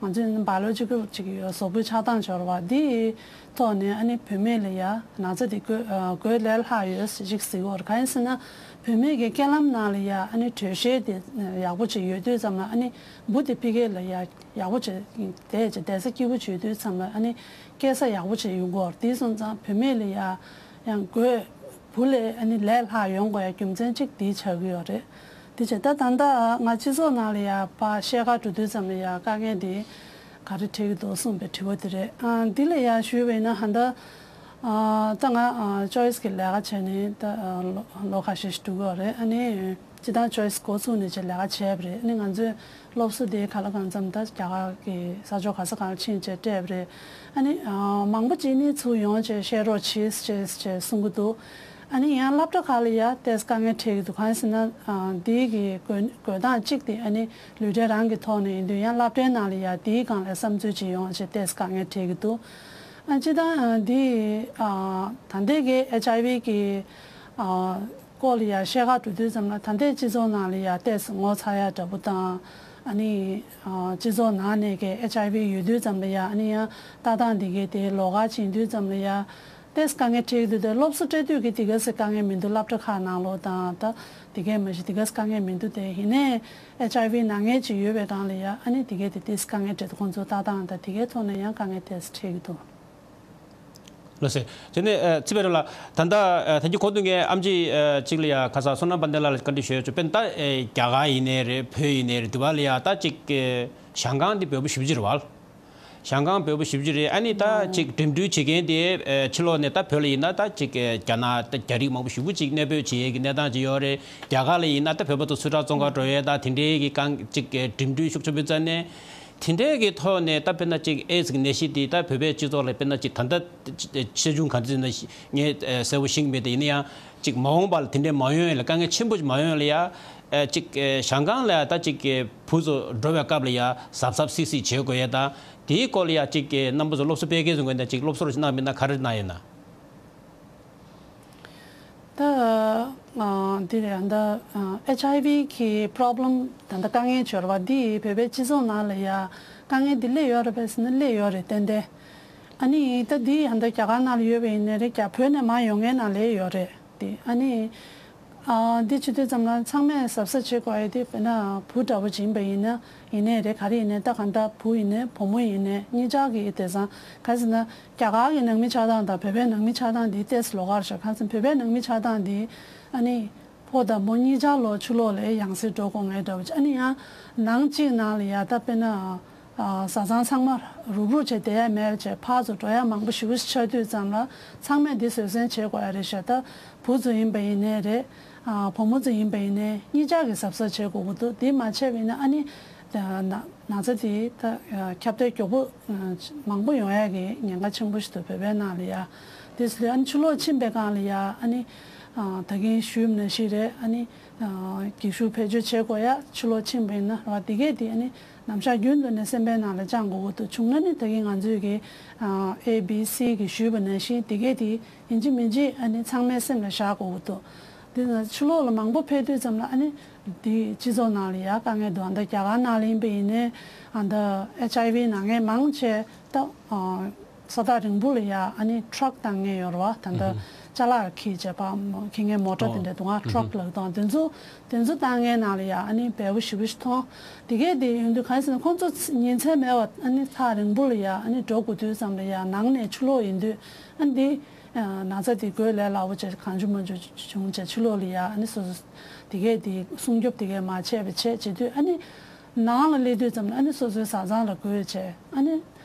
ང་ཚོའི་བྷ་ཡོ་ལོ་ཇི་ཀལ་ཅིག་ཡོད། གཟུགས་པོའི་ཆགས་སྟངས་ཅིག་ཡོད་རེད་བ། དེའི་ཐོག་ནས་ཨ་ནི་བུད་མེད་ལ་ཡ་ན་ཚ་དེ་འགོས་ཨ་འགོས་ལས་སླ་ཡོད་ཅིག་ཟེར་གྱི་ཡོད་རེད། གང་ཡིན་ཟེར་ན་བུད་མེད་ཀྱི་སྐྱེ་ལམ་ནང་ལ་ཡ་ཨ་ནི་དྲོད་གཤེར་དེ་ཡག་པོ་ཅིག་ཡོད་དུས་ཙམ་ལ་ཨ་ནི་འབུ་དེ་ཕི་གེ་ལ་ཡ་ཡག་པོ་ཅིག་བསྡད་ཅིག་བསྡད་ས་སྐྱིད་པོ་ཅིག་ཡོད་དུས་ཙམ་ལ་ཨ་ནི་སྐྱེ་ས་ཡག་པོ་ཅིག་ཡོང་གི་ཡོད་རེད། དེ་སོང་ཙང་བུད་མེད་ལ་ཡ་ཡང་འགོས་བུ་ལས་ཨ་ནི་ལས་སླ་ཡོང་དགོས་ཡ་རྒྱུ་མཚན་གཅིག་དེ་ཆགས་ཀྱི་ཡོད་རེད། དེ་བྱས་ད་ད་ལྟ་ང་སྤྱི་ཚོགས་ནང་ལ་ཡ་ཕར་བཤད་ག་འགྲོ་དུས་ཙམ་ལ་ཡ་དཀའ་ངལ་དེ་ག་རེ་འཕྲད་ཀྱི་འདུག་གསུངས་པའི་དྲི་བ་དེ་རེད། ཨ་འདི་ལ་ཡ་ཞུས་པ་ཡིན་ན་ཧ་ད་ཨ་ད་ང་ཨ་ཅོ་ཡི་སི་གི་ལས་ཀ་བྱས་ནས་ད་ཨ་ལོ་ལོ་ཁ་ཤས་ཤིག་འགྲོ་གི་ཡོད་རེད། ཨ་ནི་སྤྱིར་བཏང་ཅོ་ཡི་སི་འགོ་ཚུགས་ནས་ཅིག་ལས་ཀ་བྱས་པ་རེད། ཨ་ནི་ང་ཚོས་སློབ་གསོ་དེ་ག་ལ་གང་འཚམ་ད་རྒྱ་གར་གྱི་ས་ཕྱོགས་ག་ས་གང་ལ་ཕྱིན་བྱས་སྤྲད་པ་རེད། ཨ་ནི་ཨ་མང་པོ་ཅིག་ནི་ཚུར་ཡོང་བྱས་བཤད་རོགས་བྱེད་ཅེས་བྱས་གསུང་གི་འདུག་ཨ་ནི་ཡང་སློབ་གྲྭ་ཁག་ལ་ཡ་ཏོག་ཙམ་དཀའ་ངལ་འཕྲད་ཀྱི་འདུག་གང་ཡིན་ཟེར་ན་ཨ་འདི་གི་འགོད་འགོད་སྟངས་གཅིག་དེ་ཨ་ནི་ལུས་འབྲེལ་རང་གི་ཐོག་ནས་ཡིན་དུས་ཡང་སློབ་གྲྭའི་ནང་ལ་ཡ་འདིའི་སྒང་ལ་བསམ་ཚུལ་ཅིག་ཡོང་བྱས་ཏོག་ཙམ་དཀའ་ངལ་འཕྲད་ཀྱི་འདུག་ཨ་སྤྱིར་བཏང་ཨ་འདི་ཨ་ད་ལྟའི་གི་ཨེཆ་ཨའི་ཝི་གི་ཨ་སྐོར་ལ་ཡ་བཤད་ག་འགྲོ་དུས་ཙམ་ལ་ད་ལྟའི་སྤྱི་ཚོགས་ནང་ལ་ཡ་ཏོག་ཙམ་ངོ་ཚ་ཡ་འདྲ་པོ་དང་ཨ་ནི་ཨ་སྤྱི་ཚོགས་ནང་ནས་གི་ཨེཆ་ཨའི་ཝི་ཡོད་དུས་ཙམ་ལ་ཡ་ཨ་ནི་ཡང་ལྟ་སྟངས་འདི་གའི་དེ་ལོགས་ཀ་ཕྱིན་དུས་ཙམ་ལ་ཡ་ཏོག་ཙམ་དཀའ་ངལ་འཕྲད་ཀྱི་འདུག་དེ་སློབ་གསོ་སྤྲད་དུས་ཀྱི་དེ་ག་ཙམ་དཀའ་ངལ་མི་འདུག་སློབ་གྲྭ་ཁག་ནང་ལོགས་དང་ད་དེ་གའི་མ་གཞི་དེ་ག་ཙམ་དཀའ་ངལ་མི་འདུག་དེ་ཡིན་ནའི་ཨེཆ་ཨའི་ཝི་ན་མཁན་ཅིག་ཡོད་པའི་སྒང་ལ་ཡ་ཨ་ནི་དེ་གའི་དེ་ཏོག་ཙམ་དཀའ་ངལ་འཕྲད་དུས་ཁོང་ཚོ་ལྟ་སྟངས་དང་དེ་གའི་ཐོག་ནས་ཡང་དཀའ་ངལ་ཏོག་ཙམ་འཕྲད་ཀྱི་འདུག་ལགས་སེ། དེ་ནས་ཨ་ཚེ་དཔལ་སྒྲོན་ལགས། ད་ལྟ་ཨ་ད་གིན་གོང་དུ་ངས་ཨེམ་ཆི་ཨ་གཅིག་ལ་ཡ་ཁ་སང་བསོད་ནམས་དཔལ་ལྡན་ལགས་ལ་བཀའ་འདྲི་ཞུས་ཡོད་ཅོ་དཔེར་ན་ད་ཨེ་རྒྱ་གར་ཡིན་ནའི་རེད། བོད་ཡིན་ནའི་རེད། འདི་བ་ལ་ཡ་ད་ཅིག་ཨེ་ཞང་ཀང་འདི་འབོད་པོ་ཞེ་པོ་ཅིག་རེད་བ། ཞང་ཀང་བོད་པ་བཞི་བཅུ་རེད། ཨ་ནི་ད་ཅིག་འགྲིམ་འགྲུལ་བྱེད་མཁན་དེ་ཕྱི་ལོགས་ནས་ད་བོད་ལ་ཡིན་ན་ད་ཅིག་རྒྱ་ནག་ད་རྒྱ་རིགས་མང་པོ་ཞེ་པོ་ཅིག་གནས་སྤོས་བྱེད་ཡས་ཀྱི་གནས་སྟངས་ཅིག་ཡོད་རེད། རྒྱ་གར་ལ་ཡིན་ན་ད་བོད་པ་ཚོ་སུ་ཊར་བཙོང་གར་འགྲོ་ཡས་ད་དེ་འདྲའི་གི་རྐང་ཅིག་འགྲིམ་འགྲུལ་ཤུགས་ཆེན་པོའི་རྩ་ནས་དེ་འདྲའི་གི་ཐོག་ནས་ད་དཔེར་ན་ཅིག་ཨེ་ཛི་གི་ནད་གཞི་དེ་ད་བོད་པའི་སྤྱི་ཚོགས་ལ་དཔེར་ན་ཅིག་ད་ལྟ་ཆེ་ཆུང་ག་ཚོད་ན་ངས་གསལ་པོ་ཤེས་ཀྱི་མེད། དེ་ཡིན་ན་ཡང་ཅིག་མ་འོངས་པ་ལ་དེ་འདྲའི་མ་ཡོང་ཡས་ལ་དཀའ་ངལ་ཆེན་པོ་ཅིག་མ་ཡོང་ཡས་ལ་ཡ། ཨེ་ཅིག་ཨེ་ཞང་ཀང་ལ་ཡ་ད་ཅིག་ཨེ་བུ་ཚོ་འགྲོ་བའི་སྐབས་ལ་ཡ་གཟབ་གཟབ་སིག་སིག་བྱེད་དགོས་ཡ་དང་། དེའི་སྐོར་ལ་ཡ་ཅིག་ཨེ་རྣམ་པ་ཚོ་སློབ་གསོ་སྤེལ་མཁན་ཚོ་ངོས་ནས་ཅིག་སློབ་གསོ་རུ་གནང་མིན་ན་ག་རེ་གནང་ཡོད་ན། ད་ཨ་འདི་རེད། ད་ཨ་ཨེཆ་ཨའི་ཝི་གི་པོ་རོབ་ལེམ་ད་ལྟ་དཀའ་ངལ་འབྱོར་བ་འདི་བོད་པའི་སྤྱི་ཚོགས་ནང་ལ་ཡ་དཀའ་ངལ་འདི་སླེབས་ཡོད་རེད་པས་ཟེར་ན་སླེབས་ཡོད་རེད་ཏན་ཏན། ཨ་ནི་ད་འདི་ཡ་ད་རྒྱ་གར་ནང་ལ་ཡོད་པ་ཡིན་ནའི་རེད། རྒྱ་བོད་ནས་མར་ཡོང་མཁན་ནང་ལ་ཡོད་རེད་དེ། ཨ་ནི་ཨ་འདི་བྱེད་དུས་ཙམ་ལ་ཚང་མས་གཟབ་གཟབ་བྱེད་དགོས་ཡ་དེ་དཔེར་ན་བུ་འདྲ་པོ་ཅིག་ཡིན་པ་ཡིན་ན་ཡིན་ནའི་རེད། ག་རེ་ཡིན་ནའི་ད་གང་ལྟར་བུ་ཡིན་ནའི་བུ་མོ་ཡིན་ནའི་གཉིས་ཆ་གི་དེང་སང་ག་རེ་ཟེར་ན་རྒྱ་གར་གྱི་ནང་མི་ཆགས་སྟངས་དང་བོད་པའི་ནང་མི་ཆགས་སྟངས་འདི་ཏོག་ཙམ་ལོགས་ཀ་རེད་ཤག་ག་རེ་ཟེར་ན་བོད་པའི་ནང་མི་ཆགས་སྟངས་འདི་ཨ་ནི་ཕོ་དང་མོ་གཉིས་ཆ་ལོ་ཕྱི་ལོགས་ལ་ཡང་སེ་འགྲོ་དགོས་ངེས་འདྲ་པོ་ཅིག་ཨ་ནི་ཡང་ནང་གཅིག་ནང་ལ་ཡ་ད་དཔེར་ན། ཨ་བཟའ་ཚང་ཚང་མ་རུབ་རུབ་བྱས་བསྡད་ཡ་མེད་བྱས་ཕར་ཚུར་འགྲོ་ཡ་མང་པོ་ཞེ་པོ་ཞིག་ཆགས་དུས་ཙམ་ལ་ཚང་མས་འདི་བཟོད་བསྲན་བྱེད་དགོས་ཡ་རེད་ཤག་ད་བུ་ཚོ་ཡིན་པ་ཡིན་ནའི་རེད། ཨ་བུ་མོ་ཚོ་ཡིན་པ་ཡིན་ནའི་གཉིས་ཆ་གིས་གཟབ་གཟབ་བྱེད་དགོས་ཀྱི་འདུག་འདི་མ་བྱས་པ་ཡིན་ན་ཨ་ནི་ན་ན་ཚ་དེ་ད་ཁྱབ་གདལ་མགྱོགས་པོ་མང་པོ་ཡོང་ཡ་གི་ཉེན་ཁ་ཆེན་པོ་ཞིག་འདུག་བོད་པའི་ནང་ལ་ཡ། དེ་ཚོ་ཨ་ནི་ཕྱི་ལོགས་ཕྱིན་པའི་སྒང་ལ་ཡ་ཨ་ནི་ད་གིན་ཞུས་པ་ནང་བཞིན་རེད། ཨ་ནི་སྒེར་ཞུགས་བེད་སྤྱོད་བྱེད་དགོས་ཡ། ཕྱི་ལོགས་ཕྱིན་པ་ཡིན་ན་ར་དེ་གས་དེ་ཨ་ནི། ནམ་ཞག་རྒྱུན་དུ་ནས་སེམས་པའི་ནང་ལ་བཅངས་དགོས་ཀྱི་འདུག་བྱུང་ན་ནི་ད་གིན་ང་ཚོས་ཀྱི་ཨེ་བི་སི་གི་ཞུས་པ་ནང་བཞིན་དེ་གས་དེ་ཡིན་གཅིག་མིན་གཅིག་ཨ་ནི་ཚང་མའི་སེམས་ལ་བཞག་དགོས་ཀྱི་འདུག་དེ་ནང་ཕྱི་ལོགས་ལ་མང་པོ་ཕེབས་དུས་ཙམ་ལ་ཨ་ནི་དེ་སྤྱི་ཚོགས་ནང་ལ་ཡ་དཀའ་ངལ་འདུག་ཨ་ད་རྒྱ་གར་ནང་ལ་ཡིན་པ་ཡིན་ནའི་ཨ་ད་ཨེཆ་ཨའི་ཝི་ན་མཁན་མང་ཆེ་ད། ས་ཐག་རིང་པོ་ལ་ཡ་ཨ་ནི་ཊ་རག་བཏང་མཁན་ཡོད་རེད་བ། ད་ལྟ་ཅ་ལག་འཁྱེར་བྱས་པ་འཁྱེར་མཁན་མོ་ཊ་དེ་འདྲ་འདུག་ཨ། ཊ་རག་ལབ་དང་དེ་ཚོ་དེ་ཚོ་བཏང་མཁན་ནང་ལ་ཡ་ཨ་ནི་འབེལ་པོ་ཞེ་པོ་ཞིག་མཐོང་། དེ་གས་དེ་ཡིན་དུས་གང་ཡིན་ཟེར་ན་ཁོང་ཚོ་ཉིན་མཚན་མེད་པར་ཨ་ནི་ཐག་རིང་པོ་ལ་ཡ་ཨ་ནི་འགྲོ་དགོས་དུས་ཙམ་ལ་ཡ་ནང་ནས་ཕྱི་ལོགས་ཡིན་དུས་ཨ་ནི་དེ་ན་ཚ་དེ་འགོས་ལས་སླ་པོ་བྱས་གང་བྱུང་མང་བྱུང་བྱུང་བྱས་ཕྱི་ལོགས་ལ་ཡ་ཨ་ནི་སོ་སོ་དེ་གས་དེ་སྲུང་སྐྱོབ་དེ་གས་མ་བྱས་པ་བྱས་བྱེད་དུས་ཨ་ནི། ནང་ལ་སླེབས་དུས་ཙམ་ལ་ཨ་ནི་སོ་སོའི་བཟའ་ཚང་ལ་འགོས་བྱས་ཨ་ནི་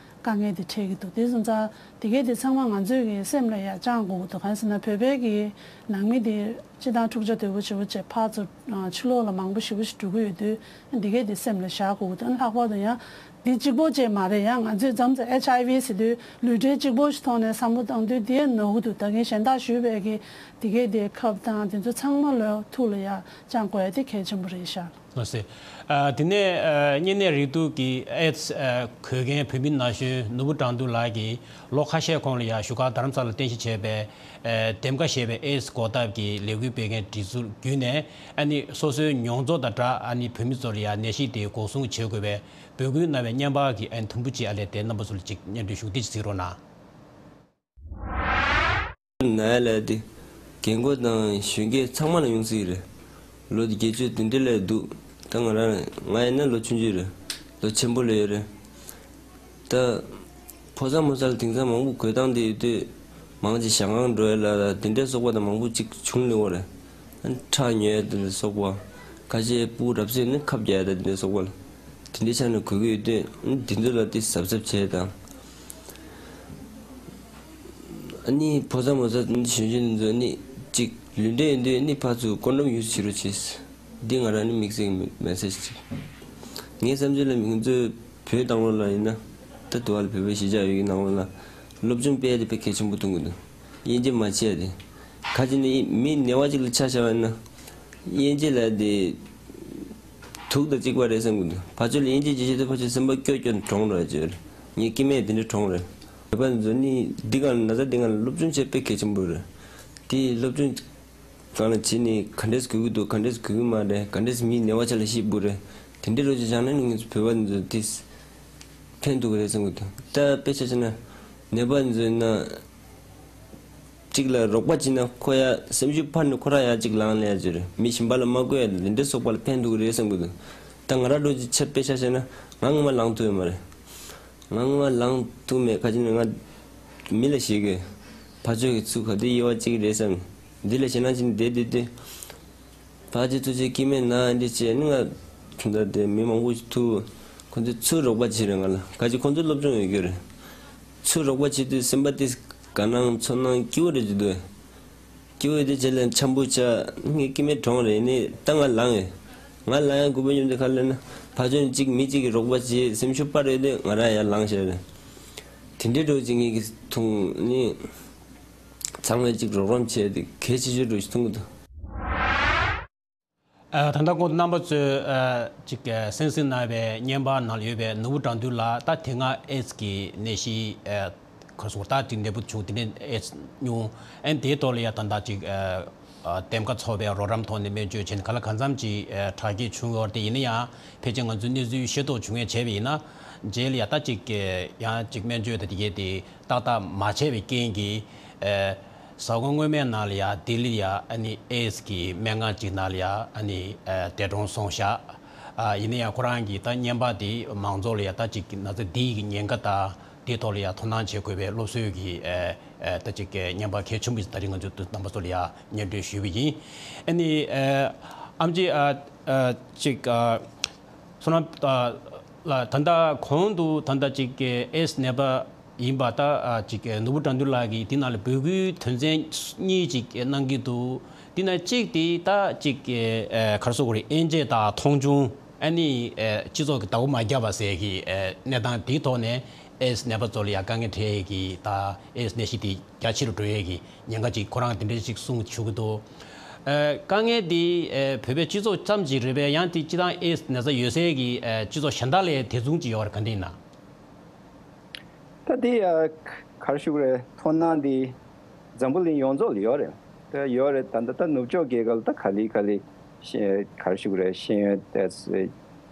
དཀའ་ངལ་དེ་འཕྲད་ཀྱི་འདུག་དེ་སོང་ཙང་དེ་གས་དེ་ཚང་མ་ང་ཚོས་ཀྱི་སེམས་ལ་ཡ་བཅངས་དགོས་ཀྱི་འདུག་གང་ཟེར་ན་བོད་པའི་གི་ནང་མི་དེ་སྤྱི་བཏང་འཁྲུག་ཆ་དོད་པོ་ཞེ་པོ་བྱས་ཕར་ཚུར་ཕྱི་ལོགས་ལ་མང་པོ་ཞེ་པོ་ཞིག་འགྲོ་གི་ཡོད་དུས་དེ་གས་དེ་སེམས་ལ་བཞག་དགོས་ཀྱི་འདུག་ཨ་ནི་ལྷག་པར་དུ་ཡང་འདི་གཅིག་པོ་ཅིག་མ་རེད། ཡང་ང་ཚོས་མཚམས་མཚམས་ཨེཆ་ཨའི་ཝི་ཟེར་དུས་ལུས་འབྲེལ་གཅིག་པོ་ཞིག་ཐོག་ནས་བསམ་བློ་བཏང་དུས་དེ་ནོར་གྱི་འདུག་ད་གིན་གཞན་དག་ཞུས་པའི་གི་དེ་གས་དེ་ཁབ་དང་དེ་ཚོ་ཚང་མ་ལོ་ཐུགས་ལ་ཡ་བཅངས་དགོས་ཡ་དེ་གལ་ཆེན་པོ་རེད་ཤག་ལགས་སོ། ཨ་དེ་ནས་ཨ་གཉན་ནད་རེག་དུག་གི་ཨེ་ཛི་ཨ་འགོས་མཁན་བོད་མི་ན་གཞོན་ནོར་བུ་དགྲ་འདུལ་ལགས་ཀྱིས་ལོ་ཁ་ཤས་གོང་ལ་ཡང་བཞུགས་སྒར་རྡ་རམ་ས་ལར་རྟེན་གཞི་བྱས་པའི་ཨ་དེམ་ཀ་ཞེས་པའི་ཨེ་ཛི་འགོག་ཐབས་ཀྱི་ལས་འགུལ་སྤེལ་མཁན་སྒྲིག་འཛུགས་བརྒྱུད་ནས་ཨ་ནི་སོ་སོའི་མྱོང་ཚོར་དང་སྦྲགས་ཨ་ནི་བོད་མི་ཚོར་ཡང་ནད་གཞི་དེ་འགོག་སྲུང་བྱེད་དགོས་པའི་འབོད་སྐུལ་གནང་བའི་བརྙན་པར་གྱི་ཨ་ནི་དུམ་བུ་གཅིག་ཨ་ལས་དེ་རྣམ་པ་ཚོ་ལ་གཅིག་སྙན་སྒྲོན་ཞུ་སྟེ་གཟིགས་རོགས་གནང་། ན་ཡ་ལ་དེ་རྒན་གོག་དང་གཞོན་སྐྱེས་ཚང་མ་ལ་ཡོང་སྲིད་རེད། ལོ་དེ་བརྒྱད་ཅུ་དེ་འདྲ་ལ་འདུག་ད་ང་རང་ང་ཡིན་ན་ལོ་ཆུང་ཆུང་རེད། ལོ་ཆེན་པོ་ལ་ཡོད་རེད། ད་ཕོ་གསར་མོ་གསར་ལ་དེང་སང་མང་པོ་འགོས་སྟངས་དེ་ཡོད་དུས་མང་ཆེ་ཞང་ཁང་འགྲོ་ཡ་ལ་དེ་འདྲ་སོགས་པ་དང་མང་པོ་ཅིག་བྱུང་ལེ་བ་རེད། ཁྲག་ཉོ་ཡ་དེ་ལ་སོགས་པ་ཁ་ཤས་སྤུ་རབ་ཟེར་ནས་ཁབ་རྒྱག་ཡ་དང་དེ་འདྲ་སོགས་པ་ལ་དེ་འདྲའི་ཆ་ནས་འགོས་ཀྱི་ཡོད་དུས་དེ་ཚོ་ལ་དེ་གཟབ་གཟབ་བྱས་དང་། ཨ་ནི་ཕོ་གསར་མོ་གསར་དེ་འདྲ་གཞོན་གཞོན་དེ་ཚོ་ནི་གཅིག་ལུས་འབྲེལ་ཡིན་དུས་ནི་ཕར་ཚུར་ཀོན་ཌོམ་ཡུ་སི་བྱེད་རོགས་བྱེད། འདི་ང་རང་ནི་དམིགས་བསལ་གྱི་མེ་སེ་ཇི་གཅིག་ངའི་བསམ་ཚུལ་ལ་མི་ཚོས་བོད་ནང་ལོགས་ལ་ཡིན་ན་ད་དུ་བ་ལ་བོད་པའི་གཞིས་ཆགས་ཡོད་ཀྱི་ནང་ལོགས་ལ་སློབ་སྦྱོང་སྤེལ་ཡ་དེ་དཔེ་གལ་ཆེན་པོ་མཐོང་གི་འདུག་དབྱེ་འབྱེད་མ་བྱས་ཏེ། ཁ་ཅིག་ནི་མི་ངལ་བ་ཅིག་ལ་ཆ་བཞག་པ་ཡིན་ན། དབྱེ་འབྱེད་ལ་དེ། དུག་དང་གཅིག་པ་རེད་བསམ་གི་འདུག་ཕར་ཕྱོགས་ལ་དབྱེ་འབྱེད་བྱེད་བྱེད་དུས་ཕར་ཕྱོགས་སེམས་པ་སྐྱོ་སྐྱོ་གྲོངས་འགྲོ་ཡ་ཅིག་ཡོད་རེད། ངའི་སྐྱེ་དམན་དེ་འདྲ་གྲོངས་རེད། བོད་པ་ཚོ་ནི་འདི་གང་ན་ཚ་འདི་གང་ལ་སློབ་སྦྱོང་བྱེད་དཔེ་གལ་ཆེན་པོ་རེད། དེ་སློབ་སྦྱོང་གང་ལ་བྱེད་ནི་ག་འདྲས་དགོས་ཀྱི་འདུག་ག་འདྲས་དགོས་ཀྱི་མ་རེད། ག་འདྲས་མིའི་ནད་པ་ཆ་ལ་ཤེས་དགོས་རེད། དེ་འདྲའི་རོགས་ཅིག་བྱུང་ན་ནི་ངེད་ཚོ་བོད་པ་ཚོ་དེ་ཕན་ཐོགས་ཀྱི་རེད་བསམ་གྱི་འདུག་ད་དཔེ་ཆ་བཞག་ན་ནད་པ་ཚོ་ན་གཅིག་ལ་རོགས་པ་བྱེད་ན་ཁོ་ཡ་སེམས་ཤུགས་འཕར་ནས་ཁོ་རང་ཡ་གཅིག་ལངས་ལ་ཡ་ཅིག་རེད། མི་གཞན་པ་ལ་མ་བསྐུར་ཡ་དེ་འདྲ་སོགས་པ་ལ་ཕན་ཐོགས་ཀྱི་རེད་བསམ་གྱི་འདུག་ད་ང་རང་འདྲ་བོ་ཅིག་ཆ་དཔེ་ཆ་བཞག་ན་ང་ངོ་མ་ལངས་ཐུབ་ཡོད་མ་རེད། ང་ངོ་མ་ལངས་ཐུབ་མེད། ཁ་ཅིག་ནས་ང་མི་ལ་ཞེད་གི། ཕར་ཕྱོགས་ཀྱི་ཚུར་ག་དུས་དབྱེ་བ་གཅིག་རེད་བསམ། འདི་ལ་ཞེད་སྣང་ཅིག་བསྡད་བསྡད་དུས། ཕར་ཕྱོགས་ཚུར་ཕྱོགས་སྐྱེ་དམན་ན་འདི་བྱས་ནི་ང་ད་དེ་མི་མང་པོ་ཞིག་ཐུག་ཁོ་ཚོས་ཚུར་རོགས་པ་བྱེད་རེད་ང་ལ། ག་ཅི་ཁོ་ཚོ་སློབ་སྦྱོང་ཡོད་རྒྱུ་རེད། ཚུར་རོགས་པ་བྱེད་དུས་སེམས་པ་དེ་དགའ་སྣང་ཚོར་སྣང་སྐྱིད་པོ་རེད་ཅིག་འདུག་སྐྱིད་པོ་དེ་བྱས་ལ་འཆམ་པོ་བྱ། ངས་སྐྱེ་དམན་གྲོངས་རེད་ནི་ད་ང་ལངས་ཡོད། ང་ལངས་ཡོད་དགོས་པ་ཡོད་འདི་ག་ལ་ན་ཕ་ཆོས་ནི་གཅིག་མི་གཅིག་གིས་རོགས་པ་བྱེད་སེམས་ཤུགས་སྤར་ཡོད་དེ་ང་རང་ཡར་ལངས་བྱས་རེད། དེ་འདྲའི་འགྲོ་ཅིག་ངས་ཀྱི་མཐོང་ནི། ཚང་མས་ཅིག་རོགས་རམ་བྱས་ཏེ་གལ་ཆེ་ཤོས་འགྲོ་ཞིག་མཐོང་གི་འདུག་ཨ། ད་ལྟ་ཁོང་རྣམ་པ་ཚོས་ཨ་ཅིག་གསན་གཟིགས་གནང་བའི་བརྙན་པར་ནང་ལ་ཡོད་པའི་ནོར་བུ་དགྲ་འདུལ་ལགས་ད་དེ་སྔ་ཨེ་ཙི་གི་ནད་གཞི་ཨ་ཁ་སོ་ད་ཅིག་ནད་འབུ་བྱུང་དེ་ནས་ཨེ་ཙི་མྱོང་ཨན་དེའི་ཐོག་ལ་ཡ་ད་ལྟ་ཅིག་ཨ་ཨ་འདེམས་ཀ་ཚོགས་པའི་རོགས་རམ་ཐོག་ནས་སྨན་བཅོས་བྱས་ནས་ག་ལ་གང་འཚམ་ཅིག་ཨ་དྲག་སྐྱེད་བྱུང་ཡོད་རེད་དེ་ཡིན་ན་ཡང་ཕལ་ཆེར་ང་ཚོས་གནས་ཚུལ་ཤེས་རྟོགས་བྱུང་ཡས་བྱས་པ་ཡིན་ན་རྗེས་ལ་ཡ་ད་ཅིག་ཡང་ཅིག་སྨན་བཅོས་དང་དེ་གས་དེ་ཏག་ཏག་མ་བྱས་པའི་རྐྱེན་གྱིས་ཨ། གཟའ་འཁོར་སྔོན་མའི་ནང་ལ་ཡ་ལྡི་ལི་ཡ་ཨ་ནི་ཨེ་ཙི་གི་སྨན་ཁང་གཅིག་ནང་ལ་ཡ་ཨ་ནི་ཨ་འདས་གྲོངས་སོང་ཤག་ཨ་ཡིན་ན་ཡང་ཁོ་རང་གིས་ད་བརྙན་པར་དེ་མང་ཚོགས་ལ་ཡ་ད་ཅིག་ན་ཚ་འདི་ཡི་ཉེན་ཁ་དང་དེའི་ཐོག་ལ་ཡ་དོ་སྣང་བྱེད་དགོས་པའི་སློབ་གསོའི་གི་ཨ་ཨ་ད་ཅིག་བརྙན་པར་གལ་ཆེན་པོ་ཞིག་ད་རིང་ང་ཚོས་རྣམ་པ་ཚོ་ལ་ཡ་སྙན་སྒྲོན་ཞུས་པ་ཡིན། ཨ་ནི་ཨ་ཨམ་ཆི་ཨ་ཨ་ཅིག་ཨ་བསོད་ནམས་ཨ་ལགས་ད་ལྟ་གོང་དུ་ད་ལྟ་ཅིག་ཨེ་ཙི་ནད་པ། ཡིན་པ་ད་ཨ་ཅིག་ནོར་བུ་དགྲ་འདུལ་ལགས་ཀྱིས་འདི་ནང་ལ་འབོད་སྐུལ་དོན་ཚན་གཉིས་ཅིག་གནང་གི་འདུག་འདི་ནང་གཅིག་དེ་ད་ཅིག་ཨ་ག་རེ་ཟེར་དགོས་རེད། དབྱེ་འབྱེད་དང་མཐོང་ཆུང་ཨ་ནི་ཨ་སྤྱི་ཚོགས་ཀྱི་བདག་པོ་མ་བརྒྱབ་པ་ཟེར་གྱི་ཨ་གནས་སྟངས་དེའི་ཐོག་ནས་ཨེ་ཙི་ནད་པ་ཚོ་ལ་ཡང་དཀའ་ངལ་འཕྲད་ཡས་ཀྱི་ད་ཨེ་ཙི་ནད་གཞི་དེ་རྒྱ་ཆེ་རུ་འགྲོ་ཡས་ཀྱི་ཉེན་ཁ་ཅིག་ཁོ་རང་དེ་འདྲ་ཅིག་གསུངས་བཞུགས་ཀྱི་འདུག་ཨ་དཀའ་ངལ་དེ་ཨ་བོད་པའི་སྤྱི་ཚོགས་ཙམ་ཅིག་རེད་པས། ཡང་དེ་སྤྱི་བཏང་ཨེ་ཙི་ན་ཚ་ཡོད་སའི་གི་ཨ་སྤྱི་ཚོགས་གཞན་དག་ལ་དེ་མཚུངས་ཅིག་ཡོད་རེད་ག་འདྲ་ཡིན་ན། ད་དེ་ཡ་ག་རེ་ཞུ་དགོས་རེད། མཐོང་སྣང་འདི་འཛམ་བུ་གླིང་ཡོངས་རྫོགས་ལ་ཡོད་རེད། ད་ཡོད་རེད། ད་ད་ད་ནུབ་ཕྱོགས་རྒྱལ་ཁབ་ལ་ད་ག་ལེ་ག་ལེ་ཤེས་ག་རེ་ཞུ་དགོས་རེད། ཤེས་ཡོན་དེ་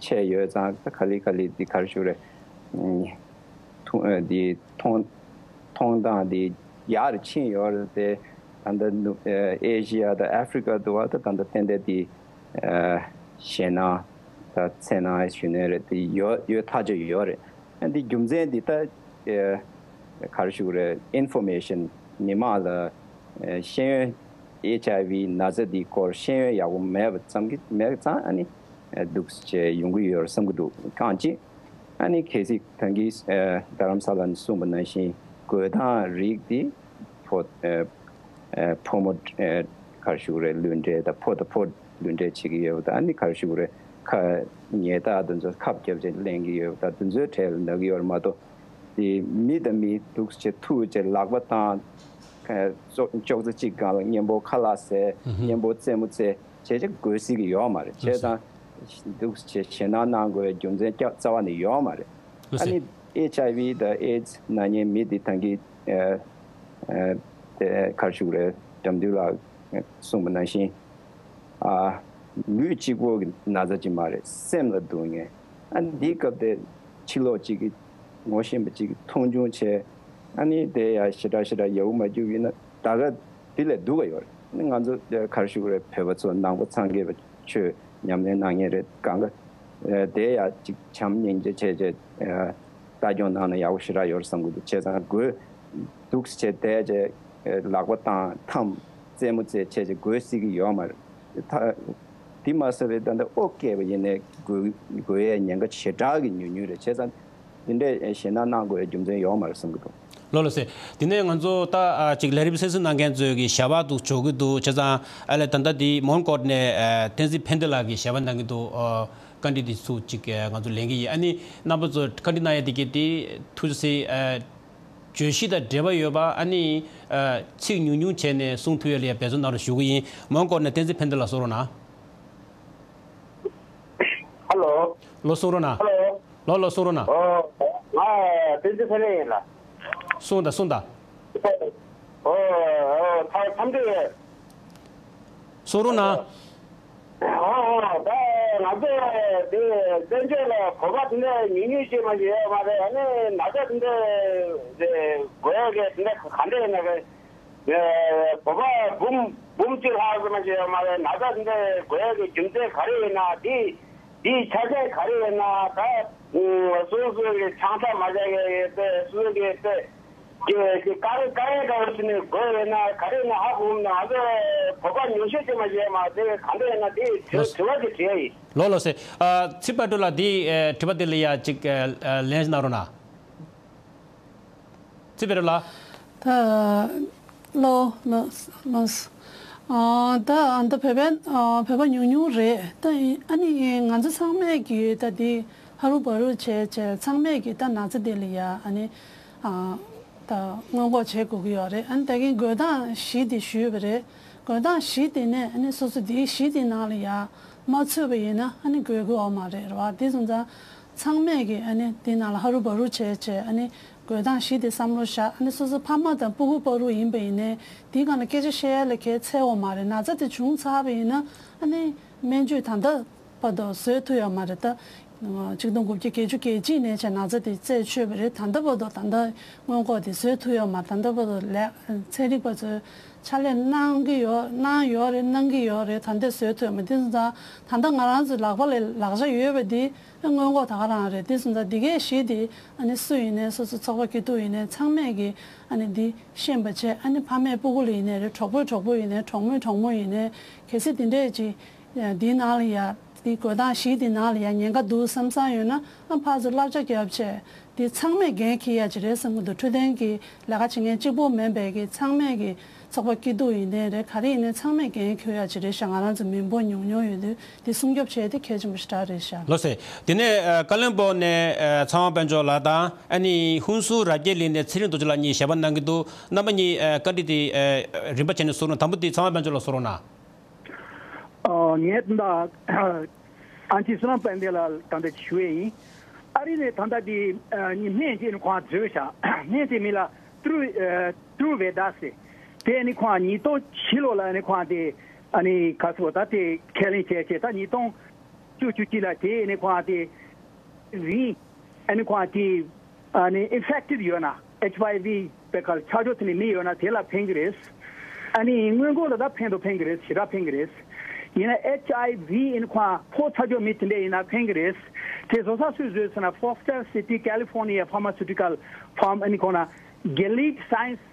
ཆེ་ཡོད་ཙང་ད་ག་ལེ་ག་ལེ་འདི་ག་རེ་ཞུ་དགོས་རེད། ཐུང་འདི་མཐོང་མཐོང་སྟངས་འདི་ཡག་རུ་ཕྱིན་ཡོད་རེད་དེ། ད་ད་ནུབ་ཨེ་ཤི་ཡ་དང་ཨ་ཧྥི་རི་ཀ་འདུག་བ། ད་ད་ད་ཏན་ཏན་འདི་ཞེད་སྣང་ད་འཚེར་སྣང་ཞུ་ནི་རེད་དེ་ཡོད་ཡོད་ཐག་ཆོད་ཡོད་རེད། འདི་རྒྱུ་མཚན་འདི་ད་ཨེ་ག་རེ་ཞུ་དགོས་རེད། ཨིན་ཕོར་མེ་ཤན་མི་མང་ལ་ཨེ་ཤེས་ཡོན་ཨེཆ་ཨའི་ཝི་ན་ཚ་འདིའི་སྐོར་ཤེས་ཡོན་ཡག་པོ་མེད་པ་ཙམ་གྱི་མེད་ཙང་ཨ་ནི་ཨེ་འདུག་སེ་ཡོང་གི་ཡོད་རེད་བསམ་གྱི་འདུག་རྐང་གཅིག་ཨ་ནི་གལ་སྲིད་ད་གིན་ཨེ་རྡ་རམ་ས་ལ་ནས་གསུངས་པ་ནང་བཞིན་རྒོད་དང་རིགས་འདི་ཕོ་ཨེ་ཨེ་ཕོ་མོ་ཨེ་ག་རེ་ཞུ་དགོས་རེད། ལུས་འབྲེལ་དང་ཕོ་དང་ཕོ་ལུས་འབྲེལ་བྱེད་ཀྱི་ཡོད་པ་དང་། ཨ་ནི་ག་རེ་ཞུ་དགོས་རེད། ཁ་ཉལ་ཐ་དེ་ཚོ་ཁབ་བརྒྱབ་བྱས་ལེན་གྱི་ཡོད་པ་དང་། དེ་ཚོའི་གྲས་ལ་ན་གི་ཡོད་རེད་མ་གཏོགས། དེ་མི་དང་མི་འདུག་སེ་ཐུག་བྱས་ལག་པ་བཏང་། ཨ་ཅོག་ཅོག་ཙེ་གཅིག་སྒང་ལ་མཉམ་པོ་ཁ་ལག་ཟས། ཨུ་ཧུ། མཉམ་པོ་རྩེད་མོ་རྩེ་བྱས་བྱས་འགོས་སྲིད་ཀྱི་ཡོད་མ་རེད། བྱས་ཙང་འདུག་སེ་ཞེད་སྣང་གནང་དགོས་རྒྱུ་མཚན་རྩ་བ་ནས་ཡོད་མ་རེད། ཨ་ནི་ཨེཆ་ཨའི་ཝི་དང་ཨེ་ཛི་ན་མཁན་མི་དེ་ད་གིན་ཨ་ཨ་དེ་ག་རེ་ཞུ་དགོས་རེད། དགྲ་འདུལ་ལགས་གསུངས་པ་ནང་བཞིན། ཨ་ལུས་གཅིག་པོ་གི་ན་ཚ་ཅིག་མ་རེད། སེམས་ལ་སྡུག་བསྔལ། ཨ་ནི་འདིའི་སྐབས་དེ་ཕྱི་ལོགས་གཅིག་གིས་ངོ་ཤེས་པ་གཅིག་གིས་མཐོང་ཆུང་བྱས། ཨ་ནི་དེ་ཡ་ཞེ་དྲག་ཞེ་དྲག་ཡག་པོ་མ་རྒྱུག་ཡིན་ན་ད་ག་དེ་ལས་སྡུག་ག་ཡོད་རེད། ཨ་ནི་ང་ཚོ་ག་རེ་ཞུ་དགོས་རེད། བོད་པ་ཚོ་ནང་པ་སངས་རྒྱས་པ་ཆོས་ཉམས་ལེན་གནང་མཁན་རེད། གང་ག་དེ་ཡ་གཅིག་བྱམས་སྙིང་རྗེ་བྱས་བྱས། ལྟ་སྐྱོང་གནང་ན་ཡག་པོ་ཞེ་དྲག་ཡོད་རེད་བསམ་གྱི་འདུག་བྱས་ཙང་འགོས་འདུག་སེ་བྱས་བསྡད་བྱས་ལག་པ་བཏང་འཐམ་རྩེད་མོ་རྩེ་བྱས་བྱས་འགོས་སྲིད་ཀྱི་ཡོད་མ་རེད། ད་དེ་མ་ཟད་པའི་ད་ལྟ་ཨོ་སྐད་པ་ཡིན་ནའི་འགོས་འགོས་ཡས་ཉེན་ཁ་ཞེ་དྲག་གི་ཉུང་ཉུང་རེད། བྱས་ཙང་འདི་འདྲའི་ཞེད་སྣང་གནང་དགོས་ཡས་རྒྱུ་མཚན་ཡོད་མ་རེད་བསམ་གྱི་འདུག་ལགས་ལགས་སེ། དེ་ནས་ང་ཚོ་ད་ཨ་ཅིག་ལས་རིམ་གསན་གཟིགས་གནང་མཁན་ཚོས་ཀྱི་ཞལ་པར་འདུག་འབྱོར་གྱི་འདུག་བྱས་ཙང་ཨ་ལས་ད་ལྟ་འདི་མོན་གྷོ་ནས་ཨ་བསྟན་འཛིན་ཕན་བདེ་ལགས་ཀྱིས་ཞལ་པར་གནང་གི་འདུག་ཨ་བཀའ་འདྲི་འདི་ཚུར་ཅིག་ཨ་ང་ཚོ་ལེན་གྱི་ཡིན། ཨ་ནི་རྣམ་པ་ཚོ་བཀའ་འདྲི་གནང་ཡས་དེ་གའི་དེ་ཐུགས་རྗེ་ཆེ། ཨ་བརྗོད་གཞི་དང་འབྲེལ་བ་ཡོད་པ་ཨ་ནི་ཨ་ཚིག་ཉུང་ཉུང་བྱས་ནས་གསུང་ཐུབ་ཡས་ལ་ཡ་འབད་བརྩོན་གནང་རོགས་ཞུ་གི་ཡིན། མོན་གྷོ་ནས་བསྟན་འཛིན་ཕན་བདེ་ལགས་གསུང་རོགས་གནང་། ཧ་ལོ། ལོ་གསུང་རོགས་གནང་། ཧ་ལོ། ལོ་ལོ་གསུང་རོགས་གནང་། ཨོ། ང་བསྟན་འཛིན་ཕན་བདེ་ཡིན་ལགས། གསུངས་དང་གསུངས་དང་། ཨོ་ཨོ་ད་འཚམས་འདྲི་ཡོད། གསུང་རོགས་གནང་། ཨོ་ཨོ་ད་ང་ཚོ་དེ་བཙན་བྱོལ་ལ་བོད་པ་དེ་འདྲ་ཉུང་ཉུང་ཅིག་མ་ཞིག་ཡོད་མ་རེད། ཨ་ནི་ན་ཚ་དེ་འདྲ་དེ་འགོས་ཡག་གི་དེ་འདྲ་ག་འདྲ་ཡིན་ན་གི་བོད་པ་འབུམ་འབུམ་གཅིག་ལྷག་ཙམ་མ་ཞིག་ཡོད་མ་རེད། ན་ཚ་དེ་འདྲ་འགོས་ཡག་གི་རྒྱུ་མཚན་ག་རེ་ཡིན་ན། དེ་དེའི་ཆ་རྐྱེན་ག་རེ་ཡིན་ན། ད་སོ་སོ་གི་ཆང་ས་མ་བཞག་ཡག་ཡོད་པས། སོ་སོ་གི་དེ་ དེ་དེ་ག་རེ་ག་རེ་ག་རེ་ཟེར་ནས་དགོས་ཡོད་ན་ག་རེ་ན་ཧ་གོ་མི་འདུག་ང་ཚོ་བོད་པ་ཉུང་ཤས་ཅིག་མ་བྱས་མ་དེ་ག་འདྲ་ཡིན་ན་དེ་དྲི་ལོ། དྲི་བ་དེ་དྲི་ཡ་ཡིན། ལོ་ལོ་སེ། ཨ། ཚེ་དཔལ་སྒྲོན་ལགས་འདི་ཨེ་དྲི་བ་འདི་ལ་ཡ་ཅིག་ཨེ་ཨེ་ལན་ཞིག་གནང་རོགས་གནང་། ཚེ་དཔལ་སྒྲོན་ལགས། ད་ལོ་ལོ་ལོ། ཨ། ད་ཨ་ད་བོད་པའི་ཨ་བོད་པ་ཉུང་ཉུང་རེད། ད་ཨ་ནི་ང་ཚོ་ཚང་མས་ཀྱི་ད་འདི་ཧ་རུ་བ་རུ་བྱས་བྱས་ཚང་མས་ཀྱི་ད་ན་ཚ་འདི་ལ་ཡ་ཨ་ནི་ཨ། ད་སྔོན་འགོག་བྱེད་དགོས་ཀྱི་ཡོད་རེད། ཨ་ནི་ད་གིན་འགོས་སྟངས་བཞི་དེ་ཞུས་པ་རེད། འགོས་སྟངས་བཞི་དེ་ནས་ཨ་ནི་སོ་སོ་དེའི་བཞི་དེའི་ནང་ལ་ཡ་མ་ཚུད་པ་ཡིན་ན་ཨ་ནི་འགོས་ཀྱི་ཡོད་མ་རེད་རེད་བ། དེ་སོང་ཙང་ཚང་མས་ཀྱི་ཨ་ནི་དེའི་ནང་ལ་ཧ་རུ་བ་རུ་བྱས་བྱས་ཨ་ནི་འགོས་སྟངས་བཞི་དེ་བསམ་བློ་བཞག་ཨ་ནི་སོ་སོ་ཕ་མ་དང་སྤུ་གུ་བར་དུ་ཡིན་པ་ཡིན་ནའི་དེའི་སྒང་ལ་སྐད་ཆ་བཤད་ཡ་ལ་གལ་འཚལ་ཡོད་མ་རེད། ན་ཚ་དེ་བྱུང་ཚར་བ་ཡིན་ན་ཨ་ནི་སྨན་བཅོས་ད་ལྟ་བར་དུ་བཟོས་ཐུབ་ཡོད་མ་རེད་ད། ཆིག་སྟོང་དགུ་བརྒྱ་བརྒྱད་ཅུ་གྱ་གཅིག་ནས་བྱས་ན་ཚ་དེ་རྩད་ཆོད་པ་རེད། ད་ལྟ་བར་དུ་ད་ལྟ་སྔོན་འགོག་དེ་བཟོས་ཐུབ་ཡོད་མ་རེད། ད་ལྟ་བར་དུ་ལས་ཚན་རིག་པ་ཚོས་ཕྱག་ལས་གནང་གི་ཡོད་གནང་ཡོད་རེད། གནང་གི་ཡོད་རེད། ད་ལྟ་བཟོས་ཐུབ་ཡོད་མ་རེད། དེ་ཙང་ད་ལྟ་ང་རང་ཚོའི་ལག་པ་ལ་ལག་ཆ་ཡོད་པ་དེ་སྔོན་འགོག་ད་ག་རང་རེད། དེ་སོང་ཙང་འདི་གས་བཞི་དེ་ཨ་ནི་སུ་ཡིན་ནའི་སོ་སོ་ཚོགས་པ་སྐྱིད་སྡུག་ཡིན་ནའི་ཚང་མས་ཀྱི་ཨ་ནི་འདི་ཤེས་པ་བྱས། ཨ་ནི་ཕ་མས་སྤུ་གུ་ལ་ཡིན་ནའི་རེད། གྲོགས་པོས་གྲོགས་པོ་ཡིན་ནའི་གྲོགས་མོས་གྲོགས་མོ་ཡིན་ནའི་གལ་སྲིད་དེ་འདྲས་ཅིག་འདིའི་ནང་ལ་ཡ་འདི་འགོས་སྟངས་བཞི་འདི་ནང་ལ་ཡ་ཉེན་ཁ་འདུག་བསམ་བསམ་ཡོད་ན་ཨ་ཕར་ཚུར་བསླབ་བྱ་བརྒྱབ་བྱས་འདི་ཚང་མས་འགན་འཁྱེར་ཡ་ཅིག་རེད་བསམ་གྱི་འདུག་འཕྲོད་བསྟེན་གྱི་ལས་ཀ་བྱེད་མཁན་གཅིག་པོ་མིན་པའི་གི་ཚང་མས་གི་ཚོགས་པ་སྐྱིད་སྡུག་ཡིན་ནའི་རེད། ག་རེ་ཡིན་ནའི་ཚང་མས་འགན་འཁྱེར་ཡ་ཅིག་རེད་ཤག་ང་རང་ཚོ་མི་འབོར་ཉུང་ཉུང་ཡོད་དུས་འདི་སྲུང་སྐྱོབ་བྱས་དེ་གལ་ཆེན་པོ་ཞེ་དྲག་རེད་ཤག་ལགས་སེ། དེ་ནས་ཨ་ཀ་ལོན་སྦུག་ནས་ཨ་ཚངས་དབང་དཔལ་འབྱོར་ལགས་དང་ཨ་ནི་ཧུན་སུར་རབ་རྒྱས་གླིང་ནས་ཚེ་རིང་རྡོ་རྗེ་ལགས་གཉིས་ཞལ་པར་གནང་གི་འདུག་རྣམ་པ་གཉིས་ཨ་བཀའ་འདྲི་དེ་ཨ་རིམ་པ་བྱས་ནས་གསུང་རོགས། དང་པོ་དེ་ཚངས་དབང་དཔལ་འབྱོར་ལགས་གསུང་རོགས་གནང་། ཨ་ངས་ད་ལྟ་ཨ་ཅེ་བསོད་ནམས་དཔལ་ལྡན་ལ་ད་ལྟ་ཞུ་ཡས་ཡིན། ཨ་རི་ནས་ད་ལྟ་དེ་ཨ་ནི་སྨན་ཅིག་ཁོང་བཟོས་ཤག་སྨན་དེ་མིང་ལ་ཏྲུ་ཨ་ཏྲུ་ཝེ་དཱ་ཟེར། དེ་ནི་ཁོང་ཉིས་སྟོང་བཞི་ལོ་ལ་ནི་ཁོང་དེ་ཨ་ནི་ག་ཟེར་བ་ད་དེ་ཁས་ལེན་བྱས་བྱས་ད་ཉིས་སྟོང་བཅུ་བཅུ་གཅིག་ལ་དེ་ནི་ཁོང་དེ་རིང་ཨ་ནི་ཁོང་དེ་ཨ་ནི་ཨིན་ཕེག་ཊེཌ་ཡོད་ན་ཨེཆ་ཨའི་ཝི་པའི་ཁར་ཆགས་འཇོག་དེ་ནི་མི་ཡོད་ན་དེ་ལ་ཕན་གི་རེད། ཨ་ནི་སྔོན་འགོག་ལ་ད་ཕན་དུ་ཕན་གི་རེད། ཞེ་དྲག་ཕན་གི་རེད། ཡིན་ན་ཨེཆ་ཨའི་ཝི་ཨིན་ཁོང་ཕོག་ཚར་འཇོག་མི་དེ་འདྲས་ཡིན་ན་ཕན་གི་རེད། དེ་བཟོ་ས་སུས་བཟོས་ཟེར་ན་Foster City California Pharmaceutical Farm ཨ་ནི་ཁོང་ན་Gilead Sciences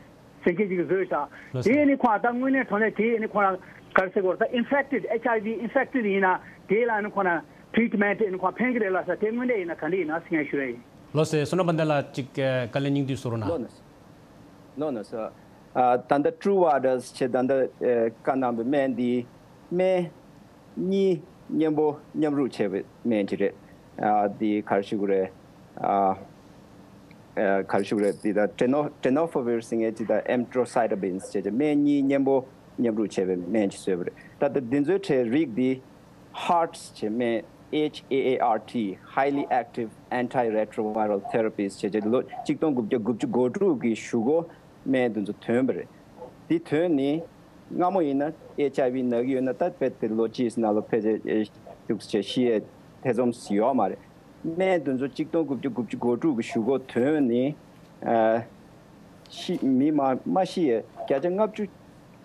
ཟེར་མཁན་ཅིག་གིས་བཟོས་ཤག་ལགས་སེ། དེ་ནི་ཁོང་ད་དངོས་གནས་དྲང་གནས་དེ་ནི་ཁོང་ལ་ག་རེ་ཟེར་དགོས་རེད། ད་ཨིན་ཕེག་ཊེཌ་ཨེཆ་ཨའི་ཝི་ཨིན་ཕེག་ཊེཌ་ཡིན་ན་དེ་ལ་ནི་ཁོང་ལ་ཊི་རིཊ་མེན་ཊ་ནི་ཁོང་ཕན་གི་རེད་ལགས་སེ། དེ་དངོས་གནས་ཡིན་ན་ག་འདྲ་ཡིན་ན་ཟེར་མཁན་ཞུ་ཡ་ཡིན། ལགས་སེ། བསོད་ནམས་དཔལ་ལྡན་ལགས་ཅིག་བཀའ་ལན་སྙིང་བསྡུས་གསུང་རོགས་གནང་། ལགས་སེ། ལགས་སེ། ཨ་ད་ལྟ་ཊུ་ཝ་ཊར་ཟེར་ད་ལྟ་ཨ་བཀའ་གནང་བའི་སྨན་འདི་སྨན་གཉིས་མཉམ་པོ་མཉམ་རུབ་བྱས་པའི་སྨན་ཅིག་རེད། ཨ་འདི་ག་རེ་ཞུ་དགོས་རེད། ཨ་ཨ་ག་རེ་ཞུ་དགོས་རེད། འདི་ད་ཊེ་ནོ་ཊེ་ནོ་ཕ་ཝིར་ཟེར་མཁན་ཅིག་དང་ཨེམ་ཊྲོ་སའི་ཊ་བིན་ཟེར་བྱས་སྨན་གཉིས་མཉམ་པོ་མཉམ་རུབ་བྱས་པའི་སྨན་ཅིག་བཟོས་པ་རེད། ད་ལྟ་འདི་ཚོའི་གྲས་རིགས་འདི་ཧཱར་ཊི་ཟེར་སྨན་H A A R T Highly Active Antiretroviral Therapies ཟེར་བྱས་ལོ་གཅིག་སྟོང་དགུ་བརྒྱ་དགུ་བཅུ་གོ་དྲུག་གི་གཞུག་གུ་སྨན་དེ་ཚོ་ཐོན་པ་རེད། འདི་ཐོན་ནི་སྔ་མོ་ཡིན་ན་ཨེཆ་ཨའི་ཝི་ན་གི་ཡོད་ན་ད་རྦད་དེ་ལོ་གཅིག་ནང་ལ་ཕལ་ཆེར་ཨེ་ཤི་ཤི་ཡས་ཐེ་ཚོམ་ཡོད་མ་རེད། སྨན་དེ་ཚོ་གཅིག་སྟོང་དགུ་བརྒྱ་དགུ་བཅུ་གོ་དྲུག་གི་གཞུག་གུ་ཐོན་ནི་ཨ་ཤི་མི་མ་མ་ཤི་ཡས་བརྒྱ་ཆ་ལྔ་བཅུ་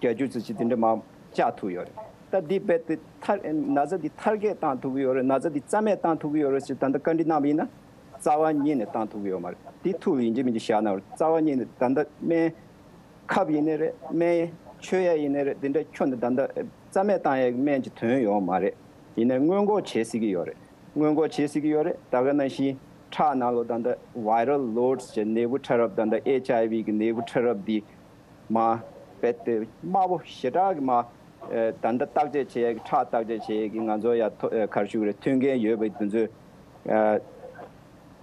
བརྒྱད་ཅུ་ཙམ་ཅིག་དེ་འདྲ་མར་བཅག་ཐུབ་ཡོད་རེད། ད་འདི་རྦད་དེ་མཐར་ན་ཚ་འདི་མཐར་སྐྱེལ་བཏང་ཐུབ་ཀྱི་ཡོད་རེད། ན་ཚ་འདི་རྩ་མེད་བཏང་ཐུབ་ཀྱི་ཡོད་རེད་ཟེར་ད་ལྟ་བཀའ་འདྲི་གནང་བ་ཡིན་ན་རྩ་བ་ཉིད་ནས་བཏང་ཐུབ་ཀྱི་ཡོད་མ་རེད། འདི་ཐུགས་ལ་ཡིན་གཅིག་མིན་གཅིག་བཞག་གནང་རོགས། རྩ་བ་ཉིད་ནས་ད་ལྟ་སྨན་ཁབ་ཡིན་ནའི་རེད། སྨན་མཆོད་ཡ་ཡིན་ནའི་རེད། འདི་འདྲ་ཁྱོན་ནས་ད་ལྟ་རྩ་མེད་བཏང་ཡའི་སྨན་གྱི་དོན་ཡོད་མ་རེད། ཡིན་ནའི་སྔོན་འགོག་བྱེད་སྲིད་ཀྱི་ཡོད་རེད། སྔོན་འགོག་བྱེད་སྲིད་ཀྱི་ཡོད་རེད། ད་ག་ནང་བཞིན་ཁྲག་ནང་ལོགས་ད་ལྟ་viral loads ཟེར་ནད་འབུ་ཕྲ་རབ་ད་ལྟ་ཨེཆ་ཨའི་ཝི་གི་ནད་འབུ་ཕྲ་རབ་འདི་མ་རྦད་དེ་དམའ་པོ་ཞེ་དྲག་གི་མ་ཨེ་ད་ལྟ་བརྟག་དཔྱད་བྱེད་ཡས་ཀྱི་ཁྲག་བརྟག་དཔྱད་བྱེད་ཡས་ཀྱི་ང་ཚོ་ཡ་ཐོ་ཨེ་ག་རེ་ཞུ་གི་རེད། མཐུན་རྐྱེན་ཡོད་པའི་དེ་ཚོས་ཨ་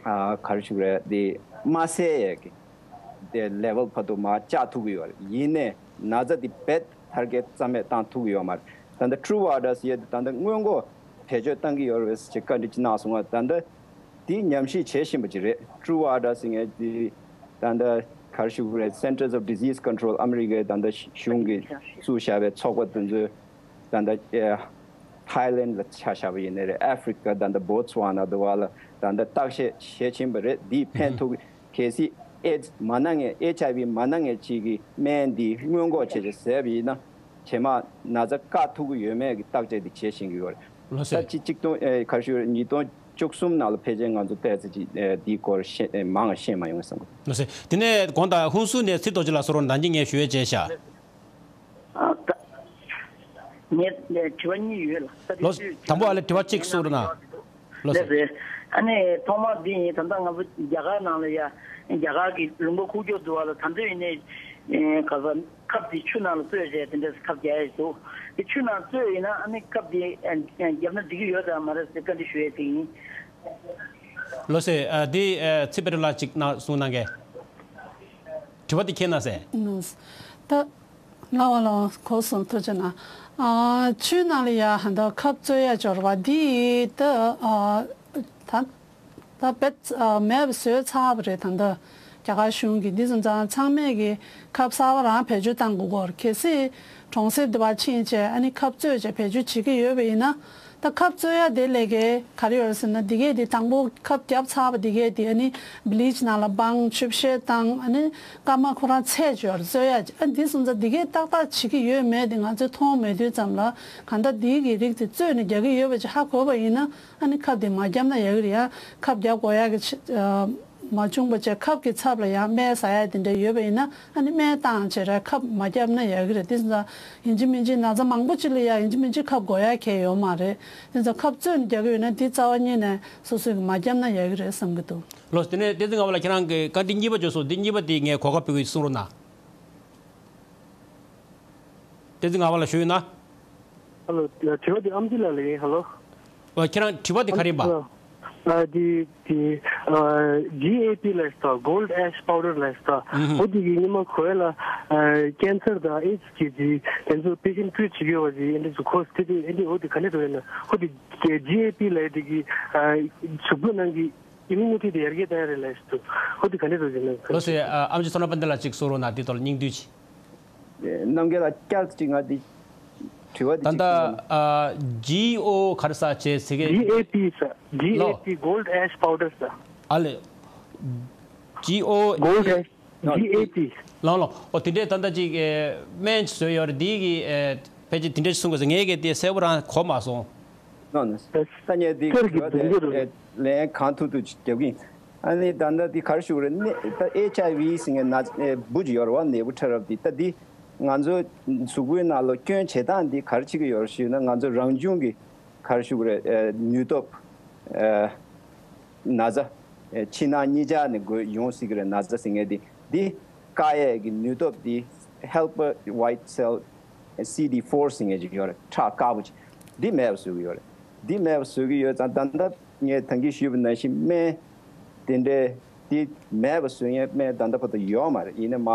ཨ་ག་རེ་ཞུ་གི་རེད། དེ་མ་བསད་ཡས་ཀྱི་དེ་ལེ་ཝལ་བར་དུ་མ་བཅག་ཐུབ་ཀྱི་ཡོད་རེད། ཡིན་ནའི་ན་ཚ་དེ་རྦད་མཐར་སྐྱེལ་རྩ་མེད་བཏང་ཐུབ་ཀྱི་ཡོད་མ་རེད། ད་ལྟ་ཊུ་ཝ་ཊར་ཟེར་ཡས་དེ་ད་ལྟ་སྔོན་འགོག་བེད་སྤྱོད་བཏང་གི་ཡོད་རེད་ཟེར་བཀའ་འདྲི་ཅིག་གནང་སོང་ང་། ད་ལྟ་དེ་ཉམས་ཞིབ་བྱེད་བཞིན་པ་ཅིག་རེད། ཊུ་ཝ་ཊར་ཟེར་མཁན་དེ་ད་ལྟ་ག་རེ་ཞུ་དགོས་རེད། Centers of Disease Control ཨ་མི་རི་ཀའི་ད་ལྟ་གཞུང་གིས་བཙུགས་བཞག་པའི་ཚོགས་པ་དེ་ཚོས་ད་ལྟ་ཨེ་ཐའི་ལེན་ལ་ཆ་བཞག་པ་ཡིན་ནའི་རེད། ཨ་ཧྥི་རི་ཀ་ད་ལྟ་བོ་ཙི་ཝ་ན་དུ་བ་ལ་ད་ལྟ་བརྟག་དཔྱད་བྱེད་བཞིན་པ་རེད། འདིས་ཕན་ཐོགས་གལ་སྲིད་ཨེ་ཛི་མ་ན་མཁན་ཨེཆ་ཨའི་ཝི་མ་ན་མཁན་ཅིག་གིས་སྨན་འདི་སྔོན་འགོག་བྱས་བྱས་བཟས་པ་ཡིན་ན་རྗེས་མ་ན་ཚ་བཀག་ཐུབ་ཀྱི་ཡོད་མེད་ཀྱི་བརྟག་དཔྱད་འདི་བྱེད་བཞིན་གྱི་ཡོད་རེད། ལགས་སོ། ད་ཅི་གཅིག་སྟོང་ཨེ་ག་རེ་ཞུ་རེད། ཉིས་སྟོང་བཅུ་གསུམ་ནང་ལ་ཕལ་ཆེར་ང་ཚོ་ཏོག་ཙམ་ཅིག་ཨེ་འདིའི་སྐོར་ཤེས་ཨེ་མང་ང་ཤེས་མ་ཡོང་བསམ་གི། ལགས་སོ། དེ་ནས་དགོངས་དག་ཧུན་སུར་ནས་ཚེ་རྡོ་རྗེ་ལགས་གསུང་རོགས་གནང་། ངས་ཞུ་ཡས་བྱས་ཤག། ཨ་ད། ངས་དྲི་བ་གཉིས་ཡོད་ལ། ལོ། དང་པོ་ཨ་ལས་དྲི་བ་གཅིག་གསུང་རོགས་གནང་། ལོ། ལགས་སོ། ཨ་ནི་ཐོག་མར་འདི་ཡིན། ད་ལྟ་ང་ཚོ་རྒྱ་གར་ནང་ལ་ཡ། རྒྱ་གར་གྱི་ལུང་པ་ཁུག་ཀྱོག་འདུག་བ་ལ། ད་ལྟ་ཡིན་ནའི་ཨེ་ག་ས་ཁབ་འདི་ཆུ་ནང་ལ་བཙོས་བྱས་དེ་འདྲ་ཁབ་རྒྱག་ཡས་འདུག། དེ་ཆུ་ནང་བཙོས་ཡིན་ན་ཨ་ནི་ཁབ་འདི་ཨེ་ཨེ་བརྒྱབ་ན་འགྲིག་གི་ཡོད་དམ་མ་རེད་ཟེར་བཀའ་འདྲི་ཞུ་ཡས་དེ་ཡིན། ལོ་སེ། ཨ་འདི་ཨ་ཚེ་པེ་ཏྲོ་ལགས་གཅིག་གནང་གསུང་གནང་གས། དྲི་བ་འདི་མཁྱེན་གནང་ཟེར། ཨུམ། ད། ལགས་པ་ལགས། གོ་སོང་། ཐུགས་རྗེ་གནང་། ཨ་ཆུའི་ནང་ལ་ཡ་ཧ་འདི་ཁབ་བཙོས་ཡ་འབྱོར་བ་འདི་ད་ཨ་ད་ད་བེད་ཨ་མེད་པ་བཟོས་ཚར་བ་རེད། ད་ད་རྒྱ་གར་གཞུང་གིས་འདི་ཚོ་ཚང་མ་ཚང་མས་ཀྱི་ཁབ་གསར་པ་རང་བེད་སྤྱོད་གཏང་དགོས་ཀྱི་ཡོད་རེད། གལ་སྲིད་གྲོང་གསེབ་འདི་པར་ཕྱིན་བྱས་ཨ་ནི་ཁབ་བཙོས་བྱས་བེད་སྤྱོད་བྱེད་ཀྱི་ཡོད་པ་ཡིན་ན། ད་ཁབ་བཙོས་ཡ་དེ་ལས་ཀའི་ག་རེ་ཡོད་ཟེར་ན། འདི་གས་དེ་དང་པོ་ཁབ་བརྒྱབ་ཚར་བ་འདི་གས་དེ་ཨ་ནི་བི་ལི་ཅི་ནང་ལ་སྦང་། ཆུ་བཤལ་བཏང་། ཨ་ནི་སྐར་མ་ཁོ་རང་ཚད་ཅིག་ཡོད་རེད་བཙོས་ཡ། ཨ་འདི་སོང་ཙང་འདི་གས་ཏག་ཏག་བྱེད་ཀྱི་ཡོད་མེད་དེ་ང་ཚོས་མཐོང་མེད་དུས་ཙམ་ལ། གང་ལྟར་འདི་གི་རིགས་དེ་བཙོས་ནས་རྒྱག་གི་ཡོད་པ་ཅིག་ཧ་གོ་བ་ཡིན་ན། ཨ་ནི་ཁབ་དེ་མ་བརྒྱབ་ན་ཡག་གི་རེད་ཡ། ཁབ་རྒྱག་དགོས་ཡ་གི་ཆེད། མ་བྱུང་བ་བྱས་ཁབ་ཀྱི་ཚབ་ལ་ཡང་སྨན་ཟ་ཡ་དེ་འདྲ་ཡོད་པ་ཡིན་ན། ཨ་ནི་སྨན་བཏང་བྱས་ར་ཁབ་མ་བརྒྱབ་ན་ཡག་གི་རེད། དེ་ཚོ་ཡིན་གཅིག་མིན་གཅིག་ན་ཚ་མང་པོ་ཅིག་ལ་ཡ་ཡིན་གཅིག་མིན་གཅིག་ཁབ་དགོས་ཡ་གལ་ཡོད་མ་རེད། དེ་ཚོ་ཁབ་བཙོས་ནས་རྒྱག་གི་ཡོད་ན་དེ་རྩ་བ་ཉིད་ནས་སོ་སོས་མ་བརྒྱབ་ན་ཡག་གི་རེད་བསམ་གྱི་འདུག། ལོ། དེ་ནས་བསྟན་འཛིན་ངག་དབང་ལགས། ཁྱེད་རང་གི་བཀའ་འདྲི་གཉིས་པ་བརྗོད་སོང་། འདི་གཉིས་པ་དེ་ངས་གོ་སྐབས་ཕུལ་གྱི་ཡོད། གསུང་རོགས་གནང་། བསྟན་འཛིན་ངག་དབང་ལགས་ཞུ་ཡོད་ན། ཧ་ལོ། དྲི་བ་དེ་ཨམ་ཆི་ལགས་ལ་ཡིན། ཧ་ལོ། ཨ་ཁྱེད་རང་དྲི་བ་དེ་ག་རེ་ཡིན་པ། ཨ་དེ་དེ་ཨ་ཇི་ཨེ་པི་ལབ་ཡས་ད། Gold Ash Powder ལབ་ཡས་ད། ཨུ་ཧུ། འོ་དེ་གི་སྔོན་མ་གོ་ཡ་ལ་ཨ་ཀན་སར་དང་ཨེ་ཌི་སི་གི་དེ་དེ་ཚོ་པེ་ཤེན་ཊི་ཊི་རིཊ་བྱེད་ཀྱི་ཡོད་པ་དེ་ཨེ་འདྲ་ཚོ་གོ། དེ་དེ་ཨེ་འདྲ་འོ་དེ་ག་འདྲ་འགྲོ་ཡིན་ན། འོ་དེ་ཇི་ཨེ་པི་ལབ་ཡས་དེ་གི་ཨ་གཟུགས་པོའི་ནང་གི་ཨིམ་ཡུ་ནི་ཊི་དེ་ཡར་རྒྱས་གཏོང་ཡ་རེད་ལབ་ཡས་ད། འོ་དེ་ག་འདྲ་འགྲོ་ཡིན་ན། ལོ་སེ། ཨ་ཨམ་ཆི་བསོད་ནམས་དཔལ་ལྡན་ལགས་གཅིག་གསུང་རོགས་གནང་། འདི་ཐོག་ལ་སྙིང་བསྡུས་ཅིག། རྣམ་རྒྱལ་ལགས་བསྐྱར་ཅིག་ང་འདི་དྲི་བ་འདི་ད་ལྟ་གཅིག་ཨ་ཇི་ཨོ་ག་རེ་ཟེར་བྱས་ཟེར་གི། ཇི་ཨེ་པི་ཟེར། ཇི་ཨེ་པི། ལོ། Gold Ash Powder ཟེར། ཨ་ལེ། ཇི་ཨོ། Gold Ash། ཇི་ཨེ་པི། ལོ་ལོ། ཨོ་དེ་འདྲས་ད་ལྟ་ཅིག་ཨེ་སྨན་བཟོས་ཡོད་རེད། འདི་གི་ཨེ་ཕལ་ཆེར་དེ་འདྲས་གསུང་དགོས་ཟེར། ངས་གི་དེ་གསལ་པོ་རང་གོ་མ་སོང་། ནོ་ནོ། ད་ངས་འདི་ཀར་གྱི་གྲུབ་འབྲས་དེ་ལན་གང་ཐུབ་ཐུབ་ཅིག་རྒྱབ་ཀྱི་ཡིན། ཨ་ནི་ད་ལྟ་འདི་ག་རེ་ཞུ་དགོས་རེད། ནད་ད་ཨེཆ་ཨའི་ཝི་ཟེར་མཁན་ན་ཚ་ཨེ་འབུ་ཅིག་ཡོད་རེད་པ། ནད་འབུ་ཕྲ་རབ་འདི། ད་འདི་ང་ཚོ་གཟུགས་པོའི་ནང་ལ་སྐྱོན་བྱེད་སྟངས་འདི་ག་རེ་བྱེད་ཀྱི་ཡོད་རེད་ཞུས་ན། ང་ཚོ་རང་བྱུང་གི་ག་རེ་ཞུ་དགོས་རེད། ཨེ་ནུས་སྟོབས། ཨེ་ན་ཚ་ཨེ་ཕྱི་ནང་གཉིས་ཆ་ནས་འགོས་ཡོང་སྲིད་ཀྱི་རེད། ན་ཚ་ཟེར་མཁན་འདི། འདི་བཀག་ཡས་ཀྱི་ནུས་སྟོབས་འདི་helper white cell སི་ཌི་ཕོར་ཟེར་མཁན་ཅིག་ཡོད་རེད། ཁྲག་དཀར་པོ་ཅིག། འདི་མེད་པ་བཟོ་གི་ཡོད་རེད། འདི་མེད་པ་བཟོ་གི་ཡོད་ཙང་། ད་ལྟ་ངས་ད་གིན་ཞུས་པ་ནང་བཞིན་སྨན་དེ་འདྲའི་འདི་མེད་པ་བཟོ་མཁན་སྨན་ད་ལྟ་བར་དུ་ཡོད་མ་རེད། ཡིན་ན་མ་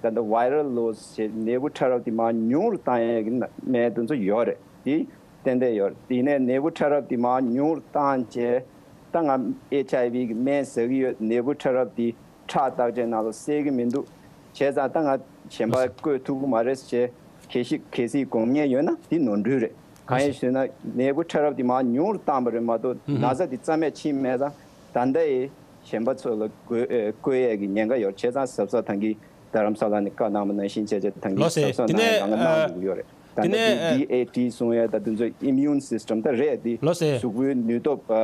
ད་ལྟ་viral load བྱས་ནད་འབུ་ཕྲ་རབ་དེ་མར་ཉུང་རུ་བཏང་ཡས་ཀྱི་སྨན་དེ་ཚོ་ཡོད་རེད། དེ་ཏན་ཏན་ཡོད་རེད། དེ་ནས་ནད་འབུ་ཕྲ་རབ་དེ་མར་ཉུང་རུ་བཏང་བྱས། ད་ང་ཨེཆ་ཨའི་ཝི་གི་སྨན་ཟ་གི་ཡོད། ནད་འབུ་ཕྲ་རབ་དེ་ཁྲག་བརྟག་དཔྱད་ནང་ལ་གསལ་གི་མི་འདུག། བྱས་ཙང་ད་ང་གཞན་པ་བཀོད་ཐུབ་ཀྱི་མ་རེད་ཟེར་གྱི་གལ་སྲིད་གལ་སྲིད་དགོངས་མཁན་ཡོད་ན་དེ་ནོར་འཁྲུལ་རེད། གང་ཡིན་ཞུས་ན་ནད་འབུ་ཕྲ་རབ་དེ་མར་ཉུང་རུ་བཏང་བ་རེད་མ་གཏོགས། ན་ཚ་དེ་རྩ་མེད་ཕྱིན་མེད་ཙང་། ད་ལྟ་ཡི་གཞན་པ་ཚོ་ལ་འགོས་ཨེ་འགོས་ཡས་ཀྱི་ཉེན་ཁ་ཡོད། བྱས་ཙང་གཟབ་གཟབ་ད་གིན་རྡ་རམ་ས་ལ་ནས་བཀའ་གནང་བ་ནང་བཞིན་བྱས་བྱས་ད་གིན་ལོ་སེ། གཟབ་གཟབ་དེ་ནས་གནང་ཡས་རང་གི་གནང་ཨ་དགོས་ཀྱི་ཡོད་རེད། ད་དེ་ནས་ལྟ་ཨ་དེ་ཨེ་ཊི་གསུང་ཡས་ད་དེ་ཚོ་immune system ད་རེད། དེ་ལོ་སེ། གཟུགས་པོའི་ནུས་སྟོབས་ཨ་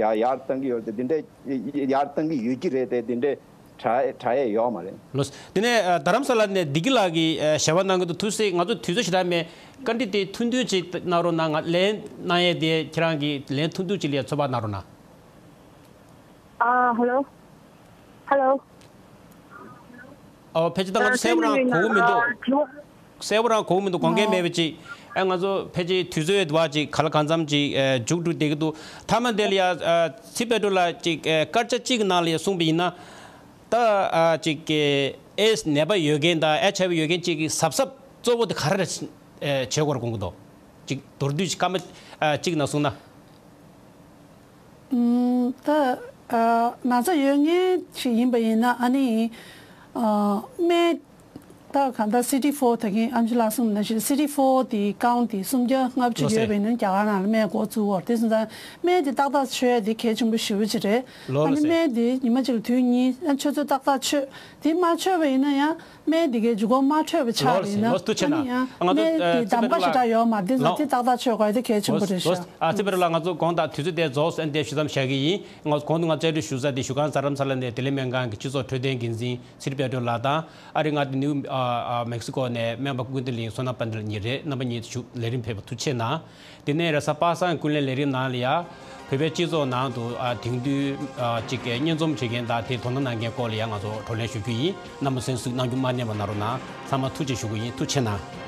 ཡར་ཡར་བཏང་གི་ཡོད་རེད། དེ་འདྲ་ཡར་བཏང་གི་ཡོད་ཀྱི་རེད་དེ། དེ་འདྲ་དྲག་དྲག་ཡས་ཡོད་མ་རེད། ལོ་སེ། དེ་ནས་ཨ་རྡ་རམ་ས་ལ་ནས་བདེ་སྐྱིད་ལགས་ཀྱིས་ཨ་ཞལ་པར་གནང་གི་འདུག། ཐུགས་སེ། ང་ཚོ་དུས་ཚོད་ཞེ་དྲག་མེད། བཀའ་འདྲི་དེ་ཐུང་ཐུང་ཅིག་གནང་རོགས་གནང་། ང་ལན་གནང་ཡས་དེ་ཁྱེད་རང་གིས་ལན་ཐུང་ཐུང་ཅིག་ལ་ཚོད་དཔག་གནང་རོགས་གནང་། ཨ་ཧེ་ལོ། ཧེ་ལོ། ཨོ་ཕལ་ཆེར་ད་ང་ཚོ་གསལ་པོ་རང་གོ་གི་མི་འདུག། གསལ་པོ་རང་གོ་གི་མི་འདུག། དགོངས་འགལ་མེད་པ་ཅིག། ཨ་ང་ཚོ་ཕལ་ཆེར་དུས་ཚོད་བ་ཅིག་ག་ལ་གང་འཚམ་ཅིག་ཨ་མཇུག་སྒྲིལ་བསྡད་ཀྱི་འདུག། མཐའ་མ་དེ་ལ་ཡ་ཨ་ཚེ་པེ་ཏྲོ་ལགས་ཅིག་ཨ་སྐར་ཆ་གཅིག་གི་ནང་ལ་ཡ་གསུངས་པ་ཡིན་ན། ད་ཨ་ཅིག་ཨེ་ཨེ་ཨེ་ནད་པ་ཡོད་མཁན་དང་ཨེཆ་ཨའི་ཝི་ཡོད་མཁན་ཅིག་གི་གཟབ་གཟབ་གཙོ་བོ་དེ་ག་རེ་རེད། ཨ་བྱེད་དགོས་རེད་དགོངས་ཀྱི་འདུག། ཅིག་མདོར་བསྡུས་ཅིག་སྐར་མ་ཨ་གཅིག་ནང་གསུངས་ན། ཨུམ། ད་ཨ་ན་ཚ་ཡོད་མཁན་ཞིག་ཡིན་པ་ཡིན་ན། ཨ་ནི་ཨ་སྨན་ ད་གང་ལྟར་སི་ཌི་ཕོར་ད་གིན་ཨམ་ཆི་ལགས་གསུངས་ནང་བཞིན་སི་ཌི་ཕོར་དེ་ཀའུན་ཊི་དེ་སུམ་བརྒྱ་ལྔ་བཅུ་ལོ་ཡོད་པ་ཡིན་ན་རྒྱ་གར་ནང་ལ་སྨན་འགོ་བཙུགས་པ་རེད། དེ་སོང་ཙང་སྨན་དེ་ཏག་ཏག་མཆོད་ཡ་དེ་གལ་ཆེན་པོ་ཞེ་པོ་ཅིག་རེད། ལོ་ཨ་ལོ་ནི་སེ་ལོ། སྨན་དེ་ཉི་མ་གཅིག་ལ་དུས་གཉིས་ཨ་ཆུ་ཚོད་ཏག་ཏག་མཆོད། དེ་མ་མཆོད་པ་ཡིན་ན་ཡང་སྨན་དེ་གའི་འཇུག་སྒོ་མ་འཕྲོད་པ་ཆགས་ལོ་པ་ཡིན་ན་ལོ་ཐུགས་ཆེ་ཨ་ནི་ཡང་ང་ཚོ་སྨན་དེ་ཚེ་གདམ་ག་ཞེ་དྲག་ཡོད་མ་རེད། དེ་ཚོ་དེ་ཏག་ཏག་མཆོད་དགོས་ཡ་དེ་གལ་ཆེན་པོ་རེད་ཤག་ཨ་ཚེ་བེ་རི་ལགས་ང་ཚོ་དགོངས་དག་དུས་ཚོད་དེ་རྫོགས་སོང་། ཨ་ནི་དེ་ཞུ་མཚམས་བཞག་གི་ཡིན། ང་ཚོ་གོང་དུ་ང་བཅར་འདྲི་ཞུ་ས་དེ་བཞུགས་སྒར་རྡ་རམ་ས་ལ་ནས་བདེ་ལེགས་སྨན་ཁང་གི་སྤྱི་ཚོགས་འཕྲོད་བསྟེན་འགན་འཛིན་ཚེ་རིང་དཔལ་སྒྲོན་ལགས་དང་། ཨ་རི་ང་དེ་ནིའུ་ཨ་ཨ་མེག་སི་ཀོ་ནས་སྨན་པ་ཀུན་བདེ་གླིང་བསོད་ནམས་དཔལ་ལྡན་གཉིས་རེད། རྣམ་པ་གཉིས་ཞུ་ལས་རིམ་ཕེབས་པ་ཐུགས་ཆེ་གནང་། དེ་ནས་རེས་གཟའ་པ་སངས་ཀུན་གླེང་ལས་རིམ་ནང་ལ་ཡ་བོད་པའི་སྤྱི་ཚོགས་ནང་དུ་ཨ་དེང་དུས་ཨ་གཅིག་གི་སྙན་རྩོམ་བྱེད་མཁན་དང་དེ་དོ་སྣང་གནང་མཁན་སྐོར་ལ་ཡ་ང་ཚོ་བགྲོ་གླེང་ཞུ་རྒྱུ་ཡིན། རྣམ་པ་གསན་ཞུ་གནང་རྒྱུ་མ་བསྙེལ་བ་གནང་རོགས་གནང་། ཚང་མ་ཐུགས་རྗེ་ཞུ་གི་ཡིན། ཐུགས་ཆེ་གནང་།